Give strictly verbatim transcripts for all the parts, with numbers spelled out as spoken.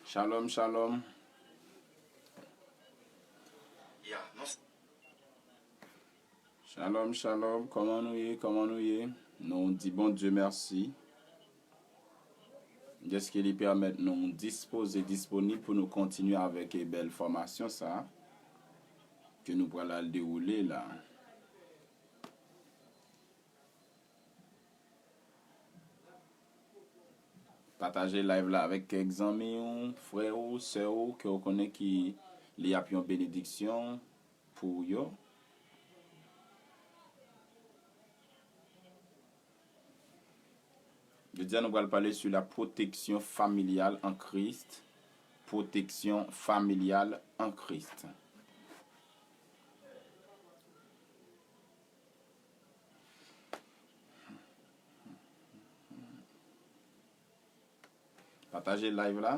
Shalom, shalom. Shalom, shalom. Kòman nou ye? Kòman nou ye? Nou di Bondye mèsi. Dèske li pèmèt nou dispoze, disponib pou nou kontinye avèk bèl fòmasyon sa a ke nou pral al dewoule la. Pataje live la avèk kèk zanmi w, frè w, sè w, ke w konnen ki li ap yon benediksyon pou yo. Jodi a, nou pral pale sou la pwoteksyon familyal an Kris. Pwoteksyon familyal an Kris. Pataje live la.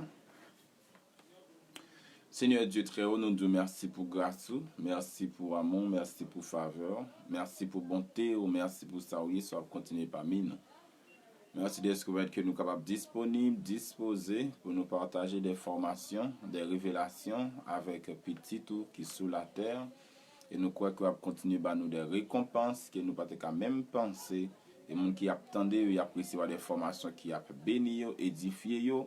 Senyè Dye trè wo, nou di w mèsi pou gras ou, mèsi pou amou, mèsi pou favè w, mèsi pou bonte w, mèsi pou sa w ye, sa w ap kontinye pami nou. Mèsi dèske w pèmèt ke nou kapab disponib, dispoze pou nou pataje de fòmasyon, de revelasyon avèk pitit ou ki sou latè. E nou kwè ke w ap kontinye ba nou de rekonpans ke nou pa te ka menm panse. E moun ki ap tande yo, y ap resevwa de fòmasyon ki ap beni yo, edifye yo,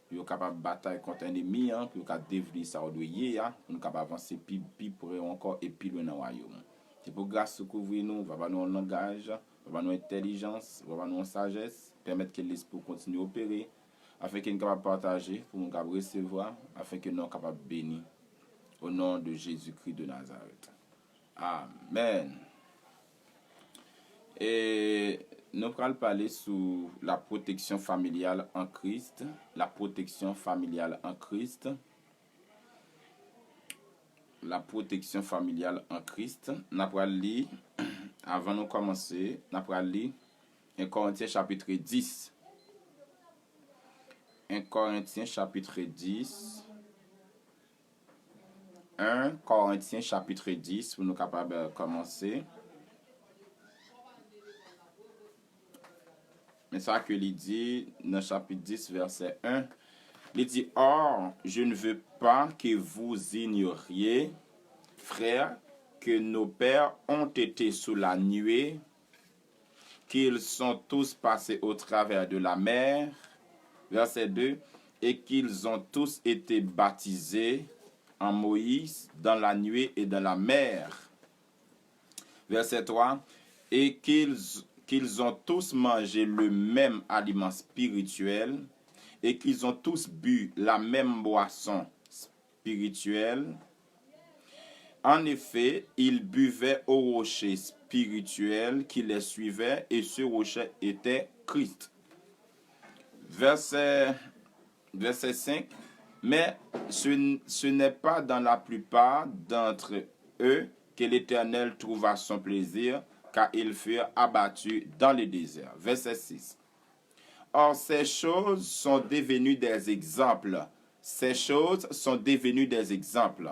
pou yo kapab batay kont ènmi an, pou yo ka devni sa yo dwe ye a, pou nou kapab avanse pi, pi pre ankò e pi lwen nan wayòm ou. Se pou gras ou kouvri nou, va ba nou yon langaj, va ba nou entèlijans, va ba nou yon sajès, pèmèt ke Lespri w kontinye opere, afenke n kapab pataje, pou moun kapab resevwa, afenke nou kapab beni. Au nom de Jésus-Christ de Nazareth. Amèn. E nou pral pale sou la pwoteksyon familyal an Kris, la pwoteksyon familyal an Kris, la pwoteksyon familyal an Kris. N ap pral li, avan nou kòmanse, n ap pral li en Korentyen chapit dis. En Korentyen chapit dis. En Korentyen chapit dis, pou nou kapab, eh, kòmanse. Men sa ke li di nan chapit dis, vèsè en. Li di, or, je ne veux pas que vous ignoriez, frères, que nos pères ont été sous la nuée, qu'ils sont tous passés au travers de la mer. Verset deux, et qu'ils ont tous été baptisés en Moïse dans la nuée et dans la mer. Verset trois, et qu'ils, qu'ils ont tous mangé le même aliment spirituel, et qu'ils ont tous bu la même boisson spirituelle. En effet, ils buvaient au rocher spirituel qui les suivait, et ce rocher était Christ. Verset, verset cinq. Mais ce, ce n'est pas dans la plupart d'entre eux que l'Éternel trouva son plaisir, car ils furent abattus dans le désert. Verset six. Or, ces choses sont devenues des exemples. Ces choses sont devenues des exemples.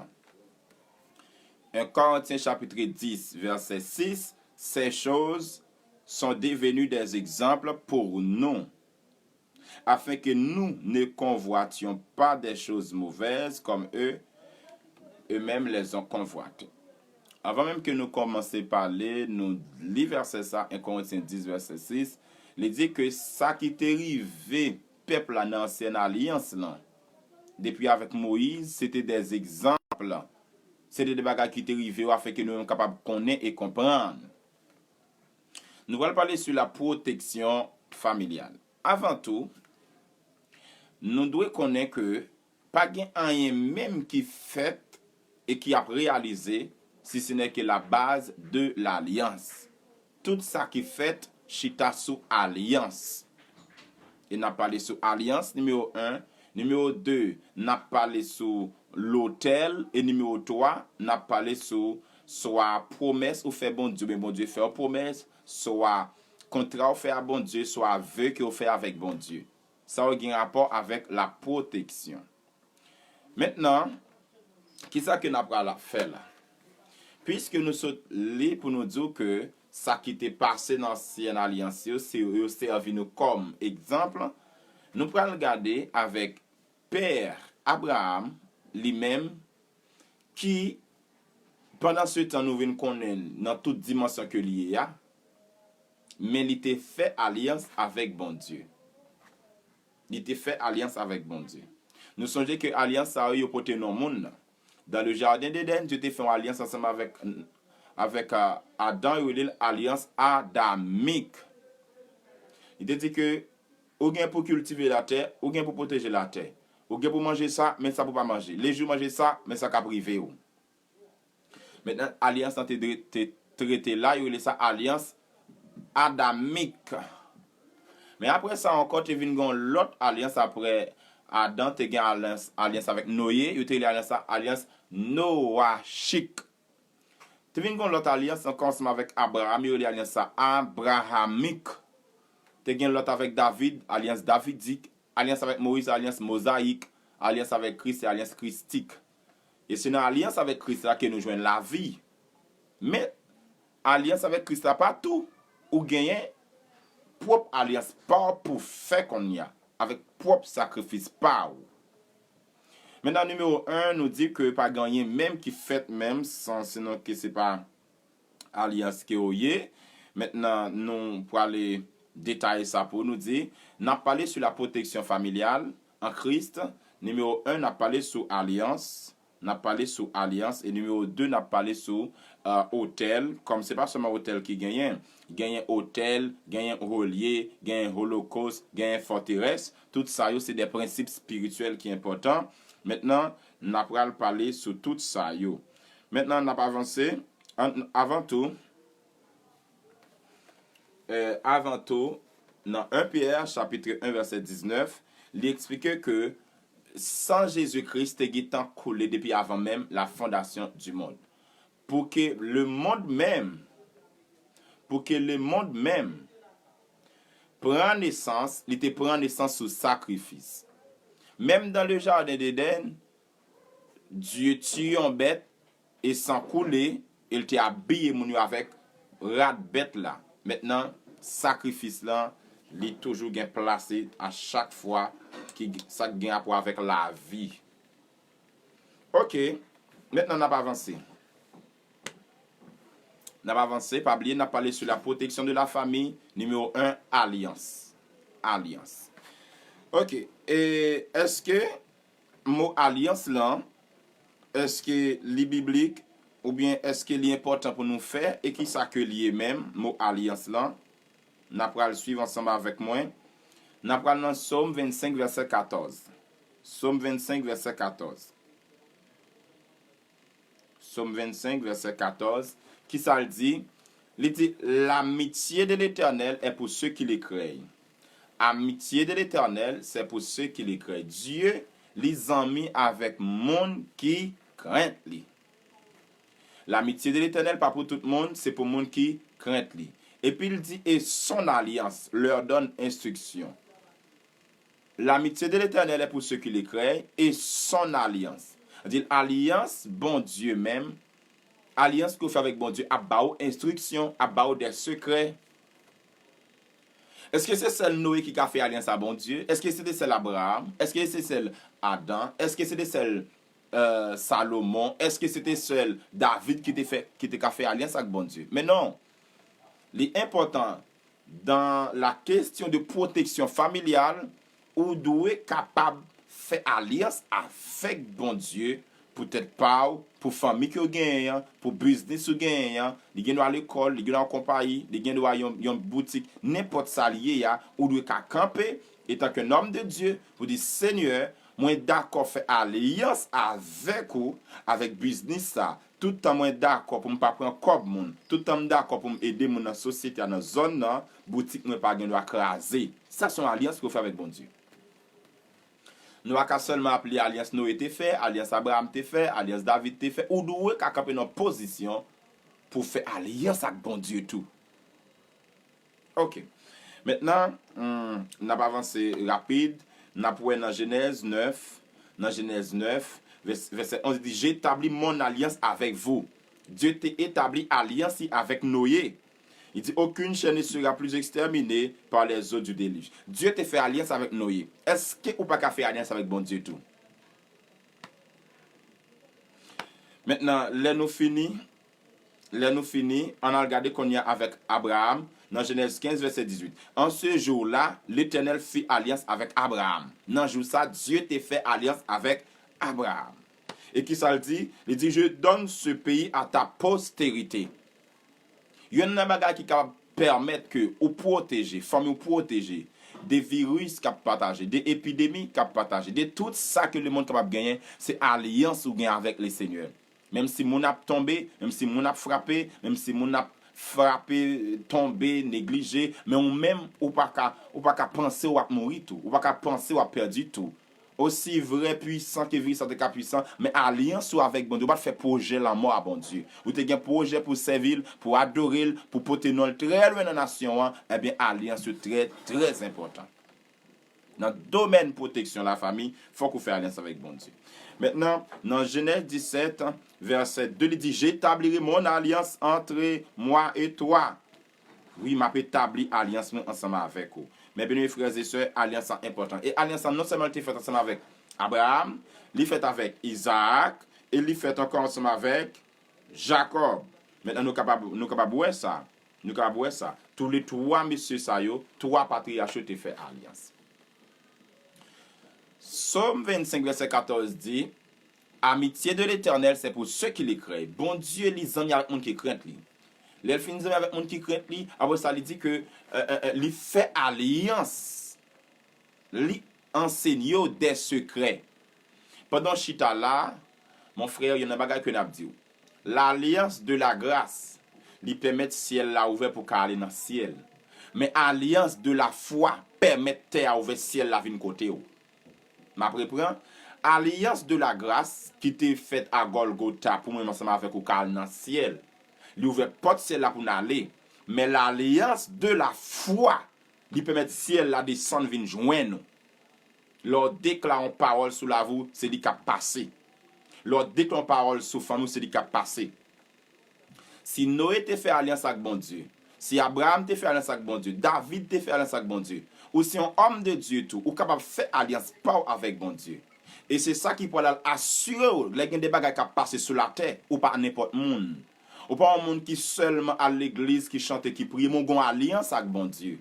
En Korentyen chapit dis, vèsè sis, ces choses sont devenues des exemples pour nous, afin que nous ne convoitions pas des choses mauvaises comme eux, eux-mêmes les ont convoitées. Anvan menm ke nou kòmanse pale, nou li vèsè sa, en Korentyen dis, vèsè sis, li di ke sa ki te rive pèp la nan ansyen alyans lan, depi avèk Moyiz, se te de egzanp, se te de bagay ki te rive yo, afin ke nou menm kapab konnen e konprann. Nou pral pale sou la pwoteksyon familyal. Avan tou, nou dwe konnen ke pa gen anyen menm ki fèt e ki ap reyalize, si ce n'est que la base de l'alliance. Tout sa ki fèt chita sou alyans. E n ap pale sou alyans, nimewo en. Nimewo de, n ap pale sou lotèl. E nimewo twa, n ap pale sou swa pwomès ou fè Bondye, oubyen Bondye fè w pwomès, swa kontra ou fè a Bondye, swa ve ke w fè avèk Bondye. Sa yo gen rapò avèk la pwoteksyon. Mentnan, kisa ke n ap pral ap fè la? Piske nou sot li pou nou di w ke sa ki te pase nan ansyen alyans yo, se yo sèvi nou kòm egzanp, nou pral gade avèk pè Abraram, li menm, ki, pandan se tan nou vin konnen l nan tout dimansyon ke li ye a, men li te fè alyans avèk Bondye. Li te fè alyans avèk Bondye. Nou sonje ke alyans sa yo, yo pote non moun nan. Dans le jardin d'Éden, Dye te fè yon alyans ansanm avèk, avèk, a, Adan, yo rele l alyans adamik. Li te di ke ou gen pou kiltive latè, ou gen pou pwoteje latè. Ou gen pou manje sa, men sa pou pa manje. Lejou manje sa, men sa k ap rive w. Mentnan, alyans lan te, te, te rete la, yo rele sa alyans adamik. Men apre sa ankò, te vin gen yon lòt alyans apre Adan, te gen alyans, alyans avèk Noye, yo te rele alyans la alyans nowachik. Te vin gen yon lòt alyans ankò ansanm avèk Abraram, yo rele alyans sa abrahamik. Te gen lòt avèk David, alyans davidik, alyans avèk Moyiz, alyans mozayik, alyans avèk Kris, se alyans kristik. E se nan alyans avèk Kris la ke nou jwenn lavi. Men, alyans avèk Kris la pa tou. Ou genyen pwòp alyans pa w pou fè kounye a, avèk pwòp sakrifis pa w. Mentnan, nimewo en, nou di ke pa gen anyen menm ki fèt menm san, sinon ke se pa alyans ke w ye. Mentnan, nou prale detaye sa pou nou di, n ap pale sou la pwoteksyon familyal an Kris. Nimewo en, n ap pale sou alyans. N ap pale sou alyans. E nimewo de, n ap pale sou, euh, otèl. Kòm se pa sèlman otèl ki genyen. Genyen otèl, genyen olye, genyen holokos, genyen fòterès. Tout sa yo, se de prensip espirityèl ki enpòtan. Mentnan, n ap pral pale sou tout sa yo. Mentnan, n ap avanse. An, avan tou, euh, avan tou, nan en Pyè, chapit en, vèsè diznèf, li eksplike ke san Jezi Kris te gentan koule depi avan menm la fondasyon di mond. Pou ke lemonn menm, pou ke lemonn menm pran nesans, li te pran nesans sou sakrifis. Menm dans le jardin d'Éden, Dye tiye yon bèt e san koule, e l te abiye moun yo avèk rad bèt la. Mentnan, sakrifis lan, li toujou gen plase a chak fwa ki sa k gen rapò avèk lavi. Ok, mentnan n ap avanse. N ap avanse, pa bliye, n ap pale sou la pwoteksyon de la fami, nimewo en, alyans. Alyans. Ok, e èske mo alyans lan, èske li biblik, oubyen èske li enpòtan pou nou fè, e kisa ke li ye menm, mo alyans lan? N ap pral swiv ansanm avèk mwen. N ap pral nan Sòm vennsenk, vèsè katòz. Sòm vennsenk, vèsè katòz. Sòm vennsenk, vèsè katòz. Kisa l di? Li di, l'amitié de l'Éternel est pour ceux qui le craignent. Amitié de l'Éternel, c'est pour ceux qui le craignent. Dye, li zanmi avèk moun ki krent li. L'amitié de l'Éternel pa pou tout moun, se pou moun ki krent li. Epi l di, et son alliance leur donne instruction. L'amitié de l'Éternel est pour ceux qui le craignent, et son alliance. Di, alyans Bondye menm, alyans ke w fè avèk Bondye ap ba w enstriksyon, ap ba w de sekrè. Èske se sèl Noye ki ka fè alyans a Bondye? Èske se te sèl Abraram? Èske se sèl Adan? Èske se te sèl, euh, Salomon? Èske se te sèl David ki te fè, ki te ka fè alyans ak Bondye? Men non. Li enpòtan, dans la question de protection familiale, ou dwe kapab fè alyans avèk Bondye pou tèt pa w, pou fanmi ke w genyen an, pou biznis ou genyen an, li gen dwa lekòl, li gen dwa yon konpayi, li gen dwa yon, yon boutik, nenpòt sa l ye a, ou dwe ka kanpe, etan ke nonm de Dye, pou di, Senyè, mwen dakò fè alyans avèk ou, avèk biznis sa, Tout tan mwen dakò pou m pa pran kòb moun, tout tan m dakò pou m ede moun nan sosyete a, nan zòn nan, boutik mwen pa gen dwa kraze. Sa se yon alyans ke w fè avèk Bondye. Nou pa ka sèlman ap li alyans Noye te fè, alyans Abraram te fè, alyans David te fè. Ou dwe ka kanpe nan pozisyon pou w fè alyans ak Bondye tou. Ok. Mentnan, hmm, n ap avanse rapid. N ap wè nan Jenèz nèf, nan Jenèz nèf, vès-, vèsè onz, li di, J'établis mon alliance avec vous. Dye te etabli alyans li avèk Noye. Li di, Aucune chair ne sera plus exterminée par les eaux du déluge. Dye te fè alyans avèk Noye. Èske ou pa ka fè alyans avèk Bondye tou? Mentnan, lè nou fini, lè nou fini, ann al gade kounye a avèk Abraram, nan Jenèz kenz, vèsè dizuit. En ce jour-là, l'Éternel fit alliance avec Abraham. Nan jou sa, Dye te fè alyans avèk Abraram. E kisa l di? Li di, Je donne ce pays à ta postérité. Youn nan bagay ki kapab pèmèt ke ou pwoteje, fanmi w pwoteje de viris k ap pataje, de epidemi k ap pataje, de tout sa ke lemonn kapab genyen, se alyans ou gen avèk Lesenyè. Menm si moun ap tonbe, menm si moun ap frape, menm si moun ap frape, tonbe, neglije, men ou menm, ou pa ka, ou pa ka panse w ap mouri tou. Ou pa ka panse w ap pèdi tou. Osi vrè pwisan ke viris la te ka pwisan, men alyans ou avèk Bondye, ou pa t fè pwojè lanmò a Bondye. Ou te gen pwojè pou sèvi l, pou adore l, pou pote non l trè lwen nan nasyon an, ebyen, alyans yo trè, trè enpòtan. Nan domèn pwoteksyon lafanmi, fòk ou fè alyans avèk Bondye. Mentnan, nan Jenèz disèt, vèsè de, li di, J'établirai mon alliance entre moi et toi. Wi, m ap etabli alyans mwen ansanm avèk ou. Men byeneme frè e sè, alyans lan enpòtan. E alyans lan non sèlman li te fèt ansanm avèk Abraram, li fèt avèk Izaak, e li fèt ankò ansanm avèk Jakòb. Mentnan, nou kapab, nou kapab wè sa. Nou kapab wè sa. Toulètwa mesye sa yo, twa patriyach yo te fè alyans. Sòm vennsenk, vèsè katòz di, Amitié de l'Éternel, c'est pour ceux qui le craignent. Bondye, li zanmi avèk moun ki krent li. Lè l fin zanmi avèk moun ki krent li, apre sa, li di ke, euh, euh, euh, li fè alyans. Li ansenye w dè sekrè. Pandan w chita la, mon frè, youn nan bagay ke n ap di w, l'alliance de la grâce, li pèmèt syèl la ouvè pou w ka ale nan syèl. Men alliance de la foi pèmèt tè a ouvè, syèl la vin kote w. M ap reprann. Alliance de la grâce ki te fèt a Gòlgota pou mwen menm ansanm avèk ou ka al nan syèl. Li ouvè pòt syèl la pou n ale. Men l'alliance de la foi, li pèmèt syèl la desann vin jwenn ou. Lè w deklare yon pawòl sou lavi w, se li k ap pase. Lè w deklare yon pawòl sou fanmi w, se li k ap pase. Si Noye te fè alyans ak Bondye, si Abraram te fè alyans ak Bondye, David te fè alyans ak Bondye, ou se yon òm de Dye tou, ou kapab fè alyans pa w avèk Bondye. E se sa ki pral al asire w lè gen de bagay k ap pase sou latè, ou pa nenpòt moun. Ou pa yon moun ki sèlman al legliz, ki chante, ki priye, men w gen yon alyans ak Bondye.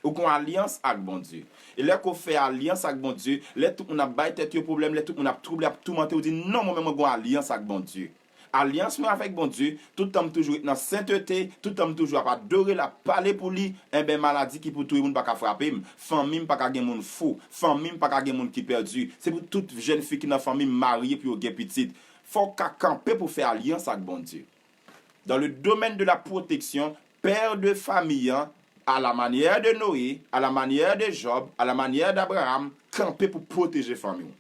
Ou gen yon alyans ak Bondye. E lè ke w fè alyans ak Bondye, lè tout moun ap bay tèt yo pwoblèm, lè tout moun ap twouble, ap toumante, ou di, "Non, mwen menm mwen gen yon alyans ak Bondye." Alyans mwen avèk Bondye, tout tan m toujou ret nan sentete, tout tan m toujou ap adore l, ap pale pou li, enben, maladi ki pou touye moun pa ka frape m. Fanmi m pa ka gen moun fou. Fanmi m pa ka gen moun ki pèdi. Se pou tout jèn fi ki nan fanmi m marye pou yo gen pitit. Fò w ka kanpe pou w fè alyans ak Bondye. Dans le domaine de la protection, pè de fanmi an, à la manière de Noé, à la manière de Job, à la manière d'Abraham, kanpe pou pwoteje fanmi w.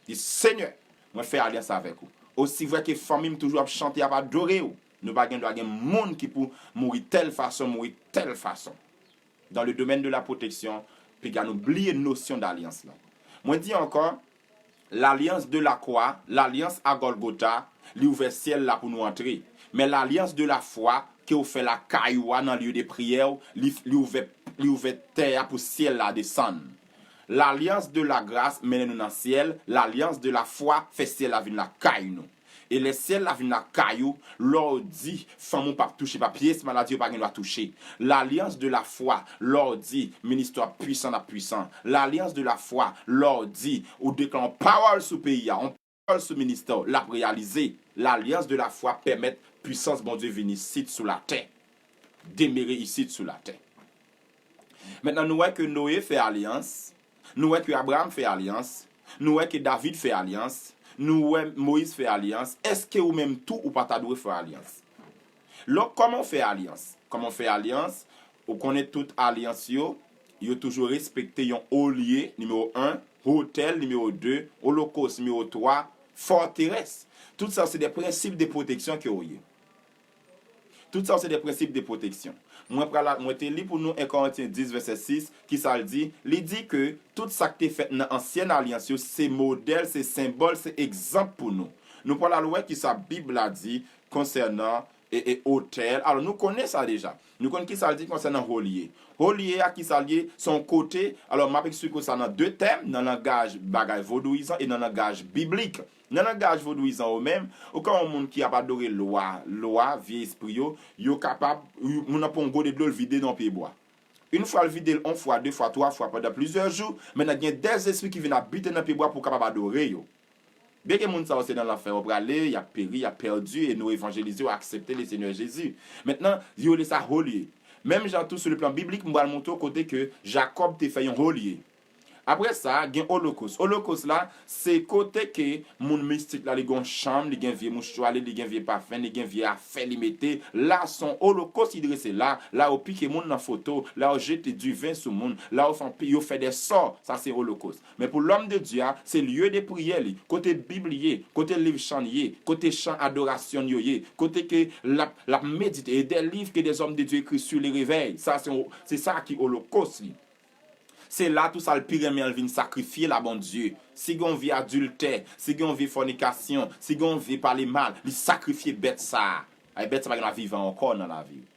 Di, Senyè, mwen fè alyans avèk ou. Osi vrè ke fanmi m toujou ap chante, ap adore w, nou pa gen dwa gen moun ki pou mouri tèl fason, mouri tèl fason. Dans le domaine de la protection, piga nou bliye nosyon d'alyans lan. Mwen di ankò, l'alliance de la croix, lalyans a Gòlgota, li ouvè syèl la pou nou antre. Men l'alliance de la foi ke w fè lakay ou a nan lye de priyè w, li, li ouvè, li ouvè tè a pou syèl la desann. L'alliance de la grâce mennen nou nan syèl, l'alliance de la foi fè syèl la vin lakay nou. E lè syèl la vin lakay ou, lè w di fanmi w p ap touche pa pyès maladi, yo pa gen dwa touche. L'alliance de la foi, lè w di ministè w ap pwisan, l ap pwisan. L'alliance de la foi, lè w di ou deklare yon pawòl sou peyi a, yon pawòl sou ministè w, l ap reyalize. L'alliance de la foi pèmèt pwisans Bondye vin isit sou latè, demere isit sou latè. Mentnan, nou wè ke Noye fè alyans, nou wè ke Abraram fè alyans, nou wè ke David fè alyans, nou wè Moyiz fè alyans. Èske ou menm tou ou pa ta dwe fè alyans? Lò, kòman w fè alyans? Kòman w fè alyans? Ou konnen tout alyans yo, yo toujou respekte yon olye, nimewo en, otèl, nimewo de, olokòs, nimewo twa, fòterès. Tout sa yo se de prensip de pwoteksyon ke w ye. Tout sa yo se de prensip de pwoteksyon. Mwen pral, mwen te li pou nou en Korentyen dis vèsè sis, ki sa l di? Li di ke tout sa k te fèt nan ansyen alyans yo, se modèl, se senbòl, se egzanp pou nou. Nou pral al wè ki sa Bib la di konsènan e, e otèl. Alò, nou konnen sa deja. Nou konn ki sa l di konsènan holye. Holye a, ki sa l ye? Se yon kote. Alò, m ap eksplike w sa nan de tèm, nan langaj bagay vodouyizan e nan langaj biblik. Nan langaj vodouyizan yo menm, ou ka wè yon moun ki ap adore lwa, lwa, vye espri yo, yo kapab, moun nan pran yon gode dlo, l vide nan pye bwa. Yon fwa l vide l, yon fwa, de fwa, twa fwa, pandan plizyè jou, men nan gen dèzespri ki vin abite nan pye bwa pou w kapab adore yo. Byen ke moun sa yo se nan lanfè yo prale, y ap peri, y ap pèdi, e nou evanjelize yo, aksepte le Senyè Jezi. Mentnan, yo rele sa holye. Menm jan tou, sou le plan biblik, m pral montre w kote ke Jakòb te fè yon holye. Apre sa, gen olokos. Olokos la, se kote ke moun mistik la, li gen yon chanm, li gen vye mouchwa li, li gen vye pafen, li gen vye afè li mete. La, se yon olokos li drese la. La, yo pike moun nan foto, la, yo jete diven sou moun, la, yo fè, yo fè de sò. Sa, se olokos. Men pou lòm de Dye a, se lye de priyè li, kote Bib li ye, kote liv chan ye, kote chan adorasyon yo ye, kote ke l ap, l ap medite, e de liv ke de zòm de Dye ekri sou le revèy. Sa, se, se sa ki olokos li. Se la tou sa l pi renmen an l vin sakrifye la Bondye. Si gen yon vye adiltè, si gen yon vye fònikasyon, si gen yon vye pale mal, li sakrifye bèt sa a. Ay, bèt sa pa gen dwa vivan ankò nan lavi w.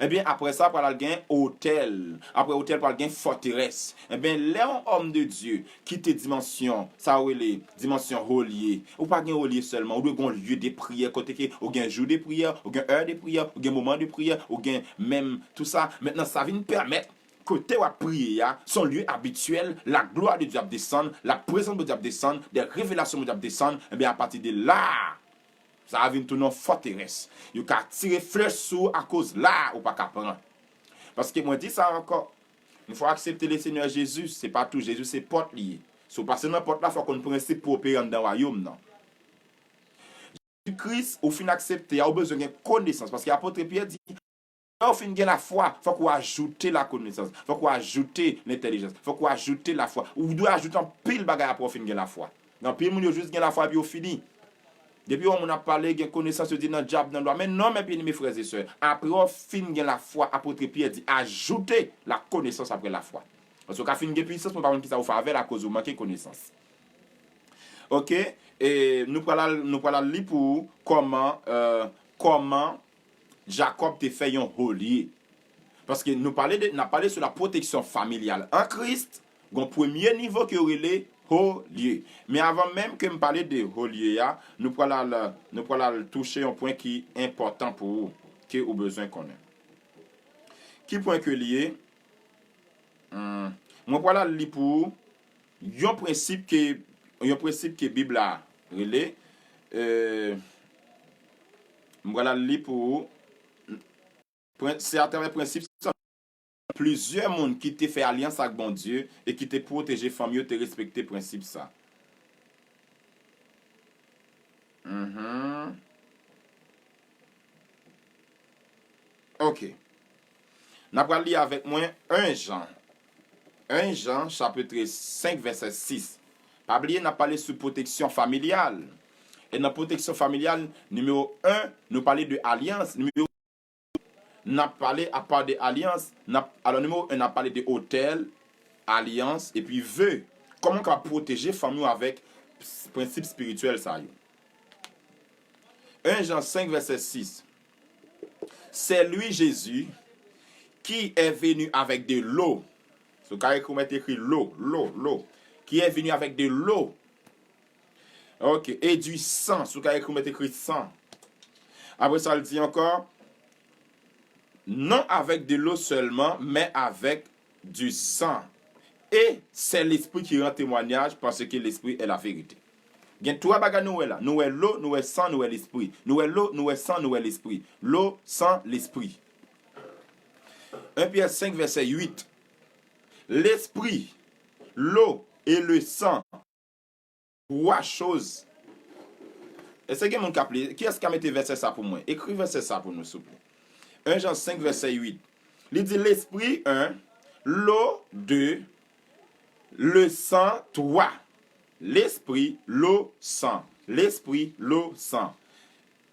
Ebyen, apre sa, pral al gen otèl. Apre otèl, pral gen fòterès. Ebyen, lè yon òm de Dye kite dimansyon, sa yo rele dimansyon holye, ou pa gen holye sèlman, ou dwe gen yon lye de priyè kote ke ou gen jou de priyè, ou gen è de priyè, ou gen moman de priyè, ou gen menm tou sa. Mentnan, sa vin pèmèt kote w ap priye a, se yon lye abityèl, la glwa de Dye ap desann, la prezans de Dye ap desann, de revelasyon Bondye ap desann, ebyen, apati de la, sa a vin tounen yon fòterès. Yo ka tire flèch sou ou akoz la, ou pa ka pran. Paske mwen di sa ankò, yon fwa w aksepte le Senyè Jezi, se pa tou Jezi se pòt li ye. Si w pase nan pòt la, fò w konn prensip pou opere anndan wayòm nan. Jezi Kris, ou fin aksepte a, ou bezwen gen konesans. Paske apot Pyè di, lè w fin gen lafwa, fòk ou ajoute lakonesans, fòk ou ajoute lentèlijans, fòk ou ajoute lafwa. Ou dwe ajoute anpil bagay apre w fin gen lafwa. Gen anpil moun yo jis gen lafwa epi yo fini. Depi yon moun ap pale, gen konesans, yo di nan dyab, nan lwa. Men non, mes bien-aimés frères et sœurs, apre w fin gen lafwa, apot Pyè di, ajoute la connaissance après la foi. Paske w ka fin gen pwisans, men w pa konn kisa w fè avè l akoz ou manke konesans. Oke, e nou pral al, nou pral al li pou ou kòman, euh, kòman Jakòb te fè yon holye. Paske nou pale de, n ap pale sou la pwoteksyon familyal an Kris, gen yon premye nivo ke yo rele holye. Men avan menm ke m pale de holye a, nou pral al, nou pral al touche yon pwen ki enpòtan pou ou, ke ou bezwen konnen. Ki pwen ke li ye? Hmm, mwen pral al li pou ou yon prensip ke, yon prensip ke Bib la rele, euh, mwen pral al li pou ou, pren-, se atravè prensip sa, plizyè moun ki te fè alyans ak Bondye e ki te pwoteje fanmi yo te respekte prensip sa. Mhm. Oke. N ap pral li avèk mwen en Jan. En Jan, chapit senk, vèsè sis. Pa bliye, n ap pale sou pwoteksyon familyal. E nan pwoteksyon familyal, nimewo en, nou pale de alyans. Nimewo, n ap pale, apa de alyans, n ap, alò, nimewo en, n ap pale de otèl, alyans, epi ve. Kòman w ka pwoteje fanmi w avèk s-, prensip espirityèl sa yo? En Jan senk, vèsè sis. C'est lui, Jésus, qui est venu avec de l'eau. Si w ka ekri, w mèt ekri lo, lo, lo. Qui est venu avec de l'eau. Ok. Et du sang. Si w ka ekri, w mèt ekri san. Apre sa, l di ankò, non avec de l'eau seulement, mais avec du sang. Et c'est l'Esprit qui rend témoignage, parce que l'Esprit est la vérité. Gen twa bagay nou wè la. Nou wè lo, nou wè san, nou wè lespri. Nou wè lo, nou wè san, nou wè lespri. Lo, san, lespri. En Pyè senk, vèsè uit. L'esprit, l'eau et le sang, trois choses. Èske gen moun k ap li? Kiyès ki ka mete vèsè sa pou mwen? Ekri vèsè sa pou nou, souple. En Jan senk, vèsè uit. Li di, l'esprit, un, l'eau, deux, le sang, trois. L'esprit, l'eau, sang. L'esprit, l'eau, sang.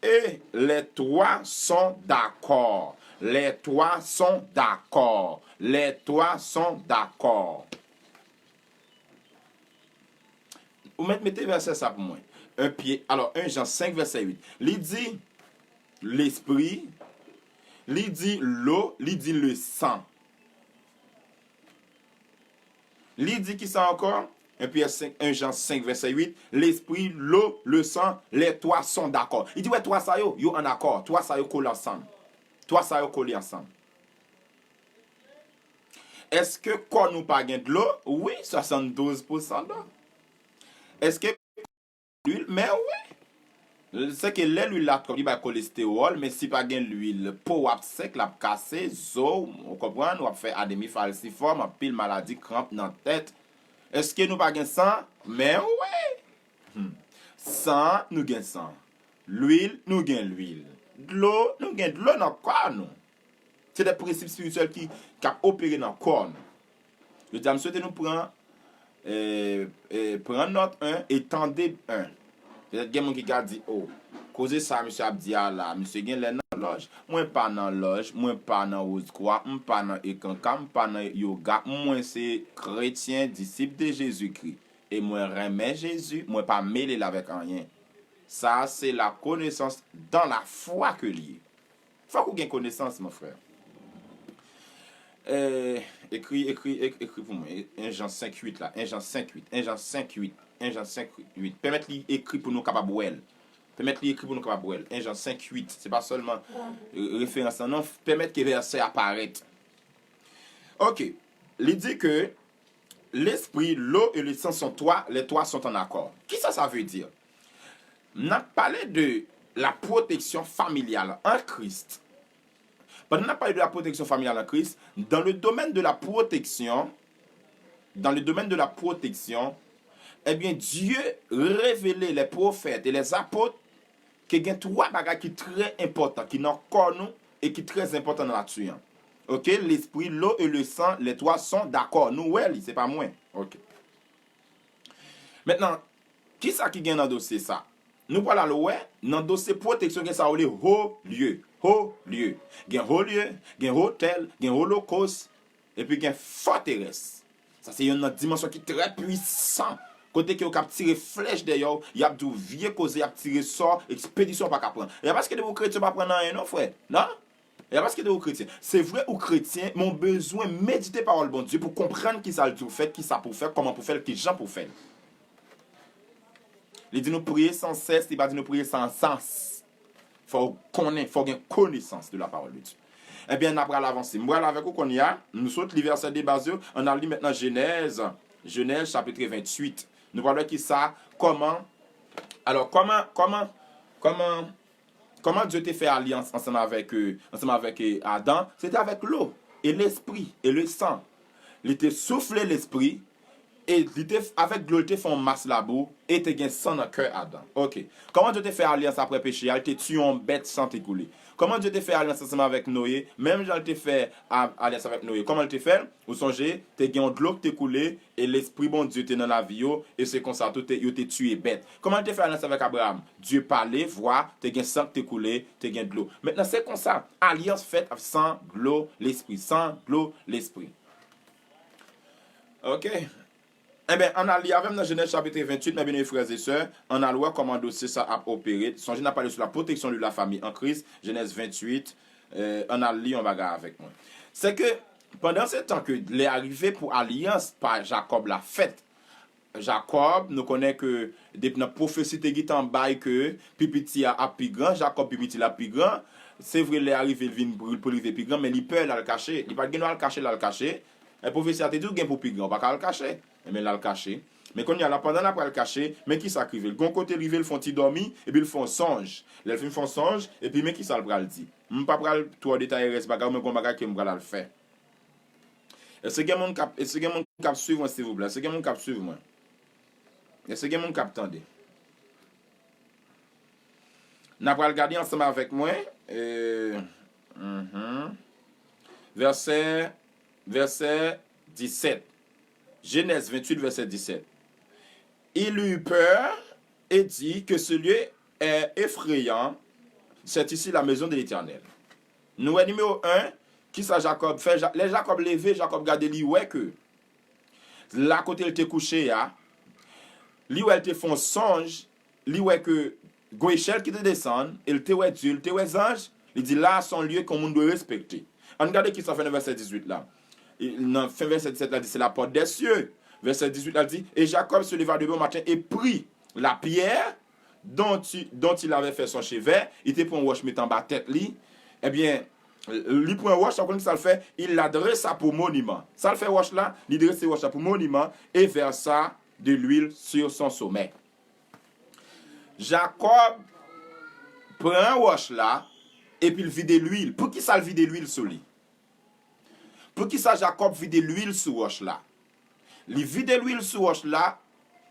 Et les trois sont d'accord. Les trois sont d'accord. Les trois sont d'accord. Ou mèt mete vèsè sa pou mwen. En Pyè, alò, en Jan senk, vèsè uit. Li di, lespri, li di lo, li di le san. Li di ki sa ankò? En Pyè senk, en Jan senk, vèsè uit, lespri, lo, le san, les trois sont d'accord. Li di, wè, twa sa yo, yo ann akò. Twa sa yo kole ansanm. Twa sa yo kole ansanm. Èske kò nou pa gen dlo? Wi, swasanndouz pousan dlo. Èske lwil? Men wi. Se ke lè lwil la twòp, li bay kolestewòl, men si pa gen lwil, po w ap sèk, l ap kase, zo w, ou konprann, w ap fè anemi falsifòm, anpil maladi, kranp nan tèt. Èske nou pa gen san? Men wi. Hmm. San, nou gen san. Lwil, nou gen lwil. Dlo, nou gen dlo nan kò nou. Se de prensip espirityèl ki, k ap opere nan kò nou. Jodi a, m swete nou pran, e, e, pran nòt en e tande en. Petèt gen moun ki ka di, o, koze sa misye ap di a la, misye genlè nan lòj. Mwen pa nan lòj, mwen pa nan Wozkwa, m pa nan Ekanka, m pa nan Yoga. Mwen se kretyen, disip de Jezikri. E mwen renmen Jezi, mwen pa mele l avèk anyen. Sa a se la connaissance dans la foi ke l ye. Fòk ou gen konesans, mon frè. Eh, ekri, ekri, ek- ekri pou mwen. En Jan senk uit la. En Jan senk uit. En Jan senk uit. En Jan senk uit. Pèmèt li ekri pou nou kapab wè l. Pèmèt li ekri pou nou kapab wè l. En Jan senk uit. Se pa sèlman, eh, referans lan, non. Pèmèt ke vèsè a parèt. Ok. Li di ke l'esprit, l'eau et le sang sont trois, les trois sont en accord. Kisa sa vle di? N ap pale de la protection familiale en Christ. Pandan n ap pale de la protection familiale en Christ, dans le domaine de la protection, dans le domaine de la protection, eh bien, Dieu révélait les prophètes et les apôtres ke gen twa bagay ki trè enpòtan, ki nan kò nou e ki trè enpòtan nan nati an. Ok, l'esprit, l'eau et le sang, les trois sont d'accord. Nou wè li, se pa mwen. Ok. Mentnan, kisa ki gen nan dosye sa? Nou pral al wè, nan dosye pwoteksyon gen sa yo rele ho lye. Ho lye. Gen ho lye, gen hotèl, gen holokos, epi gen fòterès. Sa se yonn nan dimansyon ki trè pwisan. Kote ke yo k ap tire flèch dèyè w, y ap di w vye koze, y ap tire sò, ekspedisyon w pa ka pran. E pa paske depi w kretyen w pa pran nan anyen non, frè. Non? E pa paske depi w kretyen. Se vre ou kretyen, men w bezwen medite pawòl Bondye pou konprann kisa l di w fè, kisa pou w fè, kòman pou w fè l, kijan pou w fè l. Li di nou priye san sès, li pa di nou priye san sans. Fò w konnen, fò w gen konesans de la parole de Dieu. Ebyen, n ap pral avanse. M pral avèk ou kounye a. Nou sot li vèsè de baz yo. Ann al li mentnan Jenèz. Jenèz, chapit venntuit. Nou pral wè kisa, kòman, alò, kòman, kòman, kòman, kòman Dye te fè alyans ansanm avèk, euh, ansanm avèk, euh, Adan? Se te avèk lo, e lespri, e le san. Li te soufle lespri, e li te, avèk dlo, li te fè yon mas labou, e te gen san nan kè Adan. Ok. Kòman Dye te fè alyans apre peche a? Li te tiye yon bèt, san te koule. Kòman Dye te fè alyans ansanm avèk Noye? Menm jan l te fè a-, alyans avèk Noye. Kòman l te fè l? Ou sonje, te gen yon dlo ki te koule, e Lespri Bondye te nan lavi yo, e se konsa tou te, yo te tiye bèt. Kòman l te fè alyans avèk Abraram? Dye pale, vwa, te gen san ki te koule, te gen dlo. Mentnan, se konsa, alyans fèt san dlo, lespri, san dlo, lespri. Ok. Enben, ann al li avè m nan Jenèz chapit venntuit, mes bien-aimés frères et sœurs, ann al wè kòman dosye sa ap opere. Sonje n ap pale sou la protection de la famille en Christ, Jenèz venntuit, euh, ann al li yon bagay avèk mwen. Se ke, pandan se tan ke lè a rive pou alyans pa Jakòb la fèt, Jakòb, nou konnen ke depi nan pwofesi te gentan bay ke pi piti a ap pi gran, Jakòb pi piti l ap pi gran. Se vre, lè a rive, l vin pou, pou l rive pi gran, men li pè, l al kache. Li pa t gen dwa al kache, l al kache. E pwofesi a te di w gen pou pi gran, ou pa ka al kache. Enben, l al kache. Men kounye a la, pandan l ap pral kache, men kisa k rive l? Gon kote l rive, l fè yon ti dòmi, epi l fè yon sonj. Lè l fin fè yon sonj, epi men kisa l pral di. M pa pral twò detaye rès bagay yo, men gon bagay ke m pral al fè. Èske gen moun k ap, èske gen moun k ap swiv mwen, silvouplè? Èske gen moun k ap swiv mwen? Èske gen moun k ap tande? N a pral gade ansanm avèk mwen, e, mhm. Vèsè, vèsè disèt. Jenèz venntuit, vèsè disèt. Il eut peur et dit que ce lieu est effrayant, c'est ici la maison de l'Éternel. Nou wè nimewo en, kisa Jakòb fè? Ja-, lè Jakòb leve, Jakòb gade, li wè ke la kote l te kouche a, li wè l te fè yon sonj, li wè ke Gon echèl ki te desann, e l te wè Dye, l te wè zanj, li di, la a se yon lye ke yon moun dwe respekte. Ann gade kisa l fè nan vèsè dizuit la. E nan fen vèsè disèt la, di, c'est la porte des cieux. Vèsè dizuit la di, et Jacob se leva de bon matin et prit la pierre dont il, dont il avait fait son chevet, li te pran wòch mete anba tèt li. Ebyen, li pran wòch la, ou konn sa l fè? Il la dressa pour monument. Sa l fè wòch la? Li drese wòch la pou moniman, et versa de l'huile sur son sommet. Jakòb pran wòch la, epi l vide lwil. Poukisa l vide lwil sou li? Poukisa Jakòb vide lwil sou wòch la? Li vide lwil sou wòch la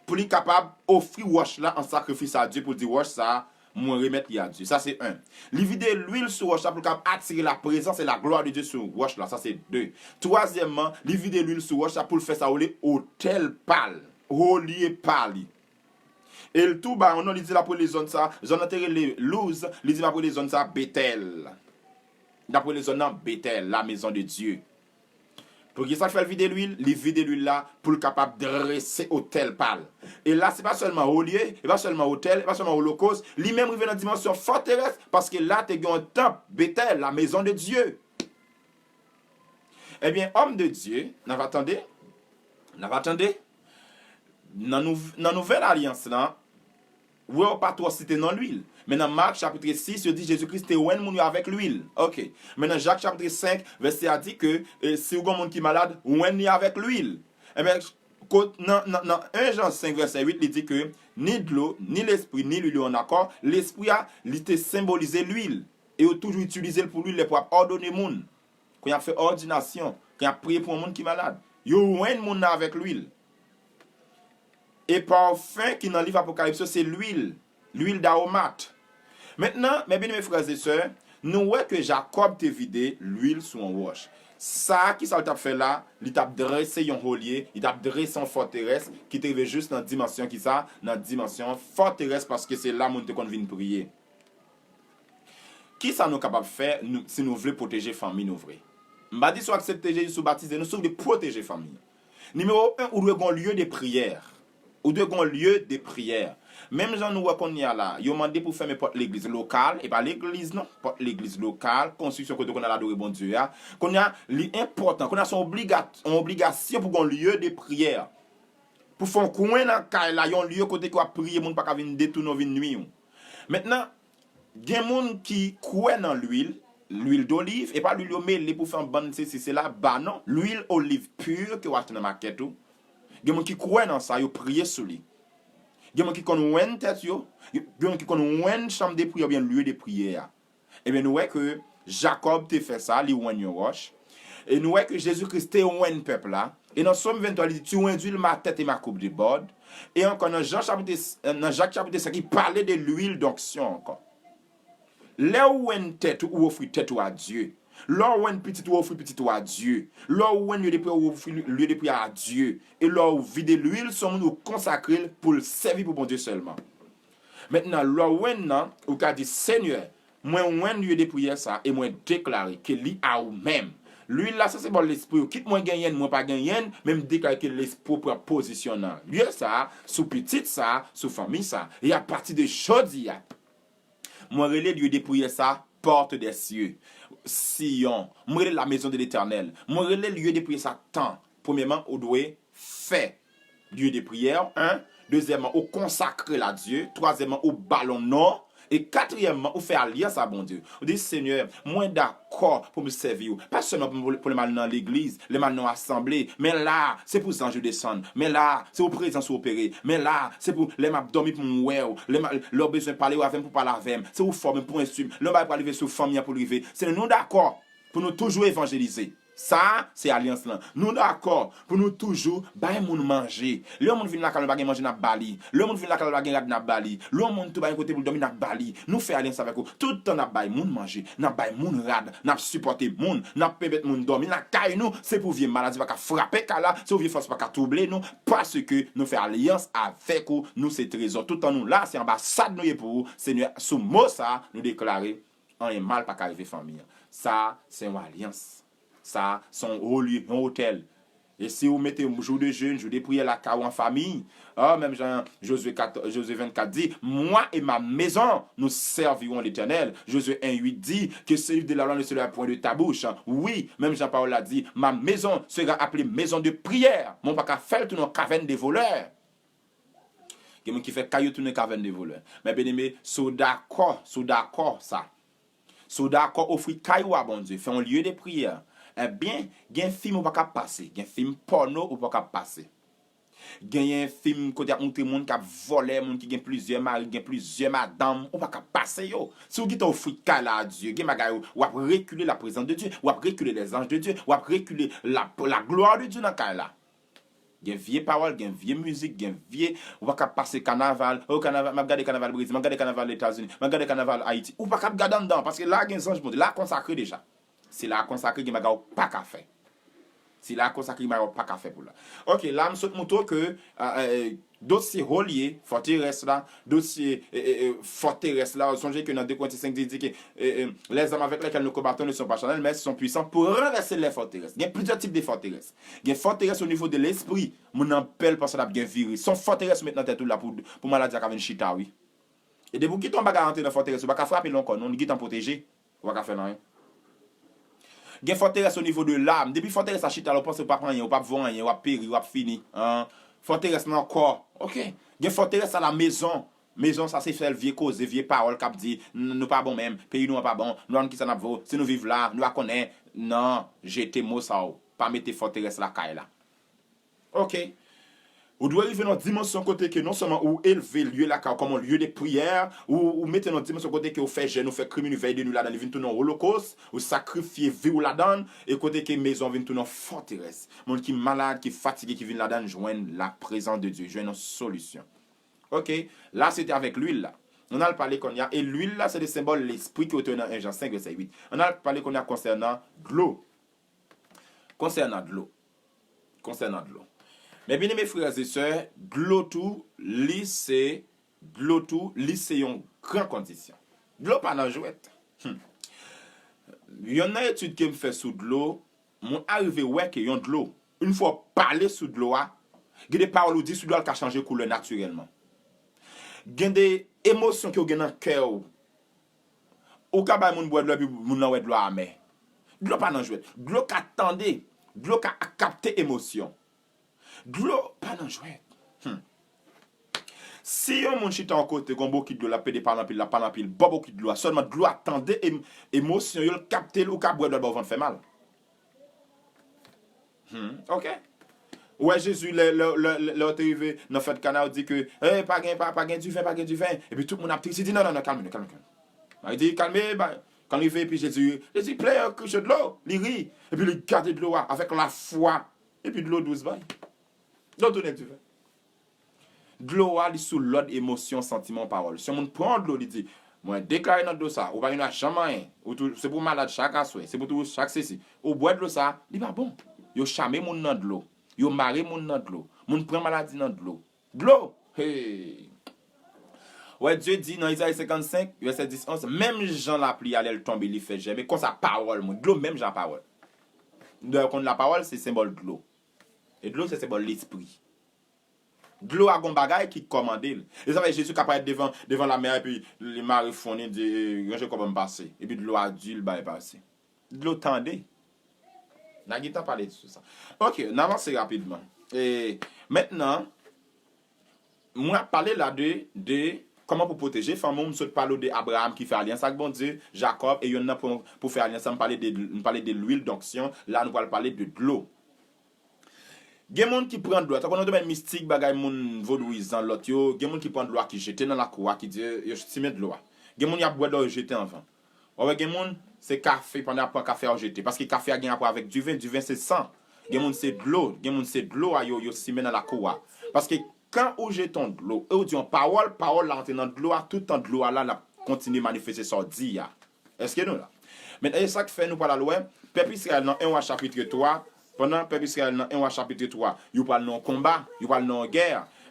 pou li kapab ofri wòch la an sakrifis a Dye, pou l di, wòch sa a, mwen remèt li a Dye. Sa se en. Li vide lwil sou wòch la pou l kapab atire la prezans e la glwa de Dye sou wòch la. Sa se de. Twazyèmman, li vide lwil sou wòch la pou l fè sa yo rele otèl pa l, olye pa li. E l tou ba yon non, li di l ap rele zòn sa, zòn nan te rele Luz, li di, m ap rele zòn sa Betèl. L ap rele zòn nan Betèl, la maison de Dieu. Poukisa l fè l vide lwil? Li vide lwil la pou l kapab drese otèl pa l. E la, se pa sèlman olye, e pa sèlman otèl, e pa sèlman olokos, li menm rive nan dimansyon fòterès, paske la te gen yon tanp, Betèl, la maison de Dieu. Ebyen, homme de Dieu, n ava tande, n ava tande, nan, nou, nan nouvèl alyans lan, ou wè yo pa twò site non lwil. Men nan Mak chapit sis, yo di Jezi Kris te wenn moun yo avèk lwil. Oke. Men nan Jak chapit senk, vèsè a di ke, e, si w gen yon moun ki malad, wenn li avèk lwil. Ebyen, kot, nan, nan, nan en Jan senk vèsè uit, li di ke ni dlo, ni lespri, ni lwil yo an akò. Lespri a, li te senbolize lwil. E yo toujou itilize l pou lwil lè pou ap òdone moun. Kan y ap fè òdinasyon, kan y ap priye pou yon moun ki malad, yo wenn moun nan avèk lwil. E pafen ki nan liv Apokalips yo, se lwil, lwil dawomat. Mentnan, mes bien-aimés frères et sœurs, nou wè ke Jakòb te vide lwil sou yon wòch. Sa, kisa l t ap fè la? Li t ap drese yon olye, li t ap drese yon fòterès ki te rive jis nan dimansyon kisa? Nan dimansyon fòterès, paske se la moun te konn vin priye. Kisa nou kapab fè nou, si nou vle pwoteje fanmi nou vre? M pa di si w aksepte Jezi, si w batize, non, si w vle pwoteje fanmi. Nimewo en, ou dwe gen yon lye de priyè. Ou dwe gen yon lye de priyè. Menm jan nou wè kounye a la, yo mande pou fèmen pòt legliz lokal, e pa legliz non, pòt legliz lokal, konstriksyon kote w konn al adore Bondye a. Kounye a, li enpòtan, kounye a se yon obliga-, yon obligasyon pou gen yon lye de priyè. Pou fè yon kwen nan kay la, yon lye kote ke w ap priye, moun pa ka vin detounen w, vin nwi w. Mentnan, gen moun ki kwè nan lwil, lwil doliv, e pa lwil yo mele pou fè yon bann sesi, sela, ba non. Lwil oliv pi ke w achte nan makèt ou. Gen moun ki kwè nan sa, yo priye sou li. Gen moun ki konn wenn tèt yo, gen moun ki konn wenn chanm de priyè oubyen lye de priyè a. Ebyen, nou wè ke Jakòb te fè sa, li wenn yon wòch. E nou wè ke Jezi Kris te wenn pèp la. E nan Sòm venntwa, li di, tu enduis ma tête et ma coupe déborde. E ankò nan Jan chapit, nan Jak chapit senk, li pale de lwil donksyon ankò. Lè w wenn tèt ou, ou ofri tèt ou a Dye. Lè w wenn pitit ou, ofri pitit ou a Dye. Lè w wenn lye de priyè, ou ofri lye de priyè a Dye. E lè w vide lwil sou moun, ou konsakre l pou l sèvi pou Bondye sèlman. Mentnan, lè w wenn nan, ou ka di, Senyè, mwen wenn lye de priyè sa e mwen deklare ke li a ou menm. Lwil la se senbòl Lespri w. Kit mwen genyen l, mwen pa genyen l, men m deklare ke Lespri w pran pozisyon nan lye sa, sou pitit sa, sou fanmi sa. E apati de jodi a, mwen rele lye de priyè sa, porte des cieux, Siyon. Mwen rele la maison de l'Éternel. Mwen rele lye de priyè sa, tan. Premyèman, ou dwe fè lye de priyè, en. Dezyèmman, ou konsakre l a Dye. Twazyèmman, ou ba l yon non. E katriyèmman, ou fè alyans a Bondye. Ou di, Senyè, mwen dakò pou m sèvi w. Pa sèlman pou, pou lè m al nan legliz, lè m al nan yon asanble. Men la, se pou zanj yo desann. Men la, se pou prezans ou opere. Men la, se pou lè m ap dòmi pou m wè w. Lè m, lè w bezwen pale w avè m pou pale avè m. Se ou fòme m pou enstwi m. Lè yon bagay pral rive sou fanmi an pou l rive. Senyè, nou dakò pou nou toujou evanjelize. Sa a, se alyans lan. Nou dakò pou nou toujou bay moun manje. Lè yon moun vin lakay nou, pa gen manje, n ap ba li. Lè yon moun vin lakay nou, pa gen rad, n ap ba li. Lè yon moun tou pa gen kote pou l dòmi, n ap ba li. Nou fè alyans avèk ou. Tout tan n ap bay moun manje, n ap bay moun rad, n ap sipòte moun, n ap pèmèt moun dòmi lakay nou. Se pou vye maladi pa ka frape kay la, se pou vye fòs pa ka twouble nou, paske nou fè alyans avèk ou. Nou se trezò. Tout tan nou la, se anbasad nou ye pou ou. Senyè, sou mo sa a, nou deklare, anyen mal pa ka rive fanmi an. Sa a, se yon alyans. Sa a, se yon olye, yon otèl. E si ou mete jou de jèn, jou de priyè lakay ou an fanmi, ah, menm jan Jozye kat, Jozye vennkat di, Moi et ma maison, nous servirons l'Éternel. Jozye en uit di, Que celui de la loi ne se lève point de ta bouche. Wi, menm jan pawòl la di, Ma maison sera appelée maison de prière. Men ou pa ka fè l tounen yon kavèn de volè. Gen moun ki fè kay yo tounen kavèn de volè. Men byeneme, si w dakò, si w dakò sa, si w dakò ofri kay ou a Bondye, fè yon lye de priyè, ebyen, gen fim ou pa ka pase, gen fim pòno ou pa ka pase. Genyen fim kote y ap montre moun k ap vòlè, moun ki gen plizyè mari, gen plizyè madanm, ou pa ka pase yo. Si w gentan ofri kay la a Dye, gen bagay ou, w ap rekile la prezans de Dye, w ap rekile les anges de Dieu, w ap rekile la, la gloire de Dieu nan kay la. Gen vye pawòl, gen vye mizik, gen vye, ou pa ka pase kanaval, oh, kanaval, m ap gade kanaval Brezil, m ap gade kanaval Etazini, m ap gade kanaval Ayiti. Ou pa ka ap gade anndan, paske la gen zanj Bondye, la konsakre deja. Si la konsakre, gen bagay ou pa ka fè. Si la konsakre, gen bagay ou pa ka fè pou la. Ok, la m sot montre w ke, euh, euh, dosye Holier, fòterès la, dosye, euh, euh, euh, fòterès la, sonje ke nan de Korentyen senk di, di ke, euh, euh, les armes avec lesquelles nous combattons ne sont pas charnelles, mais sont puissantes pour renverser les forteresses. Gen plizyè tip de fòterès. Gen fòterès o nivo de lespri, moun nan pè l panse l ap gen viris. Se yon fòterès ou met nan tèt ou la pou, pou maladi a ka vin chita, wi. E depi w kite yon bagay antre nan fòterès, ou pa ka frape l ankò, non, li gentan pwoteje. Ou pa ka fè l anyen. Gen fòterès o nivo de lam. Depi fòterès la chita la, ou panse ou p ap anyen, ou p ap vo anyen, w ap peri, w ap fini. An, fòterès nan kò. Ok. Gen fòterès a la mezon. Mezon sa se sèl vye koze, vye pawòl k ap di, "N-, nou pa bon menm, peyi nou an pa bon, nou pa konn kisa n ap vo, si nou viv la, nou pa konnen." Non, jete mo sa yo. Pa mete fòterès lakay la. Ok. Ou dwe rive nan dimansyon kote ke non sèlman ou elve lye lakay ou kòm yon lye de priyè, ou, ou mete nan dimansyon kote ke ou fè jèn, ou fè krimin, ou vèy de nwi ladan, li vin tounen yon olokos, ou sakrifye vi w ladan, e kote ke mezon vin tounen yon fòterès. Moun ki malad, ki fatige, ki vin ladan, jwenn la prezans de Dye, jwenn yon solisyon. Ok, la se te avèk lwil la. Nou al pale kounye a, e lwil la se te senbòl lespri ki w te wè nan en Jan senk vèsè uit. Ann al pale kounye a konsènan dlo. Konsènan dlo. Konsènan dlo. Men byeneme frè e sè, dlo tou, li se, dlo tou, li se yon gran kondisyon. Dlo pa nan jwèt. Hmm. Yonn nan etid ke m fè sou dlo, mwen arive wè ke yon dlo, yon fwa w pale sou dlo a, gen de pawòl ou di sou dlo a, l ka chanje koulè natirèlman. Gen de emosyon ke w gen nan kè w. Ou ka bay moun bwè dlo epi moun nan wè dlo a amè. Dlo pa nan jwèt. Dlo ka tande. Dlo ka kapte emosyon. Dlo pa nan jwèt. Hmm. Si yon moun chita yon kote, gon bokit dlo, l ap pede pale anpil, l ap pale anpil, bò bokit dlo a, sèlman dlo a tande em-, emosyon yo, l kapte l, ou ka bwè dlo a, ba w vant fè mal. Hmm, ok. Ou wè Jezi, lè, lè, lè, lè, lè yo te rive nan fèt Kana, yo di ke, "Eh, pa gen, pa, pa gen diven, pa gen diven." Epi tout moun ap trisi, di, "Non, non, non, kalme nou, kalme, kalme." Yo di, "Kalme, ba, kan rive," epi Jezi, Jezi plen yon kriche dlo, li ri, epi li gade dlo a avèk lafwa, epi dlo dous bay. Dlo tounen diven. Dlo a, li sou lòd emosyon, santiman, pawòl. Si yon moun pran dlo, li di, "Mwen deklare nan dlo sa, ou pa gen dwa janm anyen. Ou tou, se pou w malad chak aswè, se pou w tou chak sesi." Ou bwè dlo sa, li pa bon. Yo chame moun nan dlo. Yo mare moun nan dlo. Moun pran maladi nan dlo. Dlo! Hey! Wè, Dye di nan Izayi senkannsenk, vèsè dis, onz, "Menm jan lapli a, lè l tonbe, li fè jèmen, konsa pawòl mwen." Dlo menm jan pawòl. Dayè, w konn lapawòl, se senbòl dlo. E dlo, se senbòl lespri. Dlo a gon bagay ki kòmande l. E sa fè Jezi ka parèt devan, devan lamè a, epi li mare fon li, di, "Ranje kò ban m pase." Epi dlo a di l bay pase. Dlo tande. N a gentan pale sou sa. Ok, n avanse rapidman. E mentnan, mwen ap pale la de, de kòman pou pwoteje fanmi w. M sot pale w de Abraram ki fè alyans ak Bondye, Jakòb, e yonn nan pou, pou fè alyans la, m pale de, m pale de lwil donksyon. La, nou pral pale de dlo. Gen moun ki pran dlo a, tankou nan domèn mistik, bagay moun vodouyizan, lòt yo, gen moun ki pran dlo a, ki jete nan lakou a, ki di yo simen dlo a. Gen moun y ap bwè dlo a, yo jete anvan. Ou wè, gen moun, se kafe, pandan y ap pran kafe a, yo jete. Paske kafe a gen rapò avèk diven, diven se san. Gen moun se dlo, gen moun se dlo a, yo, yo simen nan lakou a. Paske kan ou jete yon dlo, e ou di yon pawòl, pawòl la antre nan dlo a, tout tan dlo a la, l ap kontinye manifeste sa w di a. Èske nou la? Mentnan, e sa k fè nou pral al wè pèp Izrayèl nan en Wa chapit twa, pandan pèp Izrayèl nan en Wa chapit twa, yo pral nan yon konba, yo pral nan yon gè.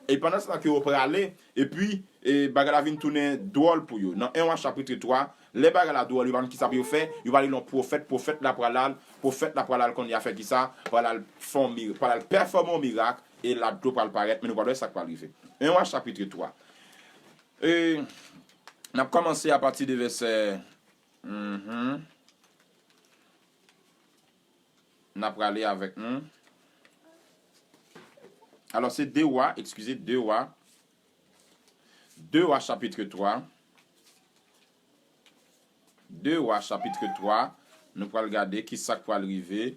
E pandan se tan ke yo prale, epi e, bagay la vin tounen dwòl pou yo. Nan en Wa chapit twa, lè bagay la dwòl, yo pa konn kisa pou yo fè, yo prale yon pwofèt, pwofèt la pral al, pwofèt la pral al kounye a fè kisa, pral al fè yon mi-, pral al pèfòme yon mirak, e ladlo pral parèt, men nou pral wè sa k pral rive. En Wa chapit twa. E, n ap kòmanse apati de vèsè, mhm. N ap prale avèk nou. Alò, se de Wa, eskize, de Wa. De Wa chapit twa. De Wa chapit twa. Nou pral gade ki sa k pral rive.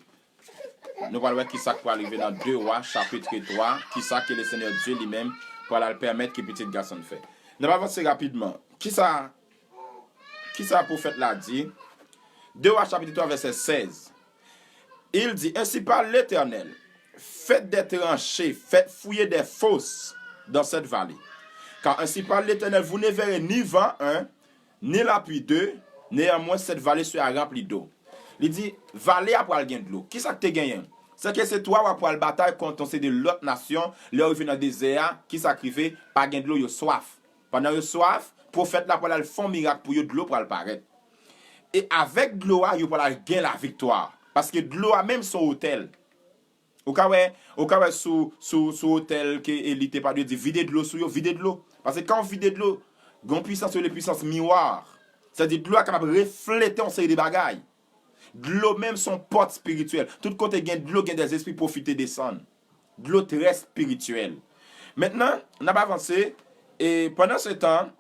Nou pral wè ki sa k pral rive nan de Wa chapit twa. Ki sa ke le Senyè Dye li menm pral al pèmèt ke pitit gason l fè. N ap avanse rapidman. Ki sa Ki sa pwofèt la di? De Wa chapit twa vèsè sèz. Il dit, Ainsi parle l'Éternel, faites des tranchées, faites fouiller des fosses dans cette vallée. Car ainsi parle l'Éternel, vous ne verrez ni vent un, ni la pluie deux, néanmoins cette vallée sera remplie d'eau. Li di, vale a pral gen dlo. Kisa k te genyen? Se ke se twa wa pral batay kont yon seri de lòt nasyon, lè yo rive nan dezè a, kisa k rive? Pa gen dlo, yo swaf. Pandan yo swaf, pwofèt la pral al fè yon mirak pou yo, dlo pral parèt. E avèk dlo a, yo pral al gen laviktwa. Paske dlo a menm se yon otèl. Ou ka wè, ou ka wè sou, sou, sou otèl ke Eli te pale, yo di vide dlo sou yo, vide dlo. Paske kan w vide dlo, gen yon pwisans yo rele pwisans miwa. Sètadi dlo a kapab reflete yon seri de bagay. Dlo menm se yon pòt espirityèl. Tout kote gen dlo, gen dèzespri pwofite desann. Dlo trè espirityèl. Mentnan, n ap avanse, e pandan se tan,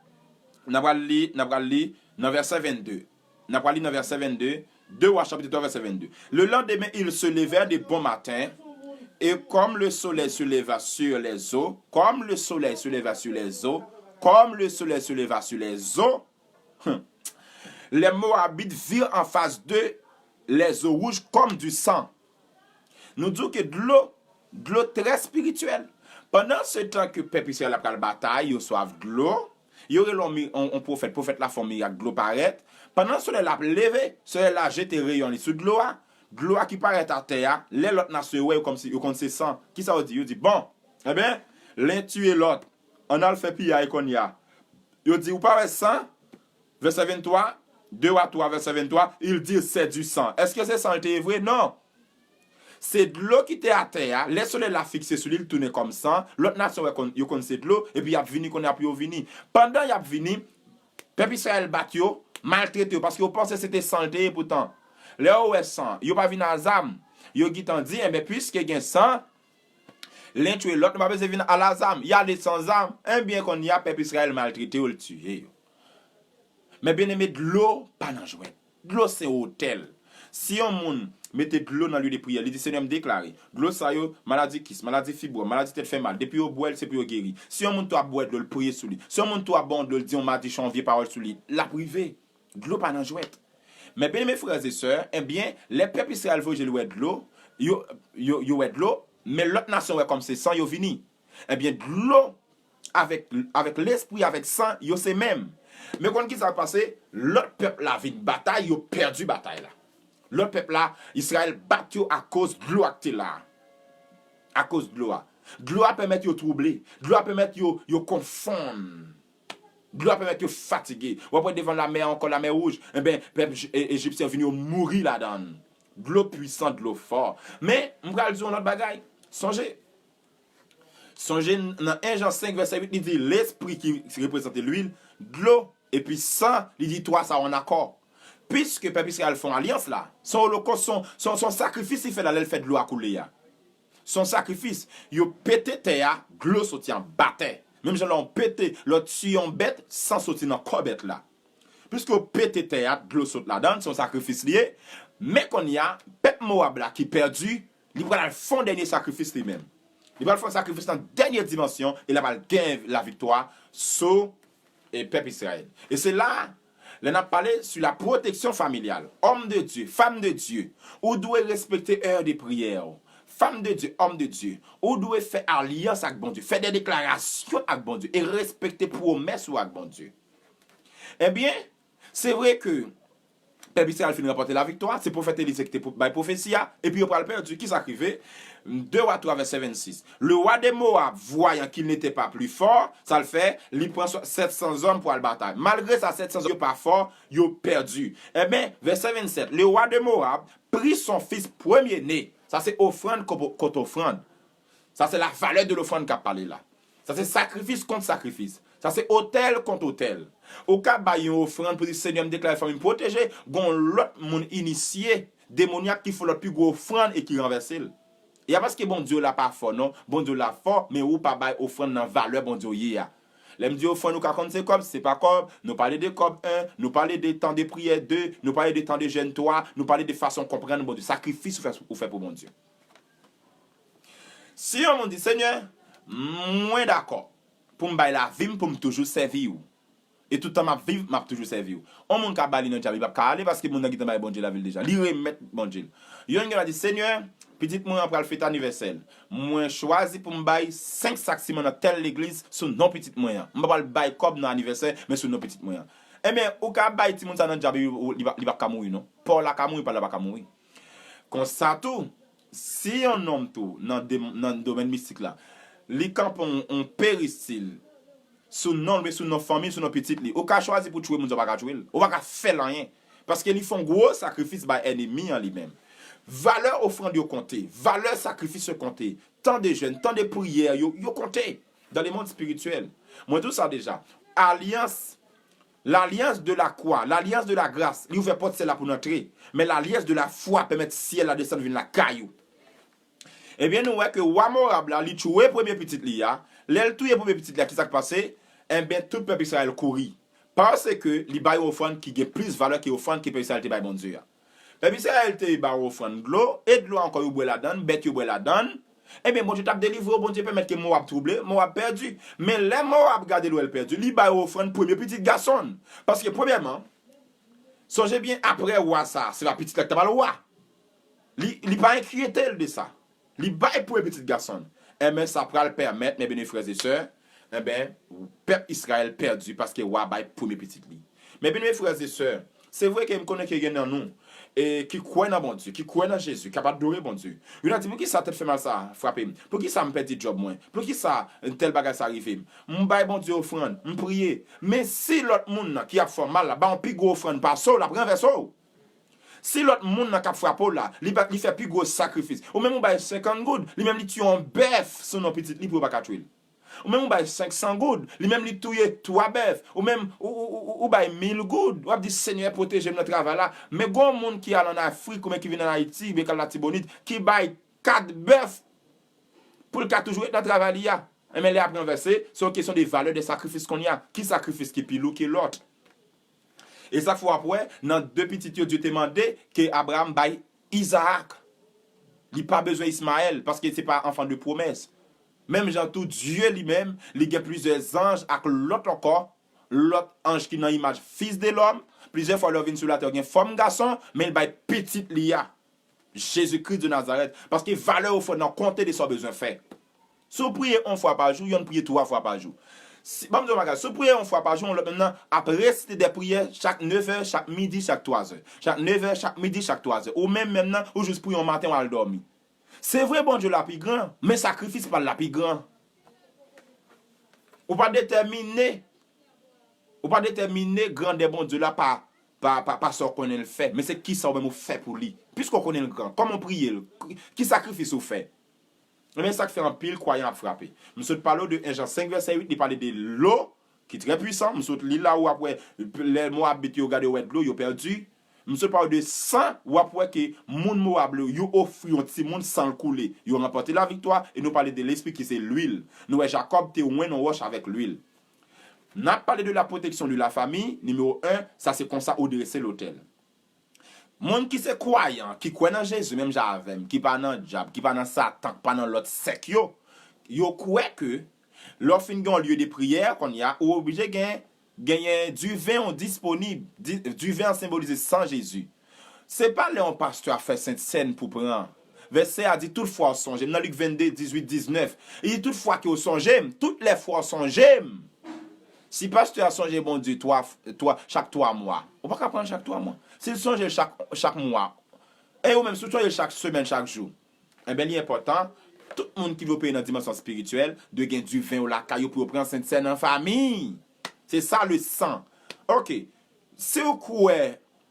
n ap pral li, n ap pral li nan vèsè vennde. N ap pral li nan vèsè vennde, de Wa chapit twa vèsè vennde. Le lendemain, ils se levèrent de bon matin, et comme le soleil se leva sur les eaux, comme le soleil se leva sur les eaux, comme le soleil se leva sur les eaux, hmm, les Moabites virent en face d'eux les eaux rouges comme du sang. Nou di w ke dlo, dlo trè espirityèl. Pandan se tan ke pèp Izrayèl la pral batay, yo swaf dlo, yo rele yon mi-, yon, yon pwofèt, pwofèt la fè yon mirak, dlo parèt. Pandan solèy la ap leve, solèy la jete reyon li sou dlo a, dlo a ki parèt atè a, lè lòt nasyon yo wè, yo kòmsi, yo konn se san. Kisa yo di? Yo di, bon, enben, l'un tue l'autre, ann al fè piyay kounye a. Yo di, ou pa wè san? Vèsè venntwa, de Wa twa, vèsè venntwa, il dit, c'est du sang. Èske se san l te ye vre? Non. Se dlo ki te atè a, lè solèy la fikse sou li, l tounen kòm san, lòt nasyon wè konn, yo konn se dlo, epi y ap vini kounye a pou yo vini. Pandan y ap vini, pèp Izrayèl bat yo, maltrete yo, paske yo panse se te san l te ye poutan. Lè yo wè san, yo pa vin a zam. Yo gentan di, enben, piske gen san, l'un tue l'autre, nou pa bezwen vin a la zam. Y ale san zam. Enben, kounye a, pèp Izrayèl maltrete yo, l tiye yo. Men byeneme, dlo pa nan jwèt. Dlo se otèl. Si yon moun mete dlo nan lye de priyè, li di, Senyè, m deklare, dlo sa yo, maladi kis, maladi fibwòm, maladi tèt fè mal, depi yo bwè l, se pou yo geri. Si yon moun tou ap bwè dlo, l priye sou li. Si yon moun tou ap ba w dlo, l di yon madichon, yon vye pawòl sou li, l ap rive. Dlo pa nan jwèt. Men byeneme frè e sè, enben, lè pèp Izrayèl voye je l wè dlo, yo, yo, yo wè dlo, men lòt nasyon wè kòm se san, yo vini. Enben, dlo avèk, avèk lespri, avèk san, yo se menm. Men konn ki sa k pase? Lòt pèp la vin batay, yo pèdi batay la. Lòt pèp la, Izrayèl bat yo akoz dlo a k te la. Akoz dlo a. Dlo a pèmèt yo twouble. Dlo a pèmèt yo, yo konfonn. Dlo a pèmèt yo fatige. W ap wè devan lamè a ankò, lamè wouj. Enben, pèp Ej-, e-, ejipsyen vini, yo mouri ladan l. Dlo pwisan, dlo fò. Men, m pral di w yon lòt bagay. Sonje, Sonje n-, nan en Jan senk vèsè uit, li di, lespri ki reprezante lwil, dlo, epi san, li di twa sa yo ann akò. Piske pèp Izrayèl fè yon alyans la, se yon olokòs, se yon, se yon, se yon sakrifis li fè la lè l fè dlo a koule a. Se yon sakrifis. Yo pete tè a, dlo soti anba tè. Menm jan lè w pete, lè w tiye yon bèt, san soti nan kò bèt la. Piske yo pete tè a, dlo sot ladan l, se yon sakrifis li ye. Men kounye a, pèp Mowab la ki pèdi, li pral al fè yon dènye sakrifis li menm. Li pral fè yon sakrifis nan dènye dimansyon e l ap al gen laviktwa sou, e, pèp Izrayèl. E se la, lè n ap pale sou la pwoteksyon familyal, òm de Dye, fanm de Dye, ou dwe respekte è de priyè w. Fanm de Dye, òm de Dye, ou dwe fè alyans ak Bondye, fè de deklarasyon ak Bondye e respekte pwomès ou ak Bondye. Ebyen, se vre ke Pèp Izrayèl fin ranpòte laviktwa, se pwofèt Elize ki te pou- bay pwofesi a, epi yo pral pèdi. Kisa k rive? De Wa twa, vèsè vennsis. Le roi de Moab, voyant qu'il n'était pas plus fort, sa l fè, li pran sèt san zòm pou al batay. Malgre sa, sèt san zòm yo pa fò, yo pèdi. Ebyen, vèsè vennsèt, le roi de Moab prit son fils premier-né. Sa se ofrann kont ofrann. Sa se la valè de lofrann k ap pale la. Sa se sakrifis kont sakrifis. Sa se otèl kont otèl. Ou ka bay yon ofrann pou di, Senyè, m deklare fanmi m pwoteje, gon lòt moun inisye, demonyak ki fè lòt pi gwo ofrann e ki ranvèse l. E a paske Bondye w la pa fò non, Bondye w la fò, men ou pa bay ofrann nan valè Bondye w ye a. Lè m di ofrann, ou ka konn se kòb, se pa kòb, nou pale de kòb en, nou pale de tan de priyè de, nou pale de tan de jèn twa, nou pale de fason konprann Bondye, sakrifis ou fè, ou fè pou Bondye. Si yon moun di, Senyè, mwen dakò pou m bay lavi m pou m toujou sèvi w. E tout tan m ap viv, m ap toujou sèvi w. On moun ka ba li nan dyab, li p ap ka ale paske moun nan gentan bay Bondye lavi l deja. Li remèt Bondye l. Yonn gen dwa di, Senyè, pitit mwen an pral fete anivèsè l. Mwen chwazi pou m bay senk sak siman nan tèl legliz sou non pitit mwen an. M pa pral bay kòb nan anivèsè, men sou non pitit mwen an. Ebyen, ou ka bay timoun sa nan dyab, li, li, li p ap ka mouri non. Pa w la ka mouri, pa l la pa ka mouri. Konsa tou, si yon nonm tou nan, de, nan domèn mistik la, li kanpe yon, yon peristil sou non l, men sou non fanmi l, sou non pitit li, ou ka chwazi pou tchwe moun sa, ou pa ka tchwe l. Ou pa ka fè l anyen. Paske li fè yon gwo sakrifis bay ènmi an li menm. Valè ofrann yo konte, valè sakrifis yo konte, tan de jèn, tan de priyè yo, yo konte dans le monde spirituel. Mwen di w sa deja. Alyans Lalyans de la kwa, lalyans de la gras, li ouvè pòt syèl la pou n antre, men lalyans de la fwa pèmèt syèl la desann vin lakay ou. Ebyen, nou wè ke wa Moab la, li tchwe premye pitit li a. Lè l touye premye pitit li a, kisa k pase? Enben, tout pèp Izrayèl kouri. Paske li bay ofrann ki gen plis valè ke ofrann ke pèp Izrayèl te bay Bondye a. Pèp Izrayèl te ba w ofrann dlo, e dlo a ankò yo bwè ladann, bèt yo bwè ladann. Ebyen, Bondye t ap delivre w, Bondye pèmèt ke Moab twouble, Moab pèdi. Men lè Moab gade l wè l pèdi, li ba yo ofrann premye pitit gason l. Paske, premyèman, sonje byen, apre wa sa a, se pa pitit la ki ta pral wa. Li, li pa enkyete l de sa. Li bay premye pitit gason l. Enben, sa pral pèmèt, men byen, frè e sè, enben, pèp Izrayèl pèdi paske wa bay premye pitit li. Men byen, frè e sè, se vre ke m konnen ke gen nan nou e, ki kwè nan Bondye, ki kwè nan Jezi, k ap adore Bondye. Youn ap di, poukisa tèt fè mal sa a frape m? Poukisa m pèdi djòb mwen? Poukisa tèl bagay sa a rive m? M bay Bondye ofrann, m priye. Men si lòt moun nan ki ap fè w mal la ba yon pi gwo ofrann pase w, l ap ranvèse w. Si lòt moun nan k ap frape w la, li, ba, li fè pi gwo sakrifis, ou menm ou bay senkant goud, li menm li tiye yon bèf sou non pitit li pou yo pa ka tchwe l. Ou menm ou bay senk san goud, li menm li touye twa bèf. Ou menm ou, ou, ou, ou bay mil goud, w ap di, Senyè, pwoteje m nan travay la. Men gon moun ki al ann Afrik, oubyen ki vin ann Ayiti, oubyen k al Latibonit, ki bay kat bèf pou l ka toujou ret nan travay li a. Enben, lè y ap ranvèse, se yon kesyon de valè de sakrifis kounye a. Ki sakrifis ki pi lou ke lòt? E sa k fè w ap wè, nan de pitit yo, Dye te mande ke Abraram bay Izaak. Li pa bezwen Ismayèl, paske se pa enfant de promesse. Menm jan tou, Dye li menm, li gen plizyè zanj ak lòt ankò, lòt anj ki nan imaj fils de l'homme. Plizyè fwa, lè w vin sou latè, w gen fòm gason, men l bay pitit li a, Jezikri de Nazarèt. Paske valè ofrann nan konte de sa w bezwen fè. Si w priye yon fwa pa jou, yonn priye twa fwa pa jou. Si, ban m di w yon bagay, si w priye yon fwa pa jou, yon lòt menm nan ap resite de priyè chak nevè, chak midi, chak twazè. Chak nevè, chak midi, chak twazè. Ou menm menm nan, ou jis priye yon maten, w al dòmi. Se vre, Bondye w la pi gran, men sakrifis pa l la pi gran. Ou pa detèmine, ou pa detèmine grandè Bondye w la pa, pa, pa, pa sa w konnen l fè, men se kisa w menm ou fè pou li. Piske w konnen l gran, kòman w priye l, ki, ki sakrifis ou fè? Ebyen, sa k fè anpil kwayan ap frape. M sot pale w de en Jan senk vèsè uit, li pale de lo ki trè pwisan. M sot li la, w ap wè, lè Moabit yo gade, yo wè dlo, yo pèdi. M sot pale w de san, w ap wè ke moun Moab yo, yo ofri yon timoun, san l koule. Yo ranpòte laviktwa, e nou pale de lespri ki se lwil. Nou wè Jakòb te wenn yon wòch avèk lwil. N ap pale de la protection de la famille, nimewo en, sa se konsa ou drese lotèl. Moun ki se kwayan, ki kwè nan Jezi menm jan avè m, ki pa nan dyab, ki pa nan Satan, ki pa nan lòt sèk yo, yo kwè ke lè w fin gen yon lye de priyè, kounye a, ou oblije gen, genyen diven w disponib. Di, diven an senbolize san Jezi. Se pa lè yon pastè ap fè sentsèn pou pran. Vèsè a di, toutfwa w sonje m. Nan Lik vennde, dizuit, diznèf, li di, toutfwa ke w sonje m, tout lè fwa w sonje m, Si pastè a sonje Bondye twa, twa, chak twa mwa, ou pa ka pran l chak twa mwa. Si l sonje l chak, chak mwa, e ou menm, si w sonje l chak semèn, chak jou, enben, li enpòtan, tout moun ki vle peye nan dimansyon espirityèl, dwe gen diven yo lakay yo pou yo pran sentsèn an fanmi. Se sa, le san. Oke. Si w kwè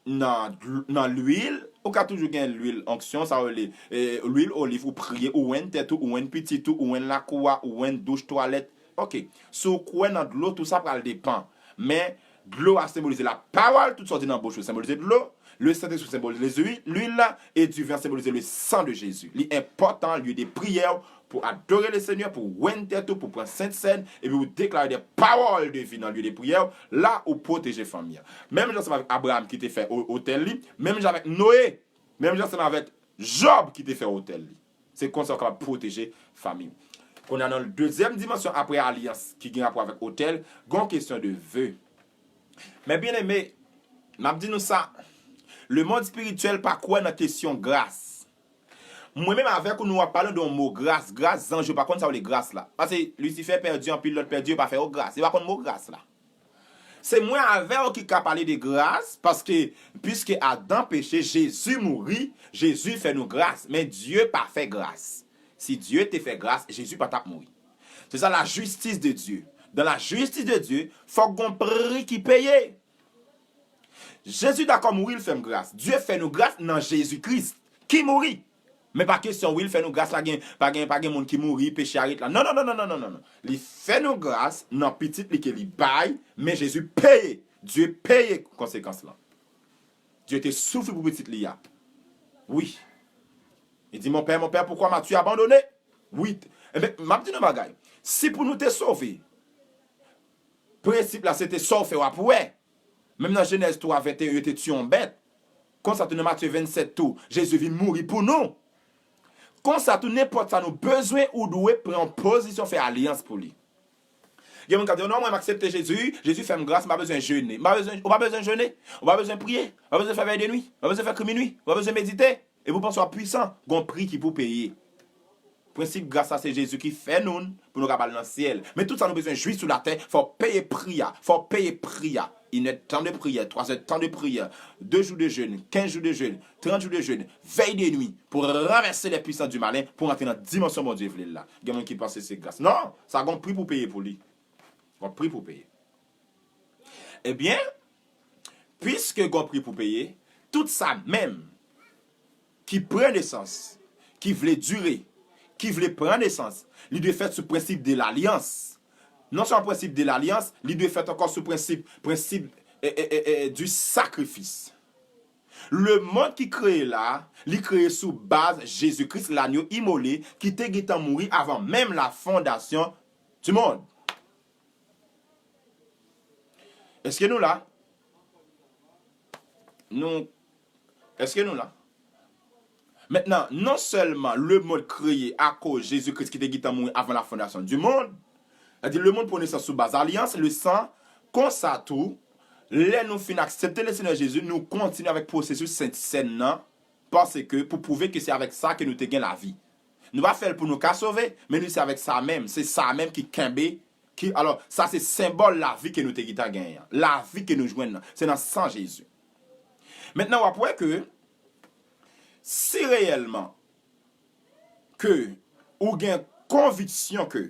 nan, dl- nan lwil, ou ka toujou gen lwil onksyon, sa yo rele, eh, lwil oliv, ou priye, ou wenn tèt ou, ou wenn pitit ou, ou wenn lakou a, ou wenn douch, twalèt. Oke. Si w kwè nan dlo, tou sa pral depan. Men, dlo a senbolize lapawòl, tout sa w di nan bouch ou senbolize dlo, le Sentespri senbolize lwi- lwil la, e diven an senbolize le san de Jezi. Li enpòtan, lye de priyè w, pou adore le Senyè, pou wenn tèt ou, pou pran sentsèn, epi ou deklare de pawòl de vi nan lye de priyè w, la ou pwoteje fanmi an. Menm jan ansanm avèk Abraham ki te fè o- otèl li, menm jan avèk Noye, menm jan ansanm avèk Jòb ki te fè otèl li. Se konsa w kapab pwoteje fanmi w. Kounye a nan dezyèm dimansyon apre alyans ki gen rapò avèk otèl, gen yon kesyon de ve. Men byeneme, m ap di nou sa, lemonn espirityèl pa kwè nan kesyon gras. Mwen menm avèk ou, nou ap pale de yon mo gras. Gras, zanj yo pa konn sa yo rele gras la. Paske Lisifè pèdi anpil lòt pèdi, yo pa fè yo gras. Yo pa konn mo gras la. Se mwen avè w ki ka pale de gras, paske, piske Adan peche, Jezi mouri, Jezi fè nou gras. Men Dye pa fè gras. Si Dye te fè gras, Jezi pa t ap mouri. Se sa la justice de Dieu. Dans la justice de Dieu, fòk gon pri ki peye. Jezi dakò mouri, l fè m gras. Dye fè nou gras nan Jezi Kris, ki mouri. Men pa kesyon, wi, l fè nou gras, pa gen, pa gen, pa gen moun ki mouri, peche a ret la. Non, non, non, non, non, non, non, non. Li fè nou gras nan pitit li ke li bay, men Jezi peye. Dye peye konsekans lan. Dye te soufri pou pitit li a. Wi. Li di, mon père, mon père, pourquoi m'as-tu abandonné? Wi. Enben, m ap di nou bagay. Si pou nou te sove, prensip la se te sa w fè w ap wè. Menm nan Jenèz twa venteyen, yo te tiye yon bèt. Konsa tou nan Matye vennsèt tou, Jezi vin mouri pou nou. Konsa tou, nenpòt sa nou bezwen, ou dwe pran yon pozisyon, fè alyans pou li. Gen moun k ap di, non, mwen, m aksepte Jezi, Jezi fè m gras, m pa bezwen jene. M pa bezwen, ou pa bezwen jene, ou pa bezwen priye, ou pa bezwen fè vèy de nwi, ou pa bezwen fè kri minwi, ou pa bezwen medite. Epi w panse w ap pwisan, gon pri ki pou peye. Prensip gras la se Jezi ki fè nou, pou nou ka al nan syèl. Men tout sa nou bezwen jwi sou latè, fò w peye pri a, fò w peye pri a. Une heure de temps de prière, trois heures de temps de prière, deux jours de jeûne, quinze jours de jeûne, trente jours de jeûne, veille de nuit, pour renverser les puissances du malin, pou antre nan dimansyon Bondye vle l la. Gen moun ki panse se gras. Non, sa gon pri pou peye pou li. Gon pri pou peye. Ebyen, piske gon pri pou peye, tout sa menm ki pran nesans, ki vle dire, ki vle pran nesans, li dwe fèt sou prensip de lalyans. Non sèlman prensip de lalyans, li dwe fèt ankò sou prensip, prensip, e, e, e, e, du sacrifice. Lemonn ki kreye la, li kreye sou baz Jezi Kris, lanyo imole, ki te gentan mouri avan menm la fondasyon du monde. Èske nou la? Nou, èske nou la? Mentnan, non sèlman lemonn kreye akoz Jezi Kris ki te gentan mouri avan la fondasyon du monde, sètadi lemonn pran nesans sou baz alyans, le san, konsa tou, lè nou fin aksepte le Senyè Jezi, nou kontinye avèk pwosesis Sentsèn nan, paske pou pwouve ke se avèk sa ke nou te gen lavi. Nou pa fè l pou nou ka sove, men nou se avèk sa menm, se sa menm ki kenbe, ki, alò, sa se senbòl lavi ke nou te gentan genyen an. Lavi ke nou jwenn nan, se nan san Jezi. Mentnan, w ap wè ke si reyèlman ke ou gen konviksyon ke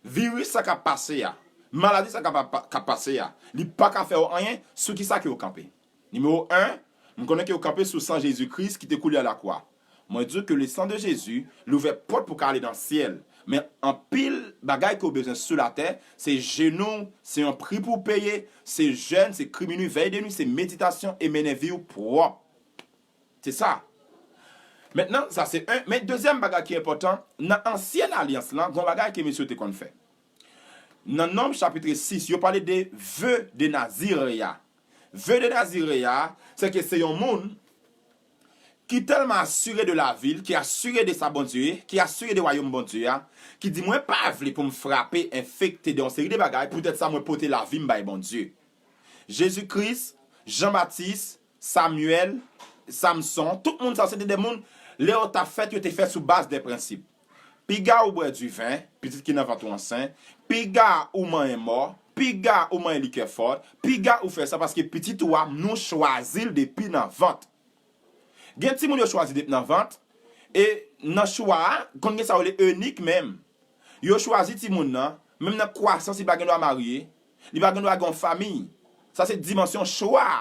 viris sa k ap pase a, maladi sa k ap, k ap pase a, li pa ka fè w anyen, sou ki sa ke w kanpe? Nimewo en, m konnen ke w kanpe sou san Jezi Kris ki te koule a lakwa. Mwen di w ke le san de Jezi, li ouvè pòt pou w ka ale nan syèl. Men anpil bagay ke w bezwen sou latè, se jenou, se yon pri pou w peye, se jèn, se kri minwi, vèy de nwi, se meditasyon e mennen vi w pwòp. Se sa. Mentnan, sa se en. Men dezyèm bagay ki enpòtan, nan ansyen alyans lan, gon bagay ke mesye yo te konn fè. Nan Nonb chapit sis, yo pale de ve de Nazire a. Ve de Nazire a, se ke se yon moun ki tèlman asire de lavi l, ki asire de sa Bondye ye, ki asire de wayòm Bondye a, ki di, mwen pa vle pou m frape, enfekte de yon seri de bagay, poutèt sa mwen pote lavi m bay Bondye. Jezi Kris, Jan Batis, Samyèl, Samson, tout moun sa se te de moun, lè yo t ap fèt, yo te fèt sou baz de prensip. Piga ou bwè diven, pitit ki nan vant ou ansent, piga ou manyen mò, piga ou manyen likè fò, piga ou fè sa, paske pitit ou a, nou chwazi l depi nan vant. Gen timoun yo chwazi depi nan vant, e nan chwa a, konn gen sa yo rele enik menm. Yo chwazi timoun nan, menm nan kwasans li pa gen dwa marye, li pa gen dwa gen yon fanmi. Sa se dimansyon chwa a.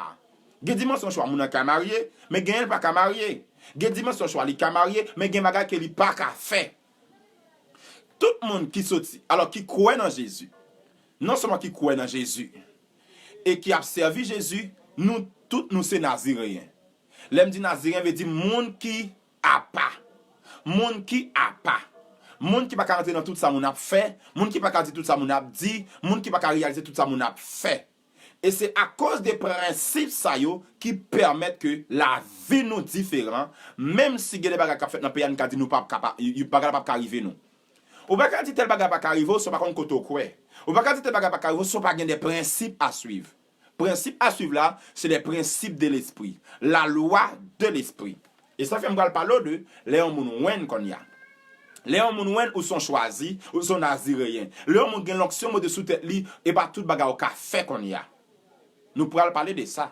Gen dimansyon chwa moun nan ka marye, men genyen l pa ka marye. Gen dimansyon chwa li ka marye, men gen bagay ke li pa ka fè. Tout moun ki soti, alò ki kwè nan Jezi, non sèlman ki kwè nan Jezi, e ki ap sèvi Jezi, nou tout nou se Nazireyen. Lè m di Nazireyen, vle di moun ki apa. Moun ki apa. Moun ki pa ka rantre nan tout sa moun ap fè, moun ki pa ka di tout sa moun ap di, moun ki pa ka reyalize tout sa moun ap fè. E se akoz de prensip sa yo ki pèmèt ke lavi nou diferan, menm si gen de bagay k ap fèt nan peyi a, nou ka di nou p ap kapa-, y-, y-, bagay la p ap ka rive nou. Ou pa ka di tèl bagay pa ka rive w si w pa konn kote w kwè. Ou pa ka di tèl bagay pa ka rive w si w pa gen de prensip a swiv. Prensip a swiv la, se les principes de l'esprit, la loi de l'esprit. E sa fè m pral pale w de lè yon moun wen kounye a. Lè yon moun wen ou se yon chwazi, ou se yon nazireyen. Lè yon moun gen lonksyon monte sou tèt li, e pa tout bagay ou ka fè kounye a. Nou pral pale de sa.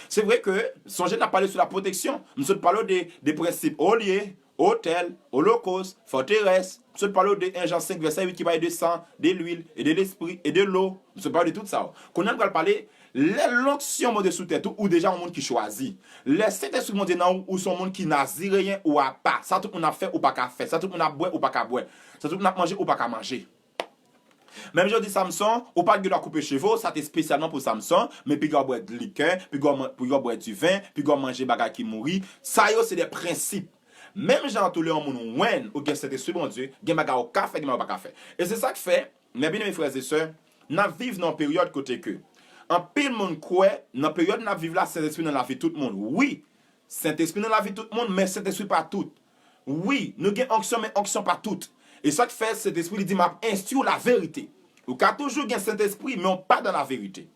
Se vre ke, sonje n ap pale sou la pwoteksyon. M sot pale w de, de prensip olye, otèl, olokos, fòterès. M sot pale w de en Jan senk vèsè uit ki pale de san, de lwil, e de lespri, e de lo. M sot pale w de tout sa. Kounye a m pral pale, lè lonksyon monte sou tèt ou, ou deja yon moun ki chwazi. Lè Sentespri Bondye nan ou, ou se yon moun ki nazireyen ou apa. Sa tout moun ap fè, ou pa ka fè. Sa tout moun ap bwè, ou pa ka bwè. Sa tout moun ap manje, ou pa ka manje. Menm jan w di Samson, ou pa t gen dwa koupe cheve w, sa te espesyalman pou Samson, men piga w bwè likè, piga w man-, piga w bwè diven, piga w manje bagay ki mouri, sa yo se de prensip. Menm jan tou lè yon moun wen ou gen Sentespri Bondye, gen bagay ou ka fè, gen bagay ou pa ka fè. E se sa k fè, mes bien-aimés frères et sœurs, n ap viv nan yon peryòd kote ke anpil moun kwè, nan peryòd n ap viv la, Sentespri nan lavi tout moun. Wi, Sentespri nan lavi tout moun, men Sentespri pa tout. Wi, nou gen onksyon, men onksyon pa tout. E sa k fè Sentespri li di, "M ap enstwi w laverite." Ou ka toujou gen Sentespri, men w pa dan laverite.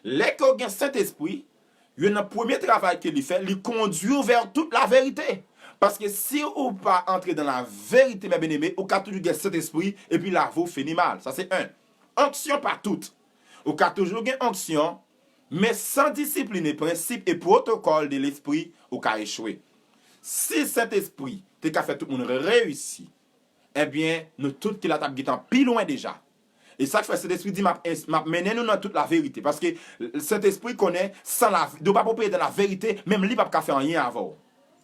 Lè ke w gen Sentespri, youn nan premye travay ke li fè, li kondui w vè tout laverite. Paske si ou pa antre dan laverite, mes bien-aimés, ou ka toujou gen Sentespri, epi lavi w fini mal. Sa se en. Onksyon pa tout. Ou ka toujou gen onksyon, men san disiplin e prensip e pwotokòl de lespri, ou ka echwe. Si Sentespri te ka fè tout moun reyisi, ebyen, nou tout ki la t ap gentan pi lwen deja. E sa k fè Sentespri di, "M ap ens-, m ap mennen nou nan tout laverite." Paske Sentespri konnen san la, de pa pwopriyete nan laverite, menm li p ap ka fè anyen avè w.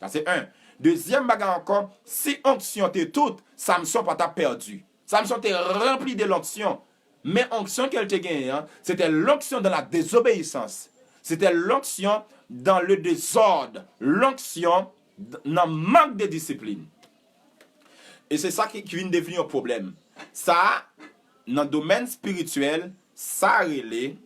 Sa se en. Dezyèm bagay ankò, si onksyon te tout, Samson pa t ap pèdi. Samson te ranpli de lonksyon. Men onksyon ke l te genyen an, se te lonksyon dans la désobéissance. Se te lonksyon dans le désordre. Lonksyon d-, nan mank de disiplin. E se sa ki, ki vin devni yon pwoblèm. Sa, nan domèn espirityèl, sa rele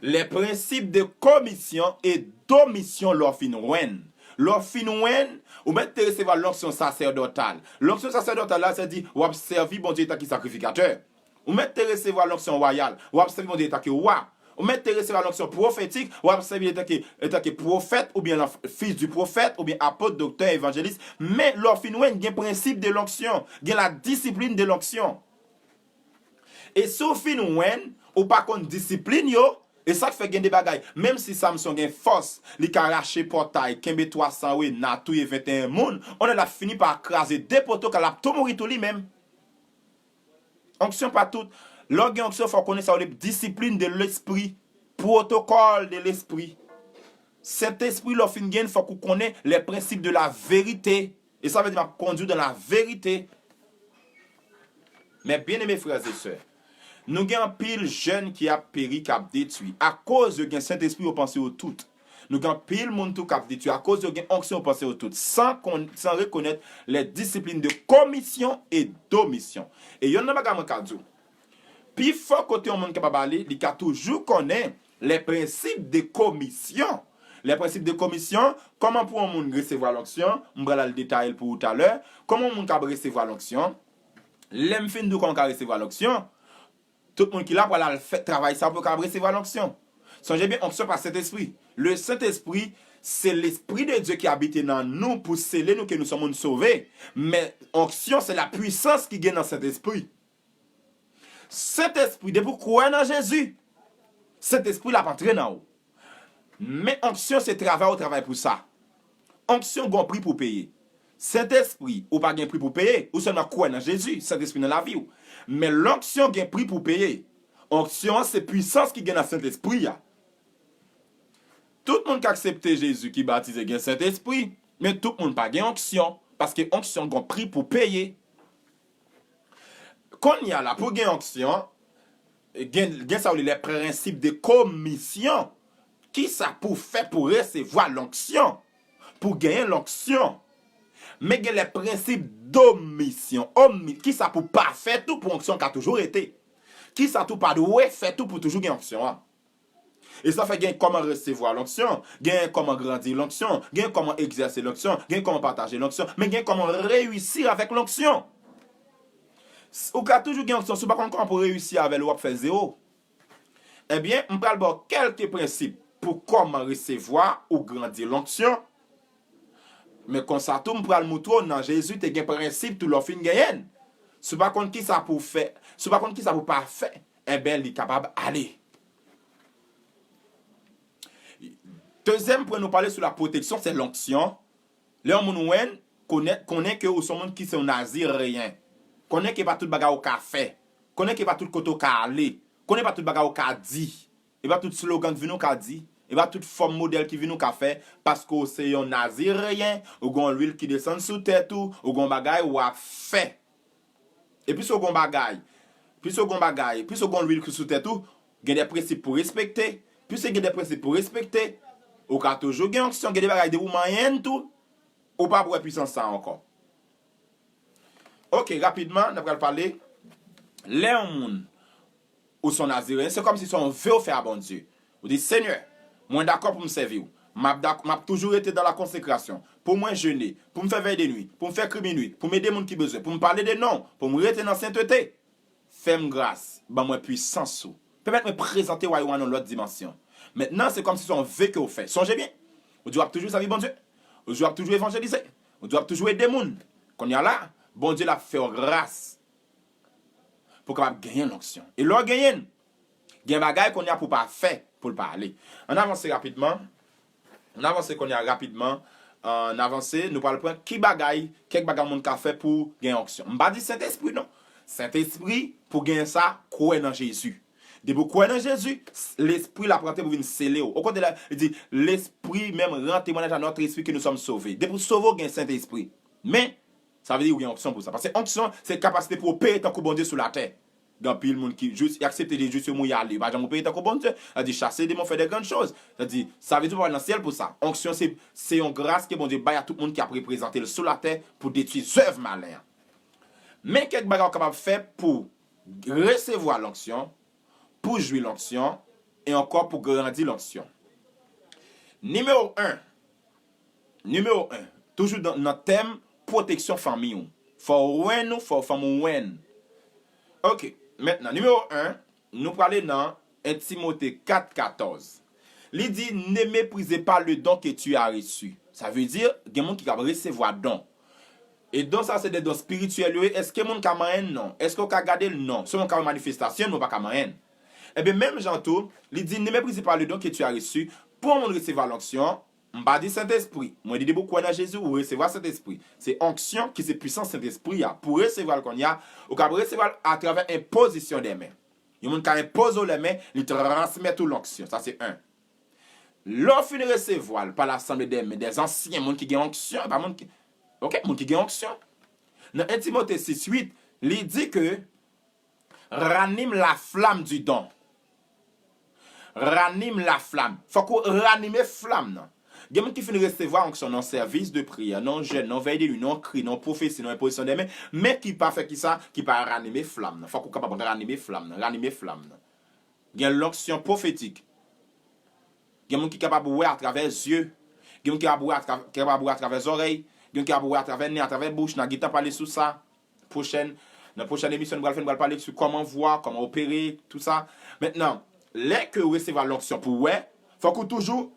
les principes de commission et d'omission lè w fin wen. Lè w fin wen, ou mèt te resevwa lonksyon sasèdotal. Lonksyon sasèdotal la, se di, w ap sèvi Bondye tanki sakrifikatè. Ou mèt te resevwa lonksyon wayal, w ap sèvi Bondye tanki wa. Ou mèt te resevwa lonksyon pwofetik, w ap sèvi etanke, etanke pwofèt, oubyen lan-, fis di pwofèt, oubyen apot, doktè, evanjelis. Men lè w fin wen, gen prensip de lonksyon, gen la disiplin de lonksyon. E si w fin wen, ou pa konn disiplin yo, e sa k fè gen de bagay. Menm si Samson gen fòs, li ka rache pòtay, kenbe twa san rena, touye venteyen moun, on lè l ap fini pa kraze de poto, k al ap tou mouri tou li menm. Onksyon pa tout. Lè w gen onksyon, fò w konnen sa w rele disiplin de lespri, pwotokòl de lespri. Sentespri, lè w fin gen l, fòk ou konnen les principes de la vérité. E sa vle di m ap kondui w dans la vérité. Mes bien-aimés frères et sœurs, nou gen anpil jèn ki ap peri, k ap detwi. Akoz yo gen Sentespri, yo panse yo tout. Nou gen anpil moun tou k ap detwi akoz yo gen onksyon, yo panse yo tout, san kon-, san rekonèt les disciplines de commission et d'omission. E yonn nan bagay mwen ka di w, pi fò kote yon moun kapab ale, li ka toujou konnen les principes de commission. Les principes de commission, kòman pou yon moun resevwa lonksyon, m pral al detaye l pou ou talè. Kòman yon moun kab resevwa lonksyon? Lè m fin di w kòman w ka resevwa lonksyon, tout moun ki la pral al fè travay sa pou yo kab resevwa lonksyon. Sonje byen, onksyon pa Sentespri. Le Sentespri, se Lespri de Dye ki abite nan nou pou sele nou ke nou se yon moun sove. Men onksyon, se la pwisans ki gen nan Sentespri. Sentespri, depi w kwè nan Jezi, Sentespri l ap antre nan ou. Men onksyon se travay ou travay pou sa. Onksyon gon pri pou peye. Sentespri, ou pa gen pri pou peye, ou sèlman kwè nan Jezi, Sentespri nan lavi w. Men lonksyon gen pri pou peye. Onksyon an se pwisans ki gen nan Sentespri a. Tout moun k aksepte Jezi ki batize gen Sentespri, men tout moun pa gen onksyon, paske onksyon gon pri pou peye. Kounye a la, pou gen onksyon, gen, gen sa yo rele les principes de commission. Kisa pou fè pou resevwa lonksyon? Pou genyen lonksyon. Men gen les principes d'omission. Omi, kisa pou pa fè tou pou onksyon ka toujou rete? Kisa tou pa dwe fè tou pou toujou gen onksyon an? E sa fè gen kòman resevwa lonksyon, gen kòman grandi lonksyon, gen kòman egzèse lonksyon, gen kòman pataje lonksyon, men gen kòman reyisi avèk lonksyon. S- Ou ka toujou gen onksyon, si w pa konn kòman pou reyisi avè l, w ap fè zewo. Ebyen, m pral ba w kèlke prensip pou kòman resevwa ou grandi lonksyon. Men konsa tou, m pral moutre w nan Jezi te gen prensip tou lè w fin genyen l. Si w pa konn kisa pou w fè, si w pa konn kisa pou w pa fè, enben, li kapab ale. Dezyèm pwen nou pale sou la pwoteksyon, se lonksyon. Lè yon moun wè n, konnen, konnen ke ou se yon moun ki se yon nazireyen. Konnen ke pa tout bagay ou ka fè. Konnen ke pa tout kote ou ka ale. Konnen pa tout bagay ou ka di. E pa tout slogan ki vin ou ka di. E pa tout fòm modèl ki vin ou ka fè. Paske ou se yon nazireyen, ou gon lwil ki desann sou tèt ou, ou gon bagay w ap fè. E plis ou gon bagay, plis ou gon bagay, plis ou gon lwil ki sou tèt ou, gen de prensip pou respekte. Plis gen de prensip pou respekte, ou ka toujou gen onksyon, gen de bagay depi w manyen l tou, ou p ap wè pwisans sa ankò. Ok, rapidman, n ap pral pale. Lè yon moun ou se yon nazireyen, se kòmsi se yon ve ou fè a Bondye. Ou di, Senyè, mwen dakò pou m sèvi w. M ap dak- m ap toujou rete dans la consécration. Pou mwen jene, pou m fè vèy de nwi, pou m fè kri minwi, pou m ede moun ki bezwen, pou m pale de non w, pou m rete nan sentete. Fè m gras, ban mwen pwisans ou. Pèmèt mwen prezante wayòm an nan yon lòt dimansyon. Mentnan, se kòmsi se yon ve ke w fè. Sonje byen, ou di w ap toujou sèvi Bondye. Ou di w ap toujou evanjelize. Ou di w ap toujou ede moun. Kounye a la, Bondye l ap fè w gras pou w kapab genyen lonksyon. E lè w genyen l, gen bagay kounye a pou w pa fè, pou l pa ale. Ann avanse rapidman. Ann avanse kounye a rapidman. Ann avanse, nou pral pran ki bagay, kèk bagay moun ka fè pou gen onksyon. M pa di Sentespri non. Sentespri, pou gen sa, kwè nan Jezi. Depi w kwè nan Jezi, s- Lespri l ap rantre pou vin sele w. Ou kote la, li di, Lespri menm rann temwayaj a notre esprit que nous sommes sauvés. Depi w sove, w gen Sentespri. Men, sa vle di ou gen onksyon pou sa. Paske onksyon, se kapasite pou opere tankou Bondye sou latè. Gen anpil moun ki jis, y aksepte de jis yo mouri ale. Yo pa janm opere tankou Bondye. Sa di, chase demon, fè de grann choz. Sa di, sa vle di ou pa nan syèl pou sa. Onksyon, se, se yon gras ke Bondye bay a tout moun ki ap reprezante l sou latè pou detwi zèv malen an. Men kèk bagay ou kapab fè pou resevwa lonksyon, pou jwi lonksyon, e ankò pou grandi lonksyon. Nimewo en, nimewo en, toujou nan, nan tèm pwoteksyon fanmi w. Fò w wè n ou, fò fanmi w wè n. Ok, mentnan, nimewo en, nou prale nan en Timote kat katòz. Li di, ne méprisez pas le don que tu as reçu. Sa vle di, gen moun ki kab resevwa don. E don sa se de don espirityèl yo ye. Èske moun ka manyen l? Non. Èske w ka gade l? Non. Sèlman w ka wè manifestasyon l, men w pa ka manyen l. Ebyen, menm jan tou, li di, ne méprisez pas le don que tu as reçu. Pou yon moun resevwa lonksyon, m pa di Sentespri. Mwen di depi w kwè nan Jezi, ou resevwa Sentespri. Se onksyon ki se pwisans Sentespri a. Pou resevwa l kounye a, ou kab resevwa l atravè enpozisyon de men. Yon moun ka enpoze w lè men, li transmèt ou lonksyon. Sa se en. Lè w fin resevwa l pa lasanble de men, de ansyen moun ki gen onksyon, pa moun ki, ok, moun ki gen onksyon. Nan en Timote sis uit, li di ke ranime la flamme du don. Ranime la flamme. Fòk ou ranime flanm nan. Gen moun ki fin resevwa onksyon nan sèvis de priyè, nan jèn, nan vèy de nwi, nan kri, nan pwofesi, nan enpozisyon de men, men ki pa fè kisa, ki pa ranime flanm nan. Fòk ou kapab ranime flanm nan, ranime flanm nan. Gen lonksyon pwofetik. Gen moun ki kapab wè atravè zye. Gen moun ki kapab wè atra- ki kapab wè atravè zòrèy. Gen moun ki kapab wè atravè nen, atravè bouch. N a gentan pale sou sa. Pwochèn, nan pwochèn emisyon nou pral fè, nou pral pale sou kòman vwa, kòman opere, tou sa. Mentnan, lè ke ou resevwa lonksyon pou wè, fòk ou toujou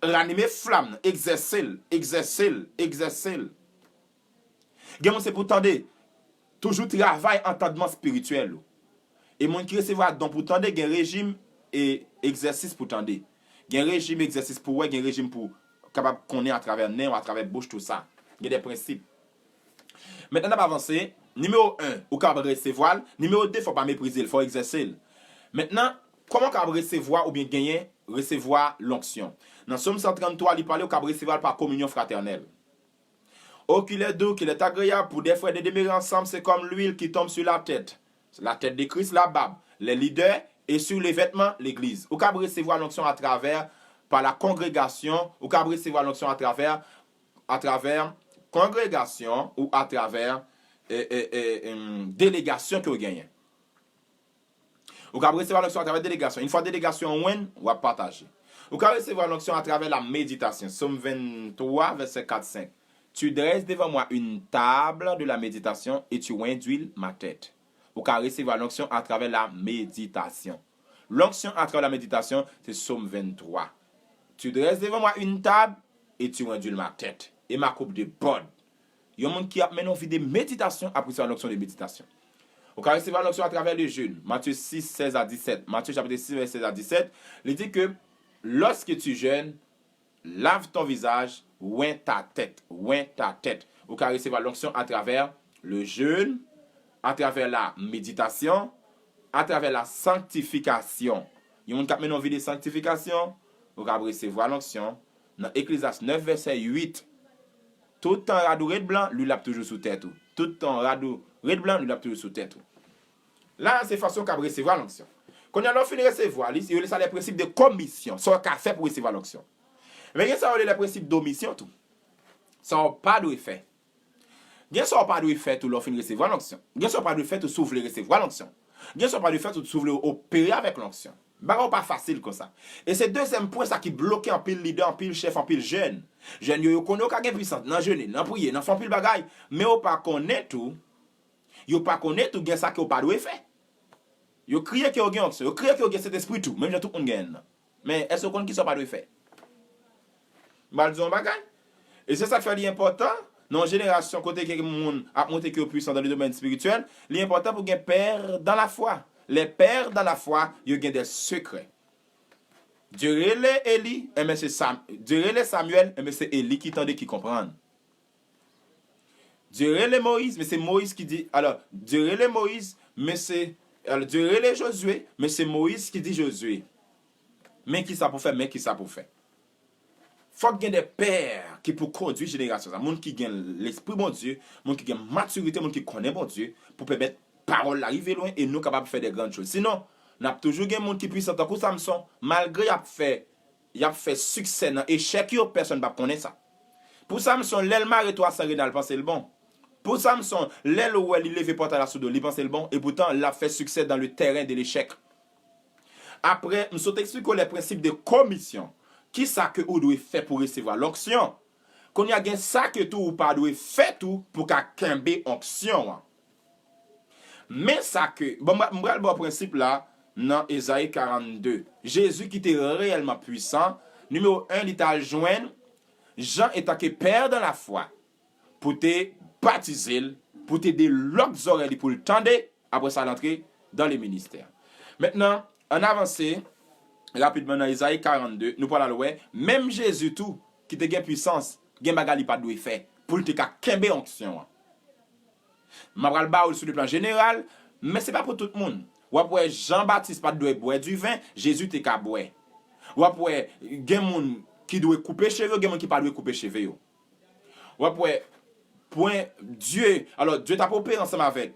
ranime flanm nan, egzèse l, egzèse l, egzèse l. Gen moun se pou tande, toujou travay antandman espirityèl ou. E moun ki resevwa don pou tande, gen rejim e egzèsis pou tande. Gen rejim, egzèsis pou wè, gen rejim pou kapab konnen atravè nen w, atravè bouch, tou sa. Gen de prensip. Mentnan, n ap avanse. Nimewo en, ou kapab resevwa l. Nimewo de, fò w pa meprize l, fò w egzèse l. Mentnan, kòman w kapab resevwa oubyen genyen, resevwa lonksyon? Nan Sòm san tranntwa, li pale, ou kapab resevwa l pa kominyon fratènèl. Oh, qu'il est doux, qu'il est agréable pour des frères de demeurer ensemble, c'est comme l'huile qui tombe sur la tête, la tête de Christ, la barbe, les leaders, et sur les vêtements, l'église. Ou kab resevwa lonksyon atravè, pa la kongregasyon, ou kab resevwa lonksyon atravè, atravè kongregasyon ou atravè e, e, e, em, delegasyon ke w genyen. Ou kab resevwa lonksyon atravè delegasyon. Yon fwa delegasyon an jwenn, w ap pataje. Ou ka resevwa lonksyon atravè la meditasyon. Sòm venntwa, vèsè kat, senk. Tu dresses devant moi une table de la méditation et tu induis ma tête. Ou ka resevwa lonksyon atravè la meditasyon. Lonksyon atravè la meditasyon, se Sòm venntwa. Tu dresses devant moi une table et tu induis ma tête. Et ma coupe déborde. Yon moun ki ap mennen yon vi de meditasyon ap resevwa lonksyon de meditasyon. Ou ka resevwa lonksyon atravè le jeûne. Matye sis, sèz a disèt. Matye chapit sis, vèsè sèz a disèt, li di ke, lorsque tu jeûnes, lave ton visage, oint ta tête, oint ta tête. Ou ka resevwa lonksyon atravè le jeûne, atravè la meditasyon, atravè la sanktifikasyon. Yon moun k ap mennen yon vi de sanktifikasyon, ou ka resevwa lonksyon. Nan Eklezyas nèf, vèsè uit, tout tan rad ou ret blan, lwil ap toujou sou tèt ou. Tout tan rad ou ret blan, lwil ap toujou sou tèt ou. La, se fason w kab resevwa lonksyon. Kounye a, lè w fin resevwa li, yo rele sa les principes de commission. Sa w ka fè pou resevwa lonksyon. Men gen sa yo rele les principes d'omission tou. Sa w pa dwe fè. Gen sa w pa dwe fè tou lè w fin resevwa lonksyon. Gen sa w pa dwe fè tou si w vle resevwa lonksyon. Gen sa w pa dwe fè tou si w vle opere avèk lonksyon. Bagay yo pa fasil konsa. E se dezyèm pwen sa ki bloke anpil lidè, anpil chèf, anpil jèn. Jèn yo, yo konnen yo ka gen pwisans nan jene, nan priye, nan fè anpil bagay, men yo pa konnen tou, yo pa konnen tou gen sa ke yo pa dwe fè. Yo kriye ke yo gen onksyon, yo kriye ke yo gen Sentespri tou, menm jan tout moun genyen l nan. Men èske w konn kisa w pa dwe fè? M pral di w yon bagay. E se sa k fè li enpòtan, nan yon jenerasyon kote ke moun ap montre ke yo pwisan dans le domaine spirituel, li enpòtan pou gen pè dans la foi. Les pères dans la foi, yo gen des secrets. Dye rele Eli, enben se Sam, Dye rele Samuel, enben se Eli ki tande, ki konprann. Dye rele Moyiz, men se Moyiz ki di, alò, Dye rele Moyiz, men se, alò, Dye rele Jozye, men se Moyiz ki di Jozye, men kisa pou fè, men kisa pou fè. Fòk gen de pè ki pou kondui jenerasyon sa. Moun ki gen lespri Bondye, moun ki gen matirite, moun ki konnen Bondye, pou pèmèt pawòl la rive lwen e nou kapab fè de grann choz. Sinon, n ap toujou gen moun ki pwisan tankou Samson, malgre y ap fè, y ap fè siksè nan echèk yo, pèsonn p ap konnen sa. Pou Samson, lè l mare twa san rena, l panse l bon. Pou Samson, lè l wè li leve pòtay la sou do, li panse l bon, epoutan, l ap fè siksè dans le terrain de l'échec. Apre, m sot eksplike w les principes de commission. Kisa ke ou dwe fè pou resevwa lonksyon? Kounye a, gen sa ke tou ou pa dwe fè tou pou ka kenbe onksyon an. Men sa ke, bon, m, m pral ba w prensip la nan Ezayi karannde. Jezi ki te reyèlman pwisan, nimewo en, li t al jwenn Jan etanke pè dans la foi, pou te batize l, pou te delòk zòrèy li pou l tande, apre sa l antre dans le ministère. Mentnan, ann avanse rapidman nan Ezayi karannde, nou pral al wè, menm Jezi tou, ki te gen pwisans, gen bagay li pa t dwe fè, pou l te ka kenbe onksyon an. M ap pral ba w l sou le plan jeneral, men se pa pou tout moun. W ap wè Jan Batis pa t dwe bwè diven, Jezi te ka bwè. W ap wè gen moun ki dwe koupe cheve yo, gen moun ki pa dwe koupe cheve yo. W ap wè, pwen Dye, alò, Dye t ap opere ansanm avèk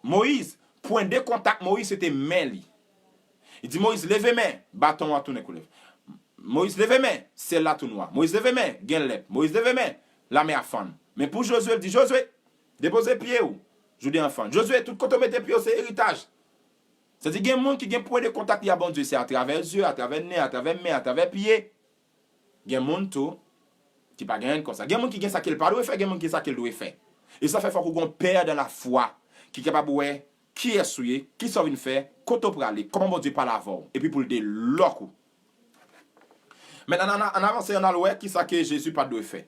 Moyiz, pwen de kontak Moyiz se te men li. Li di Moyiz, leve men, baton an tounen koulèv. Moyiz leve men, syèl la tou nwa. Moyiz leve men, gen lèp. Moyiz leve men, lamè a fann. Men pou Jozye, li di, Jozye, depoze pye w, Jouden an fann. Jozye, tout kote w mete pye w, se eritaj. Sa di gen moun ki gen pwen de kontak li a Bondye, se atravè zye, atravè nen, atravè men, atravè pye. Gen moun tou ki pa gen anyen konsa. Gen moun ki gen sa ke l pa dwe fè, gen moun ki gen sa ke l dwe fè. E sa fè fòk ou gen yon pè dans la foi ki kapab wè kiyès ou ye, kisa w vin fè, kote w prale, kòman Bondye pale avè w, epi pou l delòk ou. Mentnan, ann, ann avanse, ann al wè kisa ke Jezi pa t dwe fè.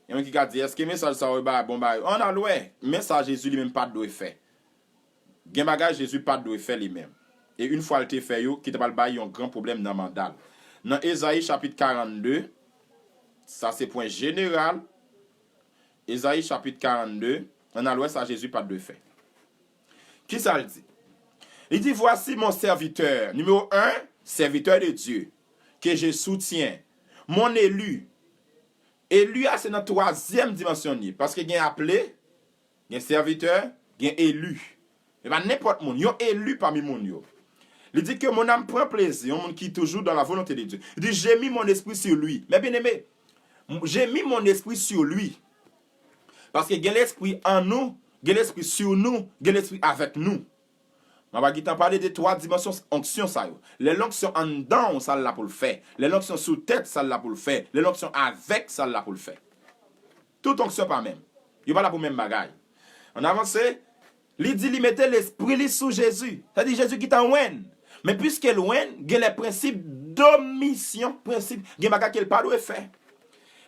Gen moun ki ka di, èske mesaj sa yo ba bon bagay? Ann al wè, men sa Jezi li menm pa t dwe fè. Gen bagay Jezi pa t dwe fè li menm. E yon fwa l te fè yo, ki ta pral bay yon gran pwoblèm nan manda l. Nan Ezayi chapit karannde, sa se pwen jeneral, Ezayi chapit karannde, ann al wè sa Jezi pa t dwe fè. Kisa l di? Li di, Voici mon serviteur, numéro un, serviteur de Dieu, que je soutiens, mon élu. Eli a se nan twazyèm dimansyon li, paske gen aple, gen sèvitè, gen eli. E pa nenpòt moun, yon eli pami moun yo. Li di ke mon âme prend plaisir, yon moun ki toujou dans la volonté de Dieu. Li di, J'ai mis mon esprit sur lui. Mes bien-aimés, j'ai mis mon esprit sur lui. Paske gen lespri an nou, gen lespri sou nou, gen lespri avèk nou. Mwen va gentan pale de twa dimansyon onksyon sa yo. Lè lonksyon anndan w, sa l la pou l fè. Lè lonksyon sou tèt, sa l la pou l fè. Lè lonksyon avèk, sa l la pou l fè. Tout onksyon pa menm. Yo pa la pou menm bagay. Ann avanse, li di li mete lespri li sou Jezi. Sa di Jezi gentan wenn. Men piske l wenn, gen lè prensip domisyon, prensip, gen bagay ke l pa dwe fè.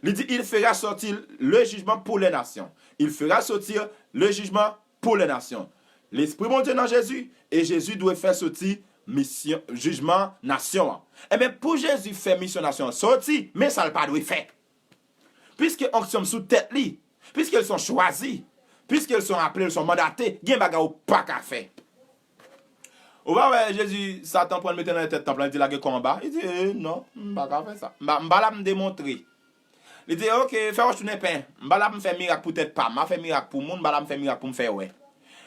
Li di, Il fera sortir le jugement pour les nations. Il fera sortir le jugement pour les nations. Lespri Bondye nan Jezi, e Jezi dwe fè soti misyon, jijman nasyon an. Ebyen, pou Jezi fè misyon nasyon an soti, men sa l pa dwe fè. Piske onksyon m sou tèt li, piske l se yon chwazi, piske l se yon aple, l se yon mandate, gen bagay ou pa ka fè. Ou pa wè Jezi, Satan pran l mete nan tèt tanp lan, li di lage kò anba. Li di, eh, non, m pa ka fè sa. M pa, m pa la m demontre. Li di, ok, fè wòch tounen pen. M pa la pou m fè mirak pou tèt pa m. M a fè mirak pou moun, m pa la m fè mirak pou m fè wè.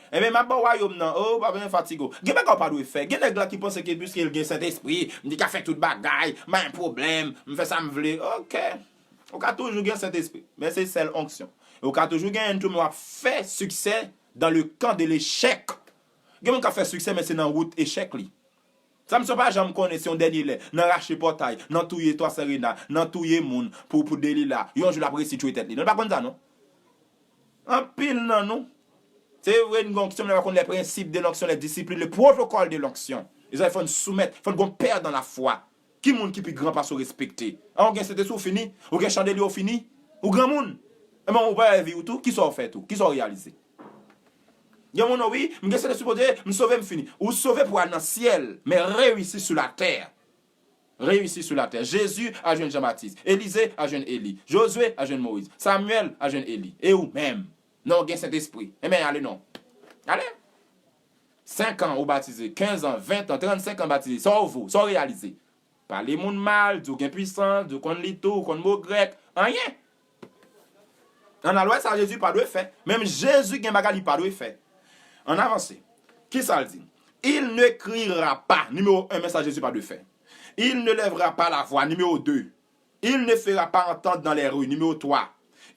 Ebyen, m ap ba w wayòm nan. Oh, pa bezwen fatige w. Gen bagay ou pa dwe fè. Gen nèg la ki panse ke piske l gen Sentespri, li ka fè tout bagay, m pa gen pwoblèm, m fè sa m vle. Ok. Ou ka toujou gen Sentespri, men se sèl onksyon. E ou ka toujou gen tou, men w ap fè siksè dans le camp de l'échec. Gen moun k ap fè siksè, men se nan wout echèk li. Samson pa janm konnen se yon dènye lè, nan rache pòtay, nan touye twa sè rena, nan touye moun pou, pou Delila. Yon jou l ap resi touye tèt li. Non, l pa konn sa, non. Anpil nan nou, se vre, n gen onksyon, men n pa konn les principes de l'onction, les disciplines, le protocole de l'onction. E sa, fò n soumèt, fò n gon pè dans la foi. Ki moun ki pi gran pase w respekte? A, ou gen Sentespri, ou fini? Ou gen chandeli, ou fini? Ou granmoun? Ebyen, ou pa vi w tou? Kisa w fè tou? Kisa w reyalize? Gen moun, wi, m gen Sentespri Bondye, m sove, m fini. Ou sove pou al nan syèl, men reyisi sou latè. Reyisi sou latè. Jezi a jwenn Jan Batis. Elize a jwenn Eli. Jozwe a jwenn Moyiz. Samyèl a jwenn Eli. E ou menm? Non, gen Sentespri. Ebyen, ale non. Ale. Senk an ou batize, kenz an, ven an, trannsenk an batize. Sa w vo? Sa w reyalize? Pale moun mal, di w gen pwisans, di w konn li tou, w konn mo grèk. Anyen. Ann al wè sa Jezi pa dwe fè. Menm Jezi gen bagay li pa dwe fè. Ann avanse. Kisa l di? Il ne criera pas, nimewo en, men sa Jezi pa dwe fè. Il ne lèvera pas la voix, nimewo de. Il ne fera pas entendre dans les rues, nimewo twa.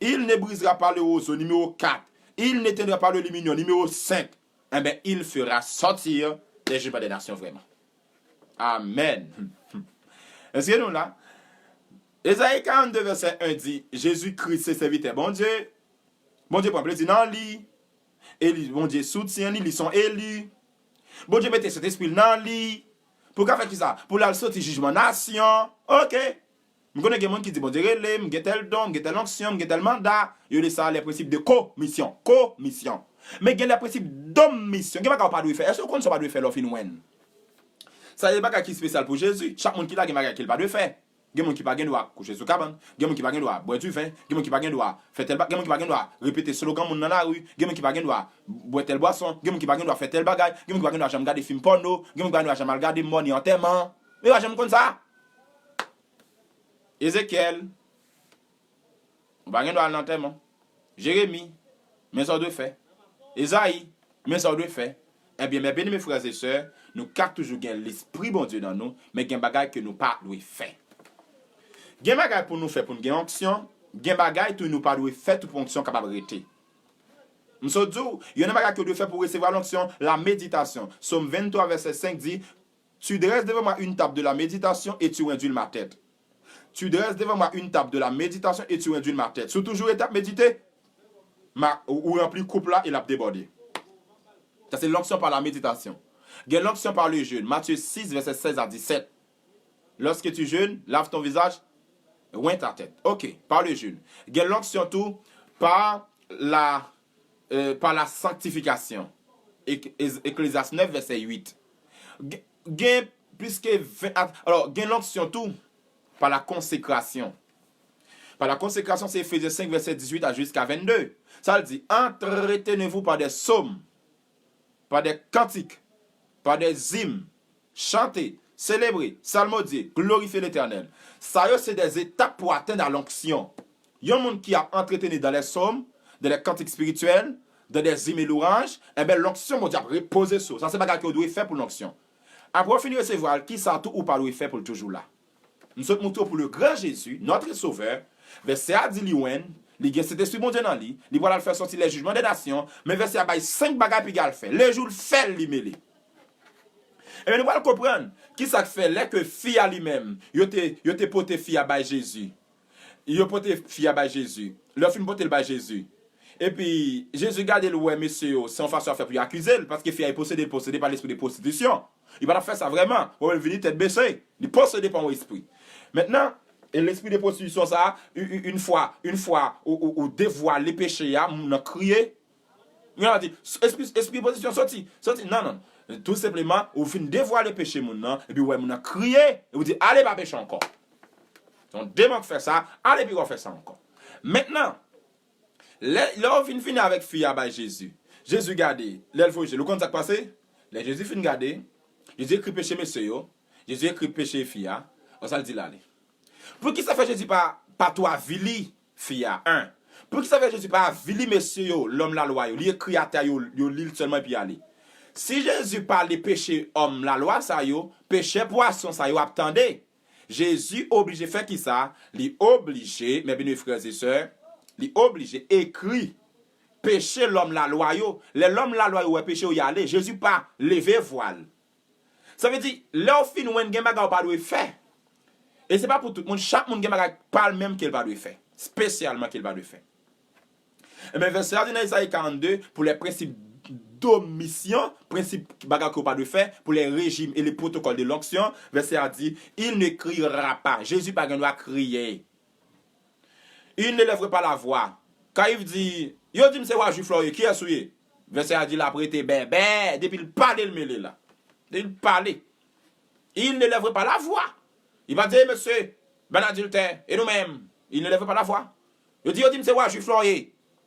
Il ne brisera pas le roseau, nimewo kat. Il n'éteindra pas le lumignon, nimewo senk. Enben, il fera sortir les jugements des nations, vrèman. Amèn. Èske nou la? Ezayi karannde vèsè en di, Jezi Kris se sèvitè Bondye. Bondye pran plezi nan li. Eli, Bondye soutyen li, li se yon eli. Bondye mete Sentespri l nan li. Pou l ka fè kisa? Pou l al soti jijman nasyon. Ok. M konnen gen moun ki di, Bondye rele m, m gen tèl don, m gen tèl onksyon, m gen tèl manda. Yo rele sa les principes de commission. Commission. Men gen les principes d'omission. Gen bagay ou pa dwe fè. Èske w konn sa w pa dwe fè lè w fin wenn? Sa se bagay ki espesyal pou Jezi. Chak moun ki la gen bagay ke l pa dwe fè. Gen moun ki pa gen dwa kouche sou kabann. Gen moun ki pa gen dwa bwè diven. Gen moun ki pa gen dwa fè tèl ba-, gen moun ki pa gen dwa repete slogan moun nan lari. Gen moun ki pa gen dwa bwè tèl bwason. Gen moun ki pa gen dwa fè tèl bagay. Gen moun ki pa gen dwa janm gade fim pòno. Gen moun ki pa gen dwa janm al gade mò ni antèman. Men yo pa janm konn sa. Ezekyèl, ou pa gen dwa al nan antèman. Jeremi, men sa w dwe fè. Ezayi, men sa w dwe fè. Ebyen, mes bien-aimés frères et sœurs, nou ka toujou gen Lespri Bondye nan nou, men gen bagay ke nou pa dwe fè. Gen bagay pou nou fè pou n gen onksyon, gen bagay tou nou pa dwe fè tou pou onksyon kapab rete. M sot di w, youn nan bagay ke w dwe fè pou w resevwa lonksyon, la meditasyon. Sòm venntwa, vèsè senk di, Tu dresses devant moi une table de la méditation et tu induis ma tête. Tu dresses devant moi une table de la méditation et tu induis ma tête. Si w toujou rete ap medite, ma, ou, ou ranpli koup la e l ap debòde. Sa se l'onction par la méditation. Gen l'onction par le jeûne. Matthieu six, vèsè sèz a disèt. Lorsque tu jeûnes, lave ton visage, oint ta tête. Ok, par le jeûne. Gen l'onction tou par la, euh, par la sanctification. Ek- Ez- Eklezyas nèf, vèsè uit. Gen, gen plis ke ven, at- alò, gen lonksyon tou, pa la konsekrasyon. Pa la konsekrasyon, se Efezyen senk, vèsè dizuit a jiska vennde. Sa l di, entretenez-vous par des psaumes, par des cantiques, par des hymnes, chanter, célébrer, salmodier, glorifier l'Éternel. Sa yo se des étapes pou atenn a lonksyon. Yon moun ki ap antreteni dans les psaumes, dans les cantiques spirituels, dans des hymnes et louanges, enben, lonksyon Bondye ap repoze sou ou. Sa se bagay ke w dwe fè pou lonksyon. Apre w fin resevwa l, kisa tou ou pa dwe fè pou l toujou la? M sot moutre w pou le gran Jezi, notre Sauveur, vèsè a di li wè n, li gen Sentespri Bondye nan li, li pral al fè sòti les jugements des nations, men vèsè a bay senk bagay piga l fè. Lejou l fè l, li mele. Ebyen, nou pral konprann kisa k fè lè ke fi a li menm, yo te, yo te pote fi a bay Jezi. Yo pote fi a bay Jezi. Lè yo fin pote l bay Jezi. Epi, Jezi gade l wè mesye yo, se yon fason a fè pou yo akize l, paske fi a e posede, l posede pa lespri de pwostitisyon. Li pa t ap fè sa vrèman. Wè l vini tèt bese. Li posede pa yon espri. Mentnan, e lespri de pwostitisyon sa a, u- u- une fois, une fois ou, ou, ou devwale peche a, moun nan kriye. Moun nan di, espri, espri pwostitisyon soti, soti. Non, non. Tou senpleman, ou fin devwale peche moun nan, epi ou wè moun nan kriye, epi ou di, ale pa peche ankò. Se yon demon k fè sa, ale pi w fè sa ankò. Mentnan, lè, lè w vin vini avèk fi a bay Jezi, Jezi gade, lè l voye je l, ou konn sa k pase? Lè Jezi fin gade, Jezi ekri peche mesye yo, Jezi ekri peche fi a, wè sa l di l ale. Poukisa fè Jezi pa, pa tou avili fi a? En. Poukisa fè Jezi pa avili mesye yo, lòm lalwa yo? Li ekri atè yo, yo li l sèlman epi ale. Si Jezi pale peche òm lalwa sa yo, pechè pwason sa yo ap tande. Jezi oblije fè kisa? Li oblije, mes bien-aimés frères et sœurs, li oblije ekri peche lòm lalwa yo. Lè lòm lalwa yo wè peche yo, y ale. Jezi pa leve vwa l. Sa vle di, lè w fin wè n gen bagay ou pa dwe fè. E se pa pou tout moun, chak moun gen bagay pa l menm ke l pa dwe fè. Espesyalman ke l pa dwe fè. Ebyen, vèsè a di nan Ezayi karannde, pour les principes d'omission, prensip bagay ke w pa dwe fè, pour les régimes et les protocoles de l'onction, vèsè a di, il ne criera pas. Jezi pa gen dwa kriye. Il ne lèvera pas la voix. Kayif di, yo di m se wa Jwif la w ye, kiyès ou ye? Vèsè a di l ap rete bèbè, depi l pale l mele la. Depi l pale. Il ne lèvera pas la voix. Li pa di, mesye, bann adiltè, e nou menm? Il ne lèvera pas la voix. Yo di, yo di m se wa Jwif la w ye.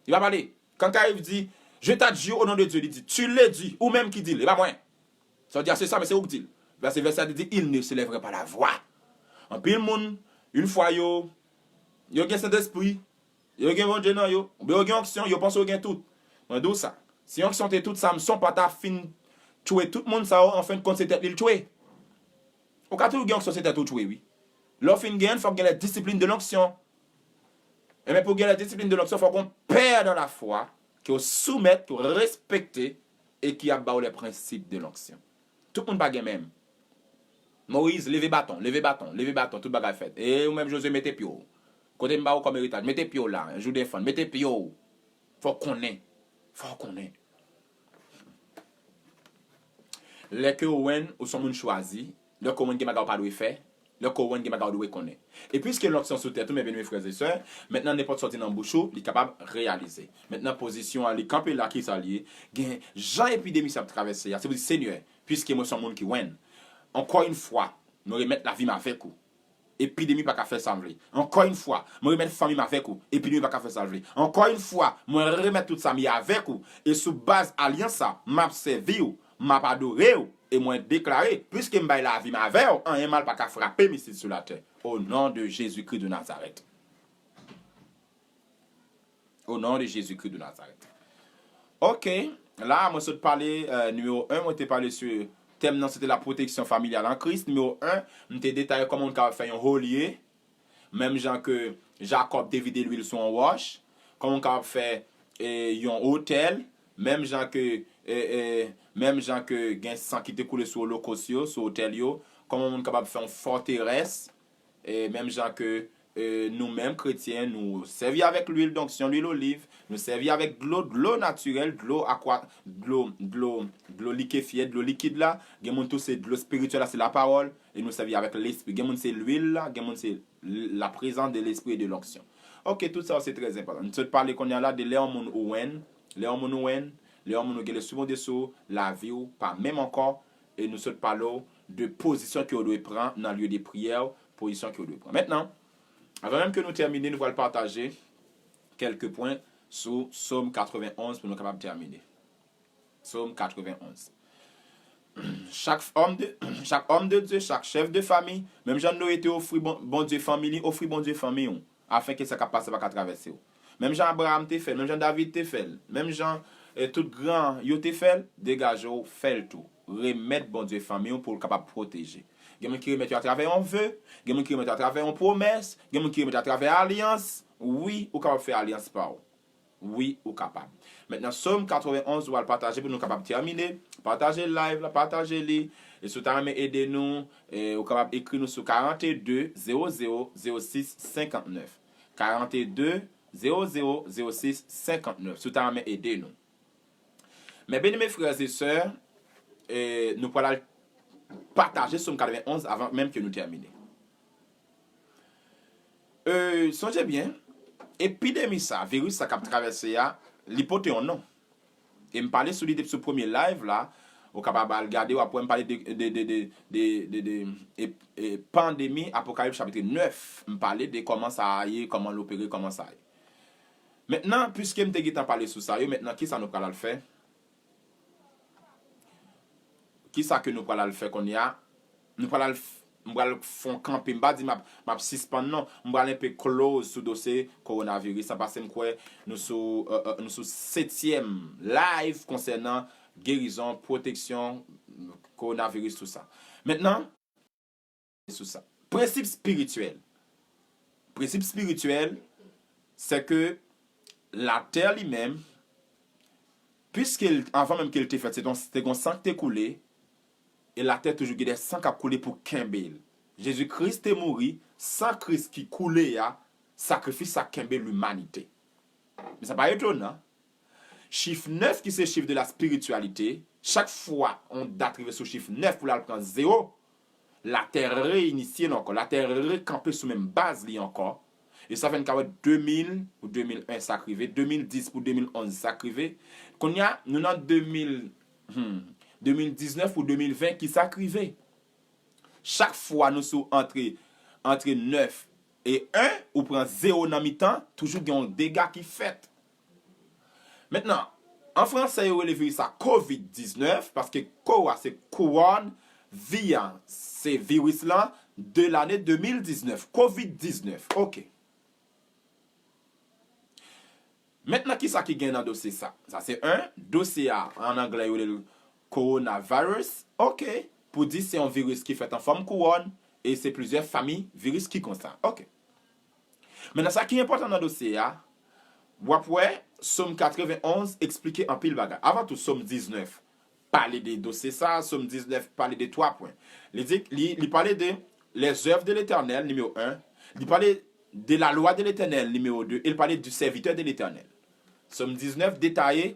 Li pa pale. Kan Kayif di, je t'adjure au nom de Dieu, li di, tu le dis, ou menm ki di l, e pa mwen. Sa w di a se sa, men se ou k di l. Paske vèsè a te di, il ne se lèvera pas la voix. Anpil moun, yon fwa yo, yo gen Sentespri, yo gen Bondye nan yo, oubyen yo gen onksyon, yo panse yo gen tout. Mwen di w sa, si onksyon te tout, Samson pa ta fin tchwe tout moun sa yo, anfendkont se tèt li l tchwe. Ou ka toujou gen onksyon, se tèt ou tchwe, wi. Lè w fin gen l, fòk gen les disciplines de l'onction. Ebyen, pou gen les disciplines de l'onction, fòk gon pè dans la foi, ke w soumèt, ke w respekte, e ki ap ba w les principes de l'onction. Tout moun pa gen menm. Moyiz, leve baton, leve baton, leve baton, tout bagay fèt. E ou menm, Jozye, mete pye w. Kote m ba ou kòm eritaj, mete pye w la, jou defan, mete pye w. Fò w konnen. Fò w konnen. Lè ke w wè n, ou se yon moun chwazi, lè ke w wè n gen bagay ou pa dwe fè, lè ke w wè n gen bagay ou dwe konnen. E piske lonksyon sou tèt ou, mes bien-aimés frères et sœurs, mentnan nenpòt sa w di nan bouch ou, li kapab reyalize. Mentnan pozisyon an, li kanpe la, kisa l ye? Gen jan epidemi sa ap travèse a, se pou di, Senyè, piske mwen se yon moun ki wè n, ankò yon fwa, mwen remèt lavi m avèk ou. Epidemi pa ka fè sa m vle. Ankò yon fwa, mwen remèt fanmi m avèk ou. Epidemi pa ka fè sa l vle. Ankò yon fwa, mwen remèt tout sa m ye avèk ou. E sou baz alyans sa, m ap sèvi w, m ap adore w, e mwen deklare, piske m bay lavi m avè w, anyen mal pa ka frape m isit sou latè. Au nom de Jésus-Christ de Nazareth. Au nom de Jésus-Christ de Nazareth. Ok, la, mwen sot pale, euh, nimewo en, mwen te pale sou tèm nan, se te la protection familiale en Christ. Nimewo en, m te detaye kòman moun kapab fè yon olye, menm jan ke Jakòb te vide lwil sou yon wòch, kòman moun kapab fè, eh, yon otèl, menm jan ke, eh, eh, menm jan ke gen san ki te koule sou olokòs yo, sou otèl yo, kòman moun kapab fè yon fòterès, E menm jan ke, e, nou menm kretyen, nou sèvi avèk lwil donksyon, lwil oliv, nou sèvi avèk dlo, dlo natirèl, dlo akwa, dlo, dlo, dlo likefye, dlo likid la. Gen moun tou se dlo espirityèl la, se lapawòl, e nou sèvi avèk lespri. Gen moun se lwil la, gen moun se l-, la présence de l'esprit et de l'onction. Ok, tout sa yo se trè enpòtan. Nou sot pale kounye a la de lè yon moun ou wè n, lè yon moun ou wè n, Lè yon moun ou gen lespri Bondye sou ou, lavi w pa menm ankò, e nou sot pale w de pozisyon ke w dwe pran nan lye de priyè w, pozisyon ke w dwe pran. Mentnan, avan menm ke nou tèmine, nou pral pataje kèlke pwen sou Sòm katrevenonz pou nou kapab tèmine. Sòm katrevenonz. Chak òm de, chak òm de Dye, chak chèf de fanmi, menm jan Noye te ofri Bon- Bondye fanmi li, ofri Bondye fanmi w, afenke sa k ap pase pa ka travèse w. Menm jan Abraham te fè l, menm jan David te fè l, menm jan eh, tout gran yo te fè l, degaje w, fè l tou. Remèt Bondye fanmi w pou l kapab pwoteje. Gen moun ki remèt yo atravè yon ve, gen moun ki remèt yo atravè yon pwomès, gen moun ki remèt yo atravè alyans. Wi, ou kapab fè alyans pa w. Wi, ou kapab. Mentnan, Sòm katrevenonz, ou al pataje pou nou kapab tèmine. Pataje live la, pataje li. E si w ta renmen ede nou, eh, ou kapab ekri nou sou karannde, zewo zewo, zewo sis, senkantnèf. Karannde, zewo zewo, zewo sis, senkantnèf. Si w ta renmen ede nou. Mes bien-aimés frères et sœurs, eh, nou pral al pataje Sòm katrevenonz avan menm ke nou tèmine. Eh, sonje byen, epidemi sa, viris sa k ap travèse a, li pote yon non. E m pale sou li depi sou premye live la, ou kapab al gade, w ap wè m pale de, de, de, de, de, de, de e, e, pandemi, Apokalips chapit nèf. M pale de kòman sa a ye, kòman l opere, kòman sa a ye. Mentnan, piske m te gentan pale sou sa yo, mentnan, kisa nou pral al fè? Kisa ke nou pral al fè kounye a? Nou pral al f- m pral fè yon kanpe. M pa di m ap, m ap sispann non. M pral enpe close sou dosye kowonaviris la, paske m kwè nou sou, eh, eh, nou sou setyèm live konsènan gerizon, pwoteksyon, kowonaviris, tou sa. Mentnan, sou sa. Prensip espirityèl. Prensip espirityèl, se ke latè li menm, piske l, anvan menm ke l te fèt, se te, te gon san ki te koule, e latè toujou gen de san k ap koule pou kenbe l. Jezi Kris te mouri, san Kris ki koule a, sakrifis sa kenbe limanite. Men sa pa etonan. Chif nèf ki se chif de la spiritualité, chak fwa yon dat rive sou chif nèf pou l al pran zewo, latè reinisye l ankò, latè rekanpe sou menm baz li ankò. E sa fè n ka wè de mil pou de mil en sa k rive, de mil dis pou de mil onz sa k rive. Kounye a, nou nan de mil, hmm, de mil diznèf pou de mil ven, kisa k rive? Chak fwa nou sou antre, antre nèf e en, ou pran zewo nan mitan, toujou gen yon dega ki fèt. Mentnan, an fransè, yo rele viris sa kovid diznèf, paske ko a se couronne, vi a se viris lan, de lane de mil diznèf, kovid diznèf. Oke. Mentnan, kisa ki gen nan dosye sa? Sa se en. Dosye a, an anglè, yo rele l coronavirus. Oke. Pou di se yon viris ki fèt an fòm kouwòn e se plizyè fanmi viris ki konsa. Oke. Mentnan, sa ki enpòtan nan dosye a, w ap wè Sòm katrevenonz eksplike anpil bagay. Avan tou, Sòm diznèf pale de dosye sa, Sòm diznèf pale de twa pwen. Li di, li, li pale de les œuvres de l'Éternel, nimewo en. Li pale de la loi de l'Éternel, nimewo de. E li pale du serviteur de l'Éternel. Sòm diznèf detaye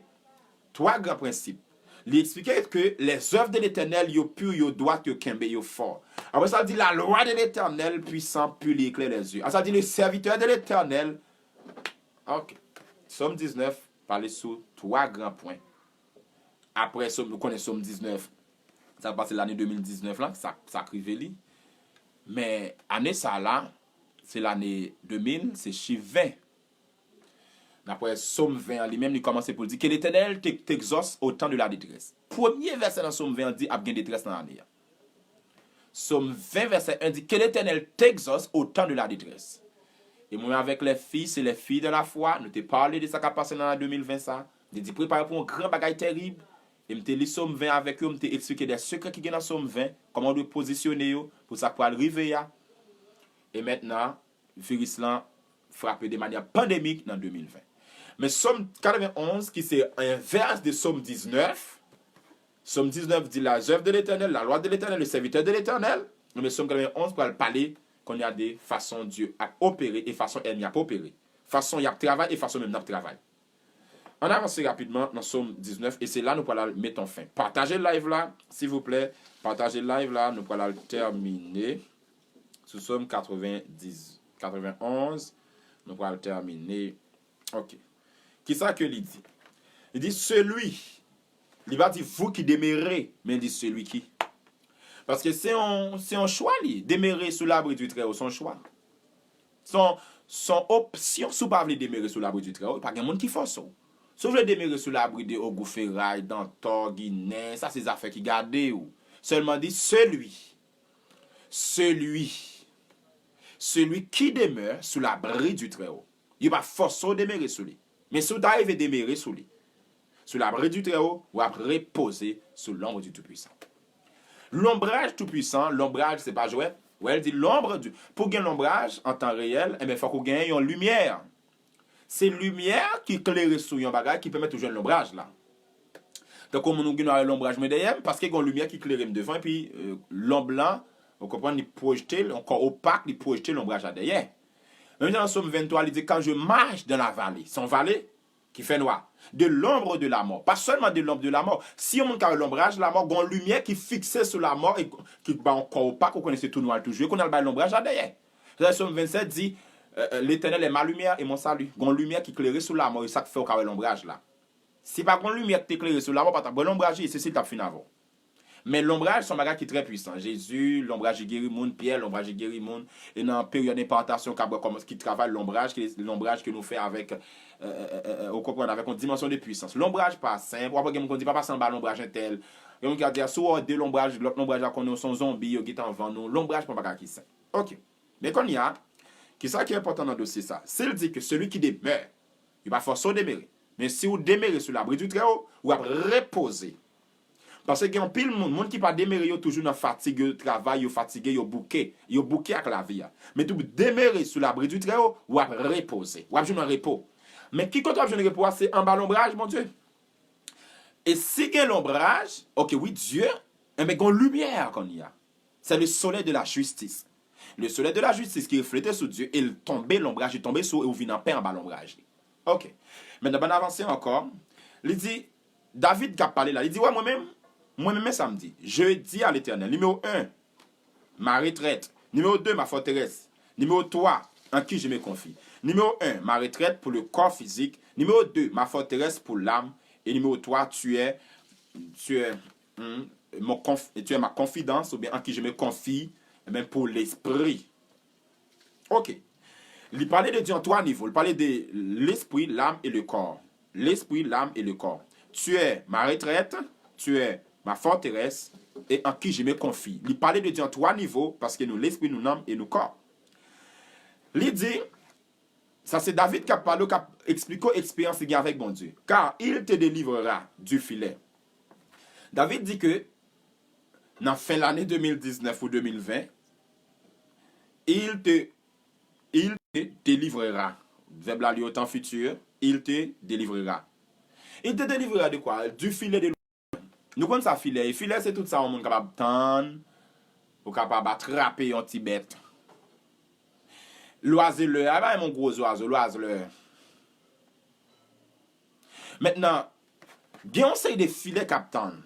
twa gran prensip. Li eksplike ke les œuvres de l'Éternel, yo pu, yo dwat, yo kenbe, yo fò. Apre sa, li di, la loi de l'Éternel puissant, pur, li éclaire les yeux. Apre sa, li di, le serviteur de l'Éternel. Ok. Sòm diznèf pale sou twa gran pwen. Apre Sòm, nou konnen Sòm diznèf, sa k pase lane de mil diznèf lan, sa, sa k rive li. Men ane sa la, se lane de mil, se chif ven. Daprè Sòm ven an li menm, li kòmanse pou l di, que l'Éternel t'e- t'exauce au temps de la détresse. Premye vèsè nan Sòm ven an di ap gen detrès nan ane a. Sòm ven vèsè en di, que l'Éternel t'exauce au temps de la détresse. E mwen avèk les fils et les filles de la foi, nou te pale de sa k ap pase nan ane de mil ven sa. Li di prepare pou yon gran bagay terib. E m te li Sòm ven avèk yo, m te eksplike de sekrè ki gen nan Sòm ven, kòman w dwe pozisyone yo pou sa k pral rive a. E mentnan, viris lan frape de manyè pandemik nan de mil ven. Men Sòm katrevenonz, ki se envès de Sòm diznèf, Sòm diznèf di, les œuvres de l'Éternel, la loi de l'Éternel, le serviteur de l'Éternel. Men Sòm katrevenonz pral pale kounye a de fason Dye ap opere e fason ènmi ap opere. Fason y ap travay e fason menm n ap travay. Ann avanse rapidman nan Sòm diznèf e se la nou pral al met yon fen. Pataje live la, silvouplè. Pataje live la, nou pral al tèmine sou Sòm katrevendiz, katrevenonz. Nou pral tèmine. Ok. Kisa ke li di? Li di celui. Li pa di vous qui demeurez, men li di celui qui. Paske se yon, se yon chwa li. Demeurer sous l'abri du Très-Haut, se yon chwa. Se yon, se yon opsyon. Si w pa vle demere sou labri du Très-Haut, pa gen moun ki fòse w. Si w vle demere sou labri de Ogou Feray, Dantò, Ginen, sa se zafè ki gade w. Sèlman di celui. Celui. Celui qui demeure sous l'abri du Très-Haut. Yo pa fòse w demere sou li. Men si w ta rive demere sou li, sous l'abri du Très-Haut, w ap repoze sou l'ombre du Tout-Puissant. Lonbraj Tout-Puissant, lonbraj se pa jwèt. Wè, l di l'ombre du. Pou gen lonbraj an tan reyèl, enben, fòk ou genyen yon limyè. Se limyè ki klere sou yon bagay ki pèmèt ou jwenn lonbraj la. Tankou moun ou gen wè lonbraj mwen dèyè m, paske gen yon limyè ki klere m devan, epi euh, lonb lan, ou konprann, li pwojte, yon kò opak, li pwojte lonbraj la dèyè. Menm jan nan Sòm venntwa, li di, quand je marche dans la vallée, se yon vale ki fè nwa, de l'ombre de la mort. Pa sèlman de l'ombre de la mort. Si yon moun ka wè lonbraj lamò, gen yon limyè ki fikse sou lamò e ki ba yon kò opak, ou konnen se tou nwa l toujou ye, kounye a l bay lonbraj la dèyè. Sa Sòm vennsèt di, euh, euh, L'Éternel est ma lumière et mon salut. Gen yon limyè ki klere sou lamò, e sa k fè w ka wè lonbraj la. Si pa gen yon limyè ki te klere sou lamò, pa t ap wè lonbraj li, e se si l t ap fin avè w. Men lonbraj se yon bagay ki trè pwisan. Jezi, lonbraj li geri moun, Pyè, lonbraj li geri moun. E nan peryòd enpaktasyon k ap wè kòman ki travay lonbraj, ki lonbraj ke nou fè avèk, euh, euh, euh, euh, ou konprann, avèk yon dimansyon de pwisans. Lonbraj pa senp, w ap wè gen moun ki di pa pase anba lonbraj entèl. Gen moun ki ap di, si w wè de lonbraj, lòt lonbraj la konnen w se yon zonbi, yo gentan vann ou. Lonbraj pa yon bagay ki senp. Ok. Men kounye a, kisa ki enpòtan nan dosye sa? Si l di ke celui qui demeure, yo pa fòse w demere. Men si w demere sou labri du Très-Haut, w ap repoze. Paske gen anpil moun, moun ki pa demere yo toujou nan fatig, yo travay, yo fatige, yo bouke, yo bouke ak lavi a. Men tou demere sou labri du Très-Haut, w ap repoze. W ap jwenn repo. Men ki kote w ap jwenn repo a? Se anba lonbraj Bondye. E si gen lonbraj, ok, wi, Dye, enben, gen limyè kounye a. C'est le soleil de la justice. Le soleil de la justice ki reflete sou Dye e l tonbe, lonbraj li tonbe sou ou e ou vin anpè anba lonbraj li. Ok. Mentnan, ban n avanse ankò. Li di, David k ap pale la, li di, wè, mwen menm, mwen menm, men sa m di. Je dis à l'Éternel, numéro un, ma retraite. Numéro deux, ma forteresse. Numéro trois, en qui je me confie. Numéro un, ma retraite pour le corps physique. Numéro deux, ma forteresse pour l'âme. Et numéro trois, tu es, tu es, hmm, mon conf-, tu es ma confidence, oubyen en qui je me confie, eh ben, pour l'esprit. Ok. Li pale de Dye an twa nivo. Li pale de l'esprit, l'âme et le corps. L'esprit, l'âme et le corps. Tu es ma retraite, tu es ma forteresse, et en qui je me confie. Li pale de Dye an twa nivo, paske nou lespri, nou nanm e nou kò. Li di, sa se David k ap pale, k ap eksplike w eksperyans li gen avèk Bondye. Car il te délivrera du filet. David di ke nan fen lane de mil diznèf ou de mil ven, il te, il te délivrera. Vèb la li o tan fiti, il te délivrera. Il te délivrera de quoi? Du filet de l'ourageux. Nou konn sa filè ye. Filè se tout sa yon moun kapab tann, ou kapab atrape yon ti bèt. Lwazelè a, pa yon gwo zwazo, lwazelè. Mentnan, gen yon seri de filè k ap tann.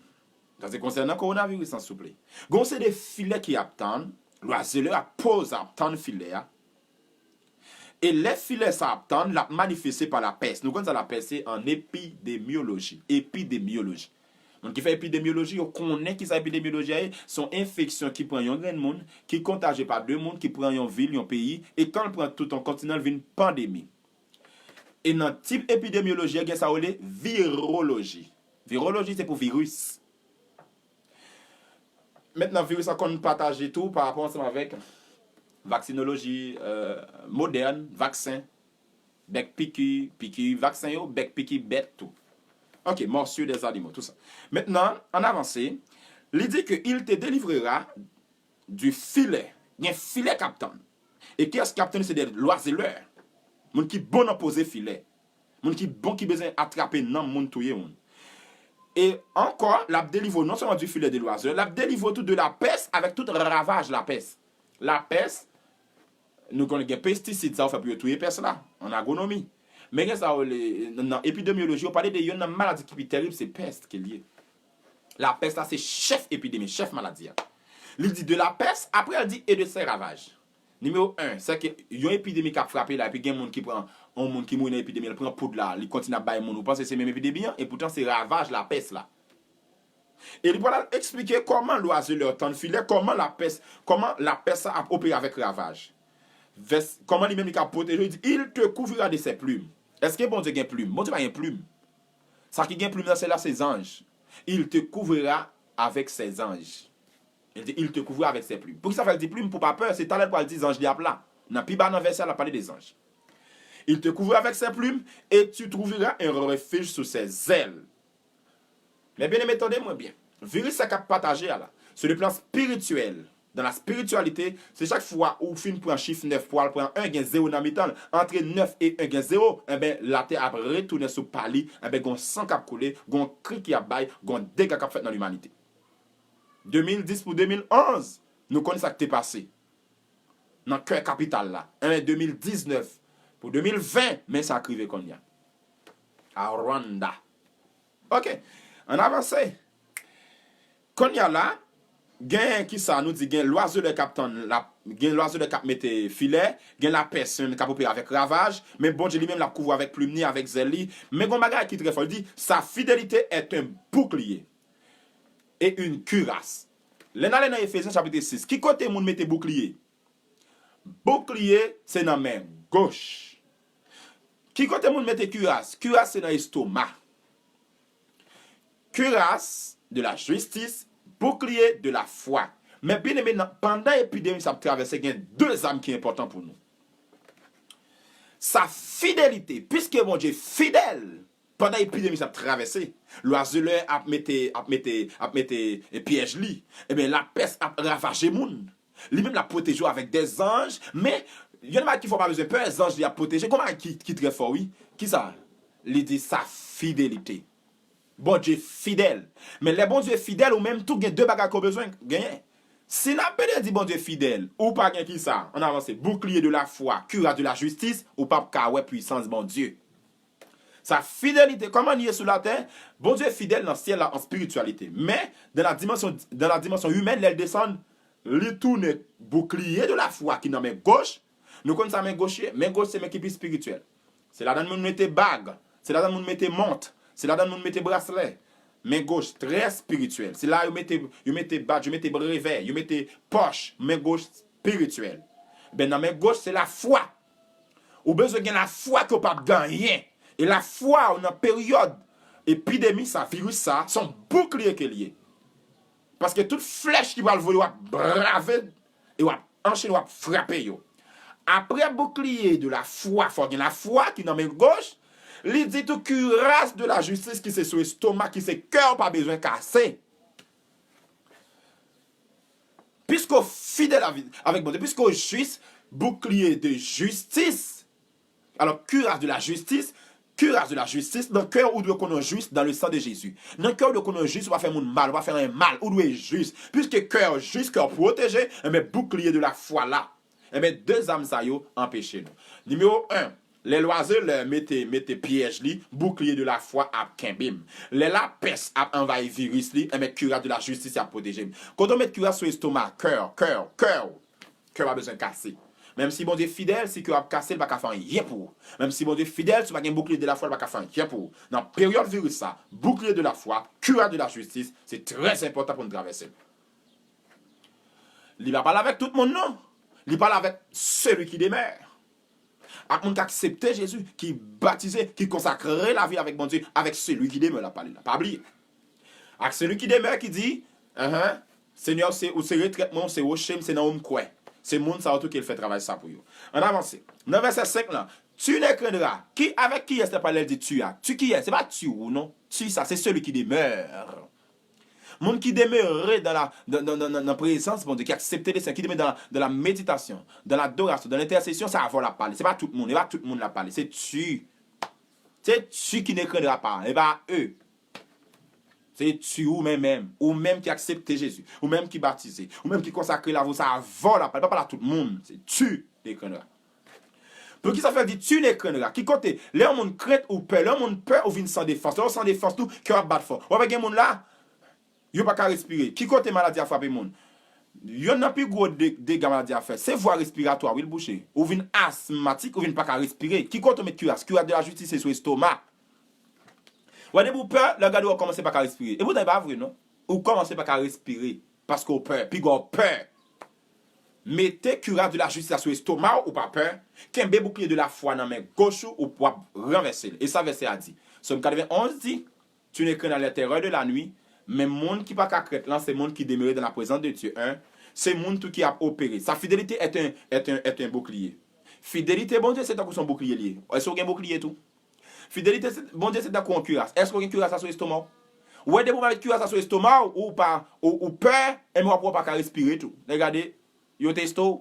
Sa se konsènan kowonaviris lan, souple. Gen yon seri de filè ki ap tann, lwazelè a poze ap tann filè a. E lè filè sa ap tann, l ap manifeste pa lapès. Nou konn sa lapès se an epidemyoloji. Epidemyoloji. Moun ki fè epidemyoloji, yo konnen ki sa epidemyoloji a ye. Se yon enfeksyon ki pran yon grenn moun, ki kontajye pa de moun, ki pran yon vil, yon peyi, e kan l pran tout yon kontinan, l vin pandemi. E nan tip epidemyoloji a, gen sa yo rele viroloji. Viroloji, se pou viris. Mentnan, viris la konn pataje tou pa rapò ansanm avèk vaksinoloji, euh, modèn, vaksen, bèk piki, piki vaksen yo, bèk piki bèt tou. Ok, morsure des animaux, tout sa. Mentnan, ann avanse, li di ke il te délivrera du filet. Gen filè k ap tann. E kiyès k ap tann? Se de lwazelè. Moun ki bon nan poze filè. Moun ki bon, ki bezwen atrape nanm moun, touye moun. E ankò, l ap delivre w non sèlman du filet de l'oiseleur, l ap delivre w tou de la pès avèk tout ravaj lapès. Lapès, nou konnen gen pestisid sa yo fè pou yo touye pès la, an agwonomi. Men gen sa yo rele, nan epidemyoloji, yo pale de youn nan maladi ki pi tèrib, se pès ke l ye. Lapès la se chèf epidemi, chèf maladi a. Li di de la pès, apre l di et de ses ravages. Nimewo en, se ke yon epidemi k ap frape la, epi gen moun ki pran, yon moun ki mouri nan epidemi, l pran poud la, li kontinye ap bay moun, ou panse se menm epidemi an, e poutan se ravaj lapès la. E li pral eksplike kòman lwazelè tann filè, kòman lapès, kòman lapès sa ap opere avèk ravaj. Vès, kòman li menm li ka pwoteje, li di, il te couvrira de ses plumes. Èske Bondye gen plim? Bondye pa gen plim. Sa ki gen plim nan syèl la, se zanj. Il te couvrira avec ses anges. Il te, il te couvrira avec ses plumes. Poukisa fè l di plim? Pou pa pè, se talè l pral di zanj li ap la. Nan pi ba nan vèsè a, l ap pale de zanj. Il te couvrira avec ses plumes et tu trouveras un refuge sous ses ailes. Men byeneme, tande mwen byen. Viris sa k ap pataje a la, sur le plan spirituel, dans la spiritualité, se chak fwa ou fin pran chif nèf pou al pran en, gen zewo nan mitan l, antre nèf e en gen zewo, enben, latè ap retounen sou pa li, enben, gon san k ap koule, gon kri ki ap bay, gon dega k ap fèt nan limanite. De mil dis pou de mil onz, nou konn sa k te pase nan kè kapital la. Enben, de mil diznèf pou de mil ven, men sa k rive kounye a. A Rwanda. Ok, ann avanse. Kounye a la, gen kisa nou di, gen lwazelè k ap tann, l ap, gen lwazelè k ap mete filè, gen lapès menm k ap opere avèk ravaj, men Bondye li menm l ap kouvri avèk plim ni, avèk zèl li. Men gon bagay ki trè fò, li di, sa fidelite est un bouclier et une cuirasse. Lè n ale nan Efezyen chapit sis, ki kote moun mete boukliye? Boukliye se nan men goch. Ki kote moun mete kiras? Kiras se nan estoma. Cuirasse de la justice, bouclier de la foi. Men byeneme, nan, pandan epidemi sa ap travèse, gen de zam ki enpòtan pou nou. Sa fidelite, piske Bondye fidèl, pandan epidemi sa ap travèse, lwazelè ap mete, ap mete, ap mete, e, pyèj li, ebyen, lapès ap ravaje moun. Li menm l ap pwoteje w avèk de zanj, men, yon bagay ki fè w pa bezwen pè, zanj li ap pwoteje. Gon bagay ki, ki trè fò, wi. Kisa? Li di sa fidelite. Bondye fidèl. Men lè Bondye fidèl, ou menm tou gen de bagay ke w bezwen genyen. Si n ap pede di Bondye fidèl, ou pa gen kisa? Ann avanse. Bouclier de la foi, cuirasse de la justice, ou p ap ka wè pwisans Bondye. Sa fidelite, kòman li ye sou latè? Bondye fidèl nan syèl la an spirityalite. Men, dans la dimension, dans la dimension humaine, lè l desann, li tounen bouclier de la foi ki nan men goch. Nou konn sa men goch ye? Men goch se men ki pi spirityèl. Se ladan moun mete bag, se ladan moun mete mont, se ladan moun mete braslè. Men goch, trè spirityèl. Se la yo mete, yo mete bag, yo mete brevè, yo mete pòch, men goch spirityèl. Ben, nan men goch, se lafwa. Ou bezwen gen lafwa ke w p ap gen anyen. E lafwa w nan peryòd epidemi sa, viris sa, se yon boukliye ke l ye. Paske tout flèch ki pral voye, w ap brave e w ap anchene, w ap frape yo. Apre bouclier de la foi, fò w gen lafwa ki nan men goch, li di tou cuirasse de la justice ki se sou estoma, ki se kè w pa bezwen kase. Piske w fidèl avè-, avèk Bondye, piske w jis, bouclier de justice, alò, cuirasse de la justice, cuirasse de la justice, nan kè w ou dwe konnen w jis dans le sang de Jésus. Nan kè w ou dwe konnen w jis, ou pa fè moun mal, ou pa fè anyen mal, ou dwe jis. Piske kè w jis, kè w pwoteje, enben, bouclier de la foi la. Enben, de zam sa yo anpeche nou. Nimewo en, lè lwazelè mete, mete pyèj li, bouclier de la foi ap kenbe m. Lè lapès ap anvayi viris li, enben, cuirasse de la justice ap pwoteje m. Kote w met cuirasse sou estoma, kè w, kè w, kè w. Kè w pa bezwen kase. Menm si Bondye fidèl, si kè w ap kase, l pa ka fè anyen pou ou. Menm si Bondye fidèl, si w pa gen bouclier de la foi, l pa ka fè anyen pou ou. Nan peryòd viris sa, bouclier de la foi, cuirasse de la justice, se trè enpòtan pou n travèse l. Li pa pale avèk tout moun, non. Li pale avèk celui qui demeure. Ak moun ki aksepte Jezi, ki batize, ki konsakre lavi avèk Bondye, avec celui qui demeure, l ap pale la. Pa bliye. Ak celui qui demeure ki di, enhen, Senyè, ou se, ou se retrèt mwen, ou se woche m, se nan ou m kwè. Se moun sa yo tou ke l fè travay sa pou yo. Ann avanse. Nan vèsè senk lan, tu ne craindras. Ki, avèk kiyès l ap pale lè l di tu a? Tu kiyès? Se pa tu ou non. Tu sa, se celui qui demeure. Moun ki demere dans la, dans, dans, dans, dans, dans prezans Bondye, ki aksepte le Seigneur, ki demere dans la, dans la méditation, dans l'adoration, dans l'intercession, se avè w l ap pale. Se pa tout moun, e pa tout moun l ap pale. Se tu. Se tu qui ne craindras pas, e pa eux. Se tu ou menm menm. Ou menm ki aksepte Jezi. Ou menm ki batize. Ou menm ki konsakre lavi w, se avè w l ap pale. Pa pale a tout moun. Se tu ne craindras. Poukisa fè l di tu ne craindras? Ki kote? Lè yon moun krent ou pè, lè yon moun pè ou vin san defans. Lè w san defans tou, kè w ap bat fò. W ap gen moun la, yo pa ka respire. Ki kote maladi a frape moun? Yonn nan pi gwo de- dega maladi a fè, se vwa respiratwa, wi, l bouche. Ou vin asmatik, ou vin pa ka respire. Ki kote w met kiras? Kiras de la jistis se sou estoma. Wè, depi w pè, lè w gade w kòmanse pa ka respire. E poutan, e pa vre, non. Ou kòmanse pa ka respire. Paske w pè. Pigwa w pè. Mete kiras de la jistis la sou estoma w, ou pa pè. Kenbe boukliye de la fwa nan men goch ou, ou w ap ranvèse l. E sa vèsè a di. Sòm katrevenn onz di, Tu ne craindras les terreurs de la nuit, men moun ki pa ka krent lan, se moun ki demere dans la présence de Dieu, en, se moun tou ki ap opere. Sa fidelite est un, est un, est un bouclier. Fidelite Bondye se tankou son boukliye li ye. Èske w gen boukliye tou? Fidelite se- Bondye se tankou yon kiras. Èske w gen kiras la sou estoma w? Wè, depi w pa met kiras la sou estoma w, ou pa, ou, ou pè, enben w ap wè w pa ka respire tou. Lè gade, yo teste w,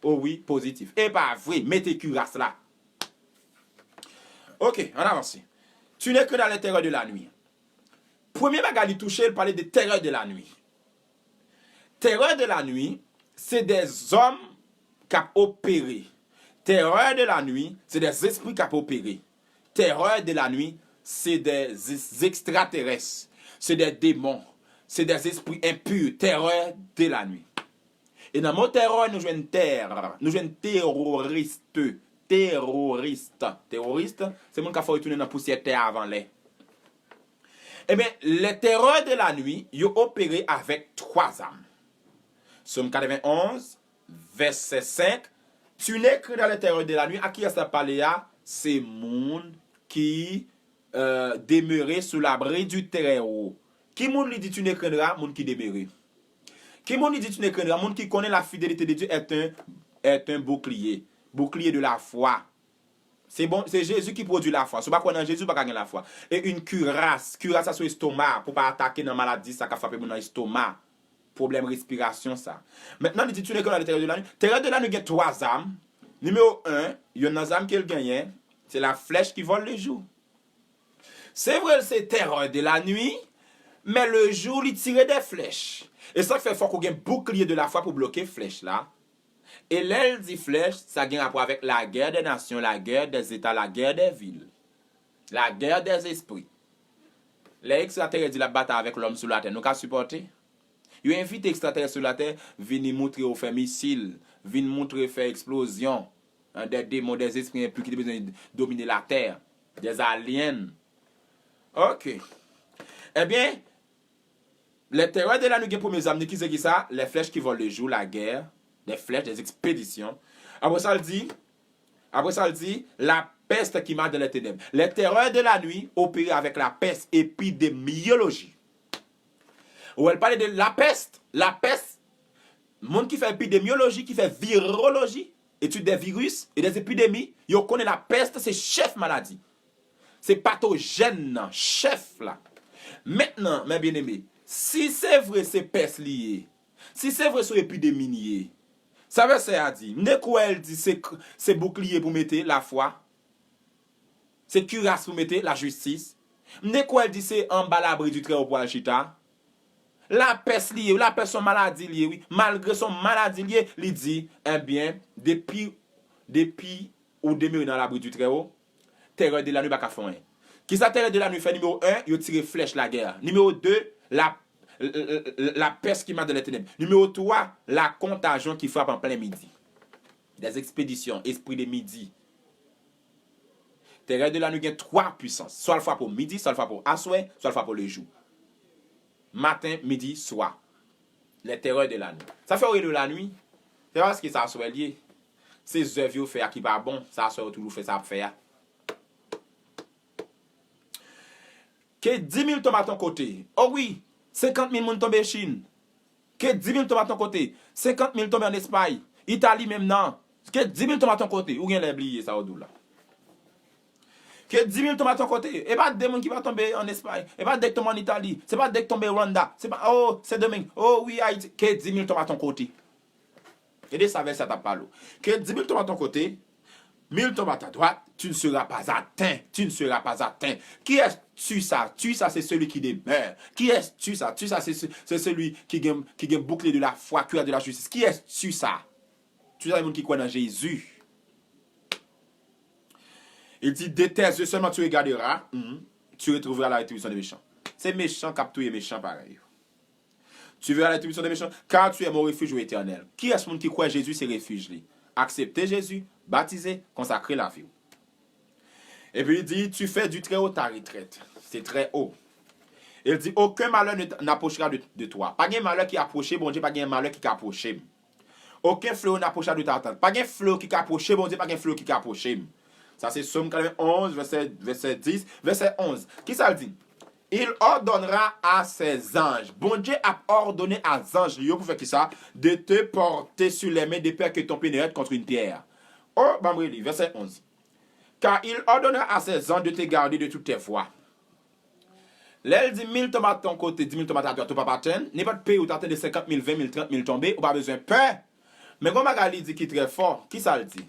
o wi, pozitif. E pa vre, mete kiras la. Ok, ann avanse. Tu ne craindras les terreurs de la nuit. Premye bagay li touche, l pale de terreur de la nuit. Terreur de la nuit, se de zòm k ap opere. Terreur de la nuit, se de zespri k ap opere. Terreur de la nuit, se de zes- ekstraterès, se de demon, se de zespri enpi. Terreur de la nuit. E nan mo terreur, nou jwenn tè, nou jwenn terroriste. Terroriste. Terroriste, se moun k ap fè w retounen nan pousyè tè avan lè. Ebyen, les terreurs de la nuit, yo opere avèk twa zam. Sòm katrevenn onz, vèsè senk. Tu ne craindras les terreurs de la nuit. A kiyès l ap pale a? Se moun ki euh, demeurer sous l'abri du Très-Haut. Ki moun li di tu ne craindras? Moun ki demere. Ki moun li di tu ne craindras? Moun ki konnen la fidélité de Dieu est un, est un bouclier. Bouclier de la foi. Se bon, se Jezi ki pwodui lafwa. Si w pa kwè nan Jezi, ou pa ka gen lafwa. E yon kiras, kiras sa sou estoma, pou pa atake nan maladi sa ka frape moun nan estoma. Pwoblèm respirasyon sa. Mentnan, li di tu ne craindras les terreurs de la nuit. Terreur de la nuit gen twa zam. Nimewo en, yonn nan zam ke l genyen, se la flèche qui vole le jour. Se vre, l se terreur de la nuit, men le jour, li tire de flèch. E sa k fè fòk ou gen bouclier de la foi pou bloke flèch la. E lè l di flèch, sa gen rapò avèk la guerre des nations, la guerre des États, la guerre des villes, la guerre des esprits. Lè ekstraterès di l ap batay avèk lòm sou latè, nou ka sipòte? Yo envite ekstraterès sou latè, vini moutre yo fè misil, vin moutre fè eksplozyon, hein, des démons, des esprits impuits ki te bezwen domine latè, des aliens. Ok. Ebyen, les terreurs de la nuit gen premye zam ni ki se ki sa? Les flèches qui volent le jour, la guerre, des flèches, des expéditions. Apre sa, l di, apre sa, l di, la peste qui marche dans les ténèbres. Les terreurs de la nuit opère avec la peste, épidémiologie. Ou wè l pale de la peste, la peste, moun ki fè epidemyoloji, ki fè viroloji, étude des virus et des épidémies, yo konnen la peste se chèf maladi. Se patojèn nan, chèf la. Mentnan, mes bien-aimés, si se vre se pès li ye, si se vre se yon epidemi li ye, sa vèsè a di, m te kwè l di se, se boukliye pou mete, lafwa. Se kiras pou mete, lajistis. M te kwè l di se anba labri di Trèwo pou al chita. Lapès li ye, lapès se yon maladi li ye, wi. Malgre se yon maladi li ye, li di, ebyen, depi, depi ou demere nan labri di Trèwo, terè de lanwi pa ka fè w anyen. Kisa terè de lanwi fè? Nimewo en, yo tire flèch lagè a. Nimewo de, la, la peste qui marche dans les ténèbres. Nimewo twa, la contagion qui frappe en plein midi. Des expéditions, espri de midi. Terè de lanwi gen twa pwisans. Swa l frape w midi, swa l frape w aswè, swa l frape w lejou. Maten, midi, swa. Les terreurs de la nuit. Sa fè w rele yo lanwi? Se pa paske se aswè l ye. Se zèv yo fè a ki pa bon. Se aswè yo toujou fè sa y ap fè a. Que dix mille tombent à ton côté. Oh wi, senkant mil moun tonbe Chin. Que dix mille tombent à ton côté. Senkant mil tonbe ann Espay. Itali menm nan. Que dix mille tombent à ton côté. Ou gen lè bliye sa yo di w la. Que dix mille tombent à ton côté. E pa de moun ki pa tonbe ann Espay. E pa de k tonbe ann Itali. Se pa de k tonbe Rwanda. Se pa, oh, Sendomeng. Oh wi, Ayiti. Que dix mille tombent à ton côté. E de sa vèsè a t ap pale w. Que dix mille tombent à ton côté, mille tombent à ta droite, tu ne seras pas atteint, tu ne seras pas atteint. Qui est tu ça? Tu ça, c'est celui qui demeure. Qui est tu ça? Tu ça, c'est ce- c'est celui qui gen, qui gen bouclier de la foi, cuirasse de la justice. Qui est tu ça? Tu ça, se moun ki kwè nan Jezi. Il dit, de tes yeux seulement tu regarderas, mhm, tu retrouveras la rétribution des méchants. Se mechan k ap touye mechan parèy yo. Tu verras la rétribution des méchants, car tu es mon refuge, ô Éternel. Kiyès moun ki kwè Jezi se refij li? Aksepte Jezi, batize, konsakre lavi w. Epi li di, tu fais du très haut ta retraite. Se trè o. E li di, aucun malheur ne t- n'approchera de, de toi. Pa gen malè ki apwoche Bondye, pa gen malè ki ka apwoche m. Aucun fléau n'approchera de ta tente. Pa gen fléau ki ka apwoche Bondye, pa gen fléau ki ka apwoche m. Sa se Sòm katrevenn onz, vèsè, vèsè dis, vèsè onz. Kisa l di? Il ordonnera à ses anges. Bondye ap òdone a zanj li yo pou fè kisa? De te porter sur les mains de peur que ton pied ne heurte contre une pierre. Oh, ban m reli, vèsè onz. Car il ordonnera à ses anges de te garder de toutes tes voies. Lè l di mil tonbe à ton côté, dix mille tombent à ta droite, ou p ap atenn, nenpòt peyi ou ta tande senkant mil, ven mil, trant mil tonbe, ou pa bezwen pè. Men gon bagay li di ki trè fò, kisa l di?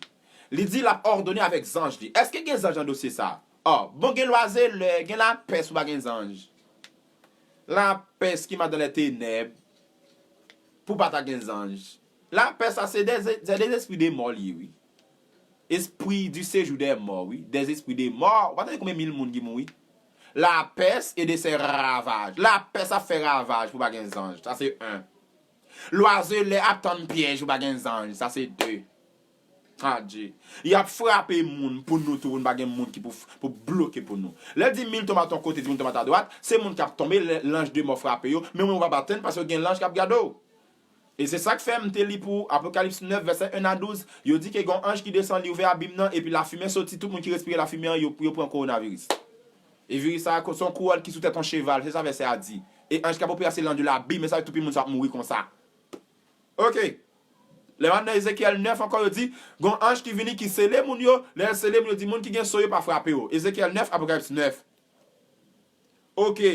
Li di l ap òdone avèk zanj li. Èske gen zanj nan dosye sa? Ò, bon, gen lwa zelè, gen lapès ou pa gen zanj. Lapès ki ma dan lè tenèb, pou pa ta gen zanj. Lapès sa se de, se de zespri de mò li ye, wi. Esprit du séjour des morts, wi. Des esprits de mort. Ou pa tande konbyen mil moun ki mouri? Lapès e de ses ravages. Lapès ap fè ravaj pou pa gen zanj. Sa se en. Lwa zelè ap tann pyèj pou pa gen zanj. Sa se de. Adje. Y ap frape moun pou nou tou, pou nou pa gen moun ki pou, pou bloke pou nou. Lè di mil tombent à ton côté, dix mille tombent à ta droite, se moun k ap tonbe, lè lanj de mò frape yo, men ou menm ou p ap atenn paske gen lanj k ap gade w. E se sa k fè m te li pou Apokalips nèf, vèsè en a douz, yo di ke gon anj ki desann, li ouvè abim nan, epi lafimen soti, tout moun ki respire lafimen an, yo, yo pran kowonaviris. E viris sa a, se yon kouwòn ki sou tèt yon cheval, se sa vèsè a di. E anj k ap opere a se l'ange de l'abîme, e sa toupi moun sa ap mouri konsa. Oke. Lè m al nan Ezekyèl nèf ankò, yo di, gon anj ki vini, ki sele moun yo, lè l sele moun yo, di moun ki gen so yo pa frape yo. Ezekyèl nèf, Apokalips nèf. Oke.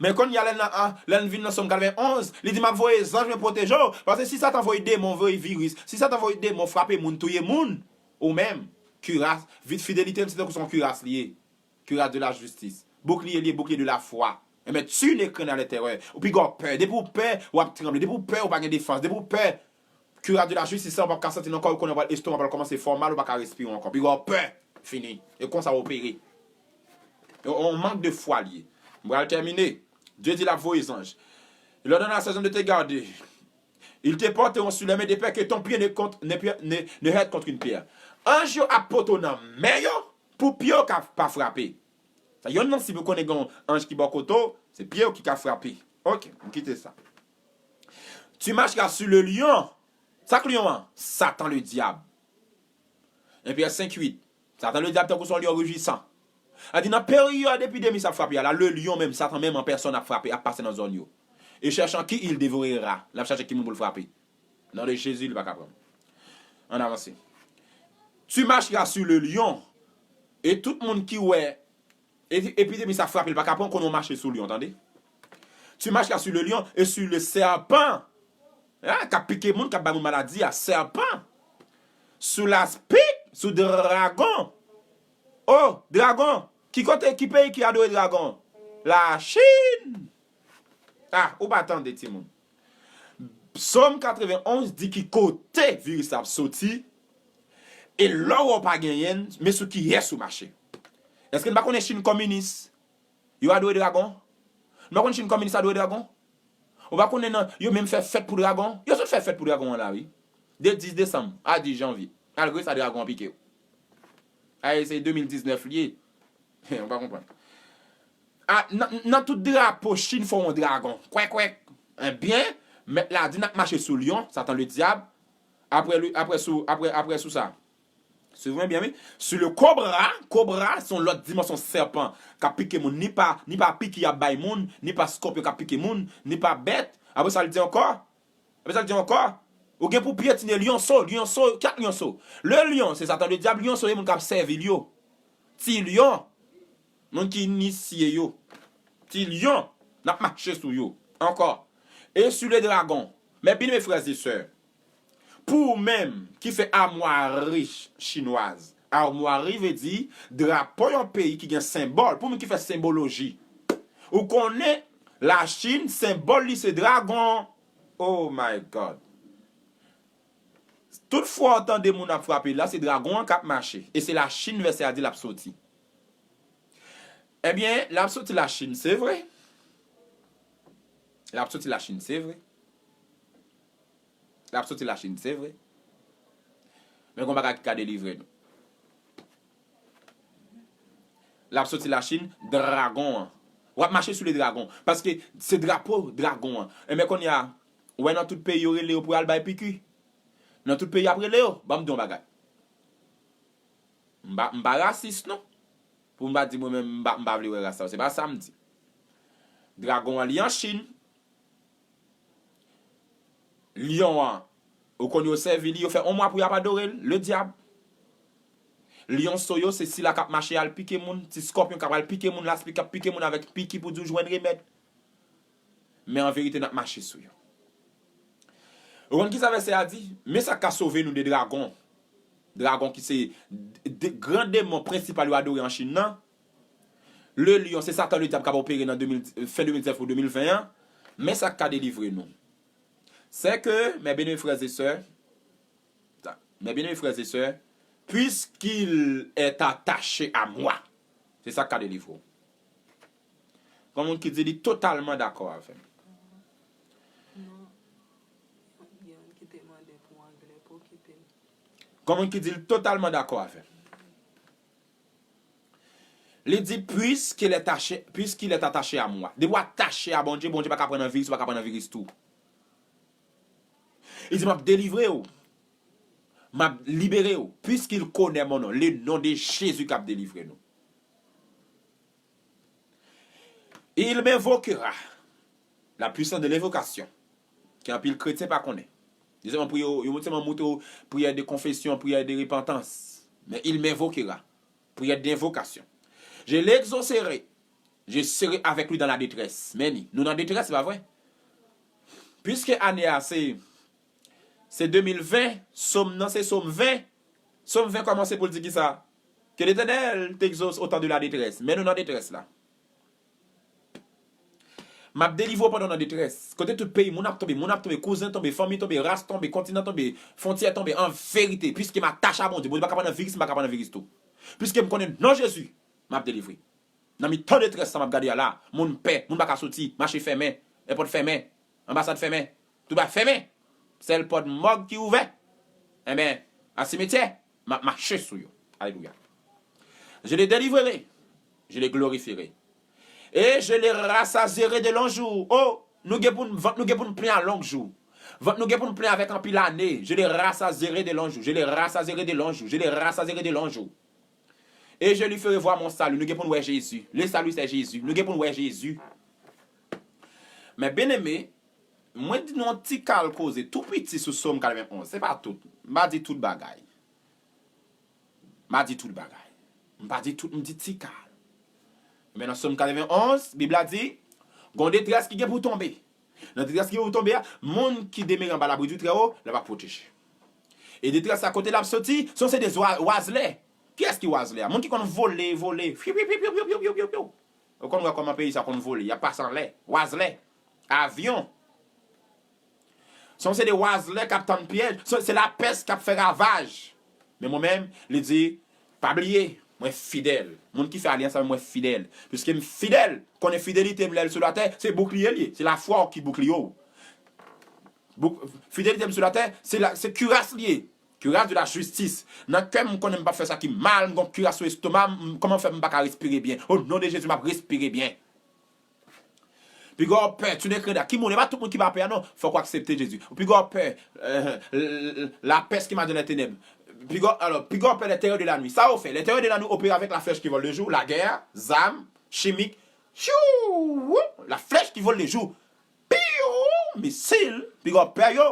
Men kounye a, lè n, a, lè n vin nan Sòm katrevenn onz, li di, m ap voye zanj mwen pwoteje w. Paske si Satan voye demon, voye viris, si Satan voye demon frape moun, touye moun, ou menm, kiras, vit fidelite m, se tankou se yon kiras li ye. Kiras de la jistis. Boukliye li ye, boukliye de la fwa. Enben, tu ne craindras les terreurs. Ou pi gwo pè. Depi ou pè, w ap tranble. Depi ou pè, ou pa gen defans. Depi ou pè, Kiras de la jistis la, ou p ap ka santi nan kò w, ou konnen w pral estoma pral kòmanse fè w mal, ou pa ka respire ankò. Pi gwo pè, fini. E konsa w opere. Yon, yon mank de fwa li ye. M pral tèmine. Dye di l ap voye zanj. Il ordonne à ses anges de te garder. Ils te porteront sur les mains de peur que ton pied ne, contre, ne, ne, ne heurte contre une pierre. Anj yo ap pote w nan men yo pou pye w ka pa frape. Sa youn nan siy pou konnen gen yon anj ki bò kote w, se pye w ki ka frape. Ok, m kite sa. Tu marcheras sur le lion. Sa k lyon an? Satan le dyab. En Pyè senk uit. Satan le dyab tankou se yon lyon rujisan. Sa di nan peryòd epidemi sa ap frape a la, le lion menm, Satan menm an pèsòn ap frape, ap pase nan zòn yo. E chèchan ki il devorera. L ap chache ki moun pou l frape. Non de Jezi, li pa ka pran. Ann avanse. Tu marcheras sur le lion. E tout moun ki wè e, epidemi sa frape l pa ka pran, konnen w mache sou lyon, tande. Tu marcheras sur le lion et sur le serpent. Ah, k ap pike moun, k ap bay moun maladi a, serpent. Sou la spic, sou dragon. Oh, dragon. Ki kote, ki peyi ki adore dragon? Lachin. Ah, ou pa tande, timoun. Sòm katrevenn onz di ki kote viris la ap soti, e lè w wè w pa genyen l, men sou kiyès ou mache. Èske n pa konnen Chin kominis? Yo adore dragon? Nou pa konn Chin kominis adore dragon? Ou pa konnen nan, yo menm fè fèt pou dragon? Yo sot fè fèt pou dragon an la, wi. De dis desanm a dis janvye. Malgre sa, dragon an pike w. Ay, se de mil diznèf li ye. Ou pa konprann. A, nan, nan tout drapo, Chin fè yon dragon. Kwèk, kwèk. Ebyen, mèt la di n ap mache sou lyon, Satan le dyab. Apre, li- apre sou, apre, apre sou sa. Suiv mwen byen, wi. Sur le cobra, kobra, se yon lòt dimansyon sèpan k ap pike moun. Ni pa, ni pa piki y ap bay moun, ni pa skòpyon k ap pike moun, ni pa bèt. Apre sa, l di ankò, Apre sa, l di ankò, ou gen pou pyetine lyonso, lyonso, kat lyonso. Le lyon, se Satan le dyab, lyonso, se moun k ap sèvi l yo. Ti lyon, moun ki inisye yo. Ti lyon, n ap mache sou yo. Ankò. E sur le dragon. Mes bien-aimés frères et sœurs, pou ou menm ki fè amwari chinwaz, amwari vle di drapo yon peyi ki gen senbòl, pou moun ki fè senboloji. Ou konnen Lachin, senbòl li se dragon. Oh my God. Tout fwa w tande moun ap frape la, se dragon an k ap mache. E se Lachin vèsè a di l ap soti. Ebyen, l ap soti Lachin, se vre. L ap soti Lachin, se vre. L ap soti Lachin, se vre. Men gon bagay ki ka delivre nou. L ap soti Lachin, dragon an. W ap mache sou le dragon. Paske se drapo dragon an. Enben kounye a, ou wè nan tout peyi yo rele yo pou al bay piki. Nan tout peyi y ap rele yo. Ban m di yon bagay. M pa, m pa rasis non. Pou m pa di mwen menm m pa, m pa vle wè ras sa yo. Se pa sa m di. Dragon an li an Chin. Lyon an, ou konn yo sèvi li, yo fè yon mwa pou y ap adore l, le dyab. Lyonso yo, se sila k ap mache al pike moun, ti skòpyon k ap al pike moun, laspik k ap pike moun avèk piki pou di w jwenn remèd. Men an verite, n ap mache sou yo. Ou konn kisa vèsè a di? Men sa k ka sove nou de dragon. Dragon ki se de, gran demon prensipal yo adore an Chin nan. Le lyon, se Satan le dyab k ap opere nan de mil, fen de mil diznèf pou de mil ven an. Men sa k ka delivre nou. C'est que, mes bien-aimés frères et sœurs, mes bien-aimés frères et sœurs, puisqu'il est attaché à moi. Se sa k ka delivre w. Gon moun ki di li totalman dakò avè m. Non. Gen youn ki te mande pou anglè, pou kite l. Gon moun ki di l totalman dakò avè m. Li di, puisqu'il est attaché, puisqu'il est attaché à moi. Depi w atache a Bondye, Bondye pa ka pran nan viris, ou pa ka pran nan viris tou. Li di, m ap delivre w. M ap libere w. Puisqu'il connaît mon nom. Le nom de Jésus k ap delivre nou. Il m'invoquera. La puissance de l'invocation. Ke anpil kretyen pa konnen. Yo sèlman priye, yo sèlman montre w priyè de konfesyon, priyè de repantans. Men il m'invoquera. Priyè denvokasyon. Je l'exaucerai. Je serai avec lui dans la détresse. Men ni, nou nan detrès, se pa vre? Piske ane a se, se de mil ven, sòm nan se sòm ven. Sòm ven kòmanse pou l di kisa? Que l'Éternel t'exauce au temps de la détresse. Men nou nan detrès la. M ap delivre w pandan w nan detrès. Kote tout peyi, moun ap tonbe, moun ap tonbe, kouzen tonbe, fanmi tonbe, ras tonbe, kontinan tonbe, fwontyè tonbe, an verite, piske m atache a Bondye, Bondye pa ka pran nan viris, m pa ka pran nan viris tou. Piske m konnen nan Jezi, m ap delivre. Nan mitan detrès sa m ap gade a la, moun pè, moun pa ka soti, mache fèmen, èpòt fèmen, anbasad fèmen, tout bagay fèmen. Sèl pòt mòg ki ouvè. Enben, a simetyè, m ap mache sou yo. Alelouya. Je les délivrerai, je les glorifierai. Et je les rassasierai de longs jours. Oh, nou gen pou n, vant nou gen pou n plen a long jou. Vant nou gen pou n plen avèk anpil ane. Je les rassasierai de longs jours. Je les rassasierai de longs jours. Je les rassasierai de longs jours. Et je lui ferai voir mon salut. Nou gen pou n wè Jezi. Le salut, c'est Jésus. Nou gen pou n wè Jezi. Men byeneme, mwen di nou yon ti kal koze tou piti sou Sòm katrevenn onz. Se pa tout. M pa di tout bagay. M pa di tout bagay. M pa di tout, m di ti kal. Men nan Sòm katrevenn onz, Bib la di, gon detrès ki gen pou tonbe. Nan detrès ki gen pou tonbe a, moun ki demere anba labri du Trèwo, l ap pwoteje. E detrès sa kote l ap soti, se yon seri de wazlè. Kiyès ki wazlè a? Moun ki konn vole, vole. Fyu, fyu, fyu. Ou konn wè kòman peyi sa konn vole, y ap pase anlè. Wazlè. Avyon. Se yon seri de wazlè k ap tann pyèj. Se, se lapès k ap fè ravaj. Men mwen menm, li di, pa bliye, mwen fidèl. Moun ki fè alyans avè mwen fidèl. Piske m fidèl, konnen fidelite m lè l sou latè, se boukliye l ye. Se lafwa w ki boukliye w. Bouk, fidelite m sou latè, se la, se kiras li ye. Kiras de la jistis. Nan kè m, m konnen m p ap fè sa ki mal, m gon kiras sou estoma m, kòman fè m pa ka respire byen? O non de Jezi, m ap respire byen. Piga w pè, tu ne craindras. Ki moun, e pa tout moun ki pa pè a non. Fòk w aksepte Jezi. Piga w pè, euh, l, l, l, la peste qui marche dans les ténèbres. Piga, alors, piga w pè les terreurs de la nuit. Sa yo fè? Les terreurs de la nuit opère avec la flèche qui vole de jour, la guerre, zam chimik. Tchou! La flèche qui vole de jour. Piou! Misil. Piga w pè yo.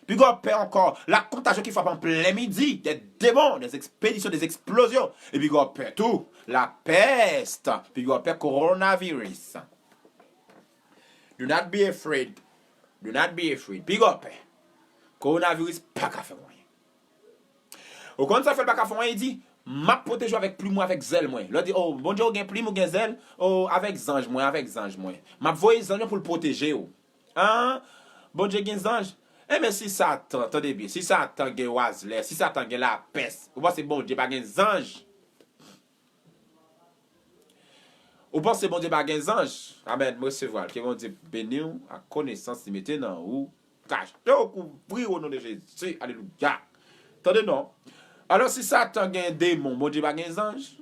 Piga w pè ankò, la contagion qui frappe en plein midi, des démons, des expéditions, des explosions. E piga w pè tou, la peste. Piga w pè coronavirus. Do not be afraid. Do not be afraid. Piga w pè. Coronavirus pa ka fè w anyen. Ou konn sa fè l pa ka fè w anyen, li di, m ap pwoteje w avèk plim mwen, avèk zèl mwen. Lè w di, o, Bondye, ou gen plim, ou gen zèl, o, avèk zanj mwen, avèk zanj mwen. M ap voye zanj mwen pou l pwoteje w. An, Bondye gen zanj? Enben, si Satan, tande byen, si Satan gen wazlè, si Satan gen lapès, ou panse Bondye pa gen zanj? Ou panse Bondye pa gen zanj? Amèn, m resevwa l. Ke Bondye beni w ak konesans li mete nan ou. Kache w, kouvri w o non de Jezi. Alelouya. Tande non. Alò, si Satan gen demon, Bondye pa gen zanj?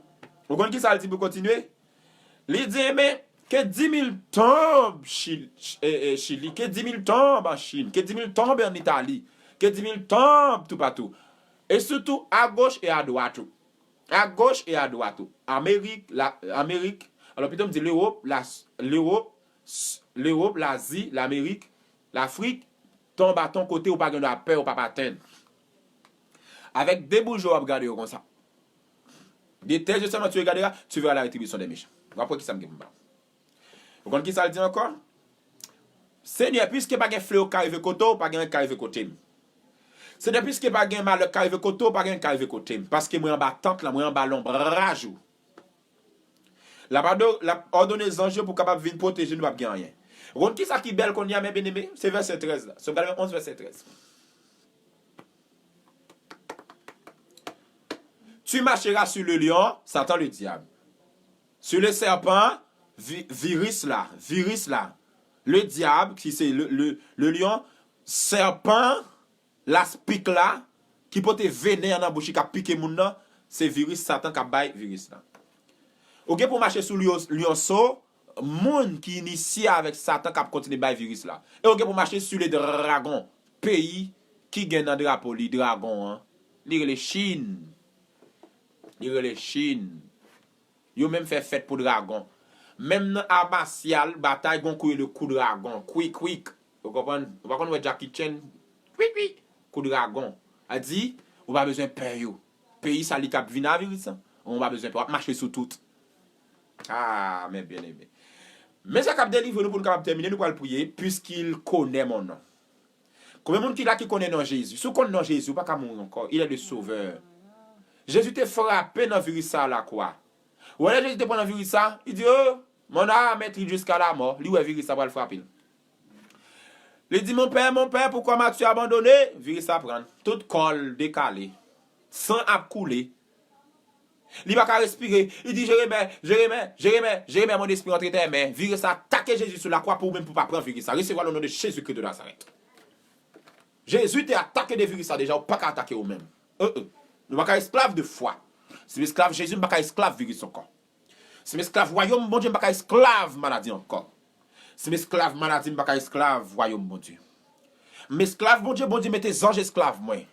Ou konn ki sa l di pou kontinye? Li di, enben, ke di mil tonbe Chili, Chili, ke di mil tonbe an Chin, ke di mil tonbe an Itali, ke di mil tonbe toupatou. E sitou agoch e adwat ou. Agoch e adwat ou. Amerik, la, Amerik, alò pito m di Lewop, la, Lewop, Lewop, Lazi, Lamerik, Lafrik, tonbe a ton kote ou pa gen dwa pè, ou p ap atenn. Avèk de bouch ou ap gade yo konsa. De tes yeux seulement tu regarderas, tu verras la rétribution des méchants. W ap wè ki sa m gen pou m ba w. Ou konn ki sa l di ankò? Senyè, piske pa gen fleo k ka rive kote w, pa gen anyen k ka rive kote m. Senyè, piske pa gen malè k ka rive kote w, pa gen anyen k ka rive kote m. Paske mwen anba tant lan, mwen anba lonbraj ou. L ap ado-, l ap òdone zanj yo pou kapab vin pwoteje nou, p ap gen anyen. Ou konn ki sa ki bèl kounye a, men byeneme? Se vèsè trèz la. Sòm katrevenn onz, vèsè trèz. Tu marcheras sur le lion, Satan le diable. Sur le serpent, vi-, viris la, viris la. Le diable, ki se le, le, le lion, sèpan, laspik la, ki pote venen an nan bouch li, k ap pike moun nan, se viris Satan k ap bay viris la. Ou gen pou mache sou lyon, lyonso, moun ki inisye avèk Satan k ap kontinye bay viris la. E ou gen pou mache sou le dragon, peyi ki gen nan drapo li dragon an, li rele Chin. Li rele Chin. Yo menm fè fèt pou dragon. Menm nan a masyal, batay, gon kou yo rele kou dragon. Kwik, kwik. Ou konprann? Ou pa konn wè Jackie Chan? Kwik, kwik. Kou dragon. A di, ou pa bezwen pè yo. Peyi sa li k ap vin a viris lan. Ou pa bezwen pè. W ap mache sou tout. Ah, mes bien-aimés. Men sa k ap delivre nou pou nou kapab tèmine, nou pral priye, puisqu'il connaît mon nom. Konbyen moun ki la ki konnen non Jezi? Si w konn non Jezi, ou pa ka mouri ankò. Il est le sauveur. Jezi te frape nan viris sa a lakwa. Ou wè lè Jezi te pran nan viris sa, li di, oh, mon âme est triste jusqu'à la mort. Li wè viris sa pral frape l. Li di, mon père, mon père, pourquoi m'as-tu abandonné? Viris sa pran l. Tout kò l dekale. San ap koule. Li pa ka respire. Li di, Jeremè, Jeremè, Jeremè, Jeremè, mon esprit entre tes mains. Viris sa atake Jezi sou lakwa pou ou menm pou pa pran viris sa. Resevwa l o non de Jezi Kris de Nazarèt. Jezi te atake de viris sa deja, ou pa ka atake ou menm. Euh, euh. Nou pa ka esklav de fwa. Si m esklav Jezi, m pa ka esklav viris ankò. Si m esklav wayòm Bondye, m pa ka esklav maladi ankò. Si m esklav maladi, m pa ka esklav wayòm Bondye. M esklav Bondye, Bondye mete zanj esklav mwen.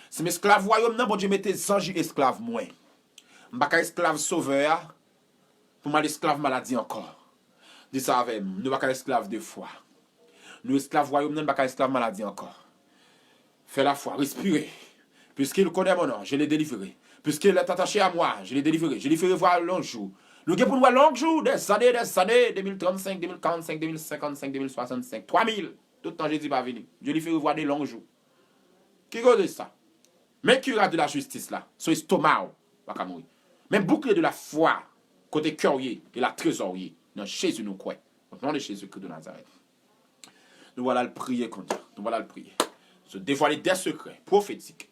Si m esklav wayòm nan, Bondye mete zanj esklav mwen. M pa ka esklav Sovè a pou m al esklav maladi ankò. Di sa avè m, nou pa ka esklav de fwa. Nou esklav wayòm nan, nou pa ka esklav maladi ankò. Fè lafwa, respire. Puisqu'il connaît mon nom, je l'ai délivré. Puisqu'il est attaché à moi, je l'ai délivré. Je lui ferai voir long jour. Nou gen pou n wè long jou, des années, des années, de mil trannsenk, de mil karannsenk, de mil senkannsenk, de mil swasannsenk, twa mil. Tout tan Jezi pa vini. Je lui ferai voir de long jour. Ki koze sa? Men cuirasse de la justice la, sou estoma w, pa ka mouri. Men bouclier de la foi, kote kè w ye, e la trezò w ye. Nan Jezi nou kwè. Au nom de Jésus-Christ de Nazareth. Nou pral al priye kounye a. Nou pral al priye. Se dévoiler des secrets prophétiques,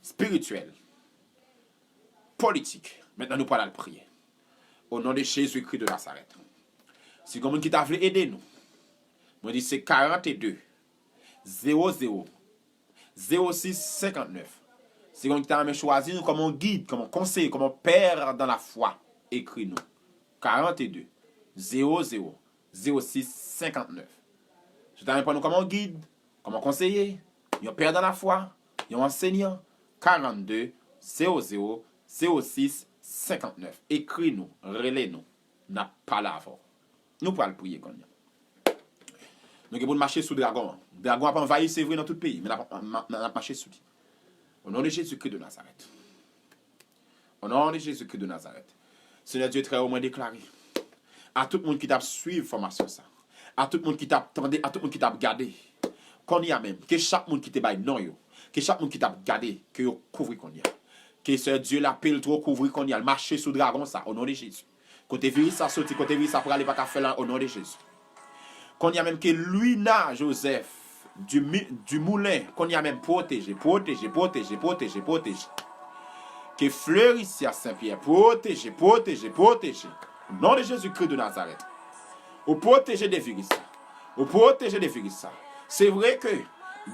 spirituels, politiques. Mentnan nou pral al priye. Au nom de Jésus-Christ de Nazareth. Si gen moun ki ta vle ede nou, mwen di se karannde, zewo zewo, zewo sis senkantnèf. Si gen moun ki ta renmen chwazi nou kòm yon gid, kòm yon konseye, kòm yon pè dan lafwa, ekri nou. Karannde, zewo zewo, zewo sis senkantnèf. Si w ta renmen pran nou kòm yon gid, kòm yon konseye, yon pè dan lafwa, yon ansenyan, karannde, zewo zewo, zewo sis senkantnèf. Ekri nou, rele nou, n ap pale avè w. Nou pral priye kounye a. Nou gen pou n mache sou dragon an. Dragon ap anvayi, se vre, nan tout peyi, men n ap, n ap, n ap mache sou li. Au nom de Jésus-Christ de Nazareth. Au nom de Jésus-Christ de Nazareth. Senyè Dye trè wo, mwen deklare a tout moun ki t ap swiv fòmasyon sa, a tout moun ki t ap tande, a tout moun ki t ap gade, kounye a menm, ke chak moun ki te bay non yo, ke chak moun ki t ap gade, ke yo kouvri kounye a. Ke Sè Dye lapè l twò kouvri kounye a, l mache sou dragon sa, o non de Jezi. Kote viris sa soti, kote viris sa prale, pa ka fè l, o non de Jezi. Kounye a menm ke Lwina Jozèf, Dumi-, Dumoulen, kounye a menm pwoteje, pwoteje, pwoteje, pwoteje, pwoteje. Ke Flerisya Senpyè pwoteje, pwoteje, pwoteje. Non de Jezikri de Nazarèt. Ou pwoteje de viris sa. Ou pwoteje de viris sa. Se vre ke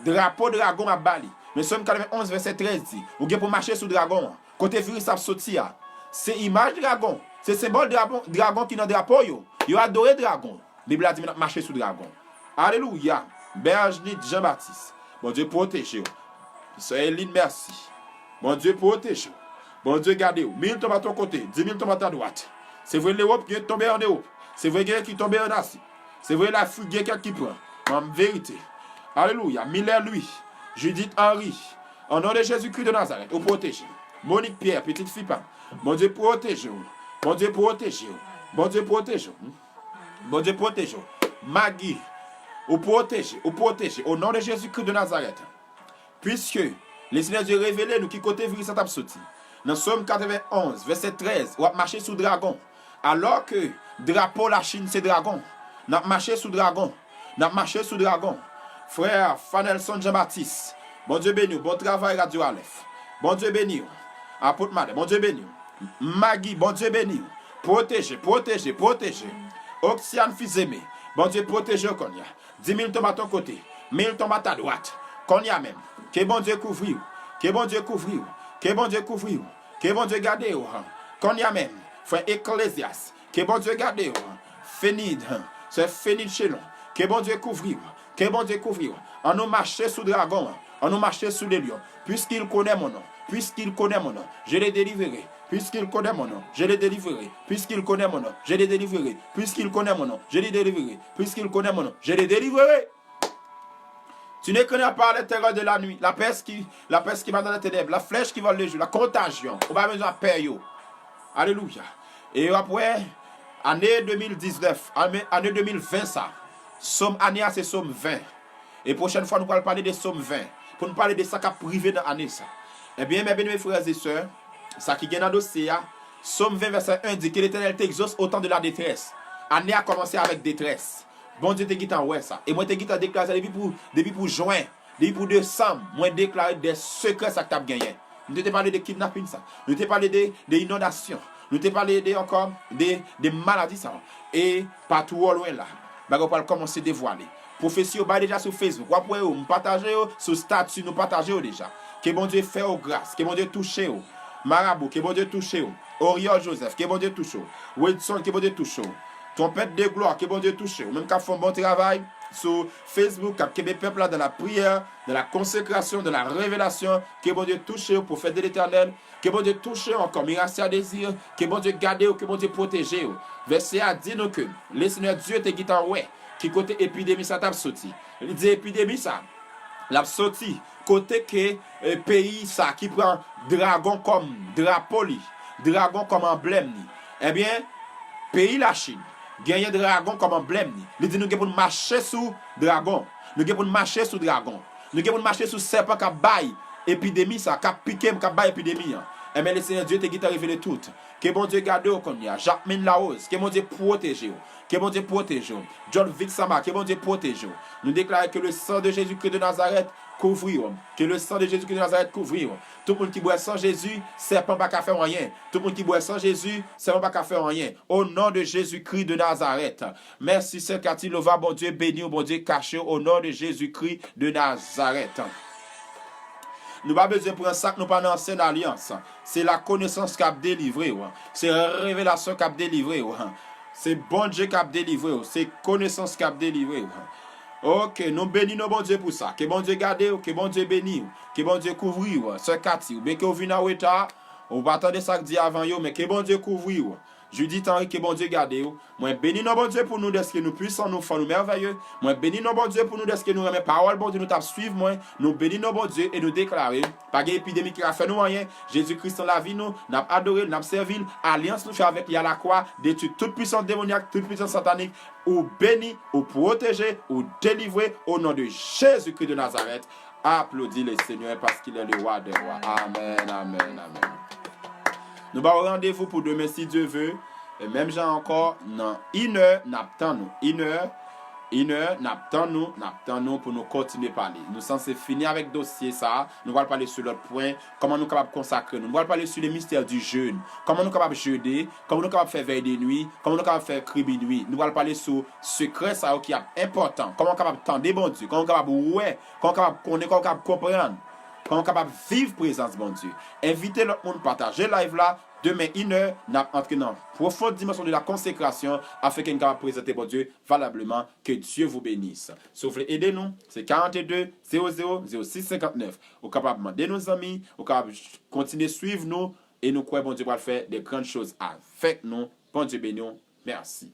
drapo dragon ap ba li. Men Sòm katrevenn onz vèsè trèz di, ou gen pou mache sou dragon an. Kote viris ap soti a, se imaj dragon, se senbòl dragon, dragon ki nan drapo yo. Yo adore dragon. Bib la di men n ap mache sou dragon. Alelouya. Bèjnit Jean Baptiste, Bondye pwoteje w. Sè Eline, mèsi. Bondye pwoteje w. Bondye gade w. Mil tonbe a ton kote, di mil tonbe a ta dwat. Se vre Lewòp gen tonbe an Ewòp. Se vre gen ki tonbe an Azi. Se vre Lafrik gen kèk ki pran. An verite. Alelouya. Milè Lwi, Judith Henry, o non de Jezikri de Nazarèt, ou pwoteje. Monique Pierre, pitit fi pa m, Bondye pwoteje w. Bondye pwoteje w. Bondye pwoteje w. Bondye pwoteje w. Maggie, ou pwoteje, ou pwoteje. O non de Jezikri de Nazarèt. Piske Lesenyè Dye revele nou ki kote viris la t ap soti. Nan Sòm katrevenn onz, vèsè trèz, w ap mache sou dragon. Alò ke drapo Lachin se dragon. N ap mache sou dragon. N ap mache sou dragon. Frè Fanelson Jean Baptiste, Bondye beni w. Bon travay, Radyo Alèf. Bondye beni w. Apot Madan, Bondye beni w. Maggie, Bondye beni w. Pwoteje, pwoteje, pwoteje. Oksiane Fizeme, Bondye pwoteje w kounye a. Di mil tonbe a ton kote, mil tonbe a ta dwat. Kounye a menm, ke Bondye kouvri w. Ke Bondye kouvri w. Ke Bondye kouvri w. Ke Bondye gade w. Kounye a menm, frè Eklezyas, ke Bondye gade w. Fenid, sè Fenid Chelon, ke Bondye kouvri w. Ke Bondye kouvri w. Annou mache sou dragon an. Annou mache sou le lyon. Puisqu'il connaît mon nom. Puisqu'il connaît mon nom, je le délivrerai. Puisqu'il connaît mon nom, je le délivrerai. Puisqu'il connaît mon nom, je le délivrerai. Puisqu'il connaît mon nom, je le délivrerai. Puisqu'il connaît mon nom, je le délivrerai. Tu ne craindras pas les terreurs de la nuit, la peste qui, la peste qui va dans les ténèbres, la flèche qui vole le jour, la contagion. Ou pa bezwen pè yo. Alelouya. E w ap wè, ane de mil diznèf, ane, ane de mil ven sa, sòm ane a se sòm ven. E pwochèn fwa nou pral pale de sòm ven. Pou nou pale de sa k ap rive nan ane sa. Ebyen, mes bien-aimés frères et sœurs, sa ki gen nan dosye a, sòm ven vèsè en di, que l'Éternel t'exauce au temps de la détresse. Ane a kòmanse avèk detrès. Bondye te gentan wè sa. E mwen te gentan deklare sa depi pou, depi pou jen, depi pou desanm, mwen deklare de sekrè sa k t ap genyen. Nou te, te pale de kidnapin sa. Nou te pale de, de inondasyon. Nou te pale de ankò de, de maladi sa. E pa twò lwen la, bagay yo pral kòmanse devwale. Pwofesi yo bay deja sou Facebook. W ap wè yo, m pataje yo sou stati, nou pataje yo deja. Ke Bondye fè yo gras, ke Bondye touche yo. Marabou, ke Bondye touche yo. Oriol Joseph, ke Bondye touche w. Wedson, ke Bondye touche w. Twonpèt de glwa, ke Bondye touche w. Ou menm k ap fè yon bon travay sou Facebook, k ap kenbe pèp la dans la prière, dans la consécration, dans la révélation, ke Bondye touche w, pwofèt de Letènèl. Ke Bondye touche w ankò, Miracia Désir. Ke Bondye gade w, ke Bondye pwoteje w. Vèsè a di nou ke Lesenyè Dye te gentan wè ki kote epidemi sa t ap soti. Li di epidemi sa, l ap soti kote ke, eh, peyi sa ki pran dragon kòm drapo li, dragon kòm anblèm li. Ebyen, peyi Lachin genyen dragon kòm anblèm li. Li di nou gen pou n mache sou dragon. Nou gen pou n mache sou dragon. Nou gen pou n mache sou sèpan k ap bay epidemi sa, k ap pike m, k ap bay epidemi an. Ebyen, Lesenyè Dye te gentan revele tout. Ke Bondye gade w kounye a. Jacqueline Larose, ke Bondye pwoteje w. Ke Bondye pwoteje w. John Vixama, ke Bondye pwoteje w. Nou deklare que le sang de Jésus-Christ de Nazareth kouvri w. Que le sang de Jésus-Christ de Nazareth kouvri w. Tout moun ki bwè san Jezi, sèpan pa ka fè w anyen. Tout moun ki bwè san Jezi, sèpan pa ka fè w anyen. Au nom de Jésus-Christ de Nazareth. Mèsi, sè Cathy Lova, Bondye beni w, Bondye kache w, au nom de Jésus-Christ de Nazareth. Nou pa bezwen pran sa k nou pa nan ansyen alyans. Se lakonesans k ap delivre w. Se revelasyon k ap delivre w. Se Bondye k ap delivre w. Se konesans k ap delivre w. Ok, nou beni non Bondye pou sa. Ke Bondye gade w, ke Bondye beni w, ke Bondye kouvri w. Sè Cathy, oubyen ke w vin an reta, ou pa tande sa k di avan yo, men ke Bondye kouvri w. Judith Henry, ke Bondye gade w. Mwen beni non Bondye pou nou dèske nou pwisan, nou fò, nou mèvèye. Mwen beni non Bondye pou nou dèske nou renmen pawòl Bondye, nou t ap swiv mwen. Nou beni non Bondye e nou deklare, pa gen epidemi ki ka fè nou anyen. Jezi Kris nan lavi nou, n ap adore l, n ap sèvi l. Alyans nou fè avèk li alakwa detwi tout pwisans demonyak, tout pwisans satanik. Ou beni, ou pwoteje, ou delivre, au nom de Jésus-Christ de Nazareth. Aplodi le Senyè, paske li le wa dè wa. Amèn, amèn, amèn. Nou ba w randevou pou demen, si Dye ve. E menm jan ankò, nan inè, n ap tann ou. Inè, Inè, n ap tann nou, n ap tann nou pou nou kontinye pale. Nou sanse fini avèk dosye sa a. Nou pral pale sou lòt pwen, kòman nou kapab konsakre nou. Nou pral pale sou le mystère du jeûne. Kòman nou kapab jene, kòman nou kapab fè vèy de nwi, kòman nou kapab fè kribi nwi. Nou pral pale sou sekrè sa yo ki ap enpòtan. Kòman w kapab tande Bondye, kòman w kapab wè, kòman w kapab konnen, kòman w kapab konprann, kòman w kapab viv prezans Bondye. Envite lòt moun, pataje live la. Demen inè, n ap antre nan pwofon dimansyon de la konsekrasyon afenke n kapab prezante Bondye valableman. Que Dieu vous bénisse. Si w vle ede nou, se karannde zewo zewo zewo sis senkantnèf. Ou kapab mande nou zanmi, ou kapab kontinye swiv nou, e nou kwè Bondye pral fè de grann choz avèk nou. Bondye beni w. Mèsi.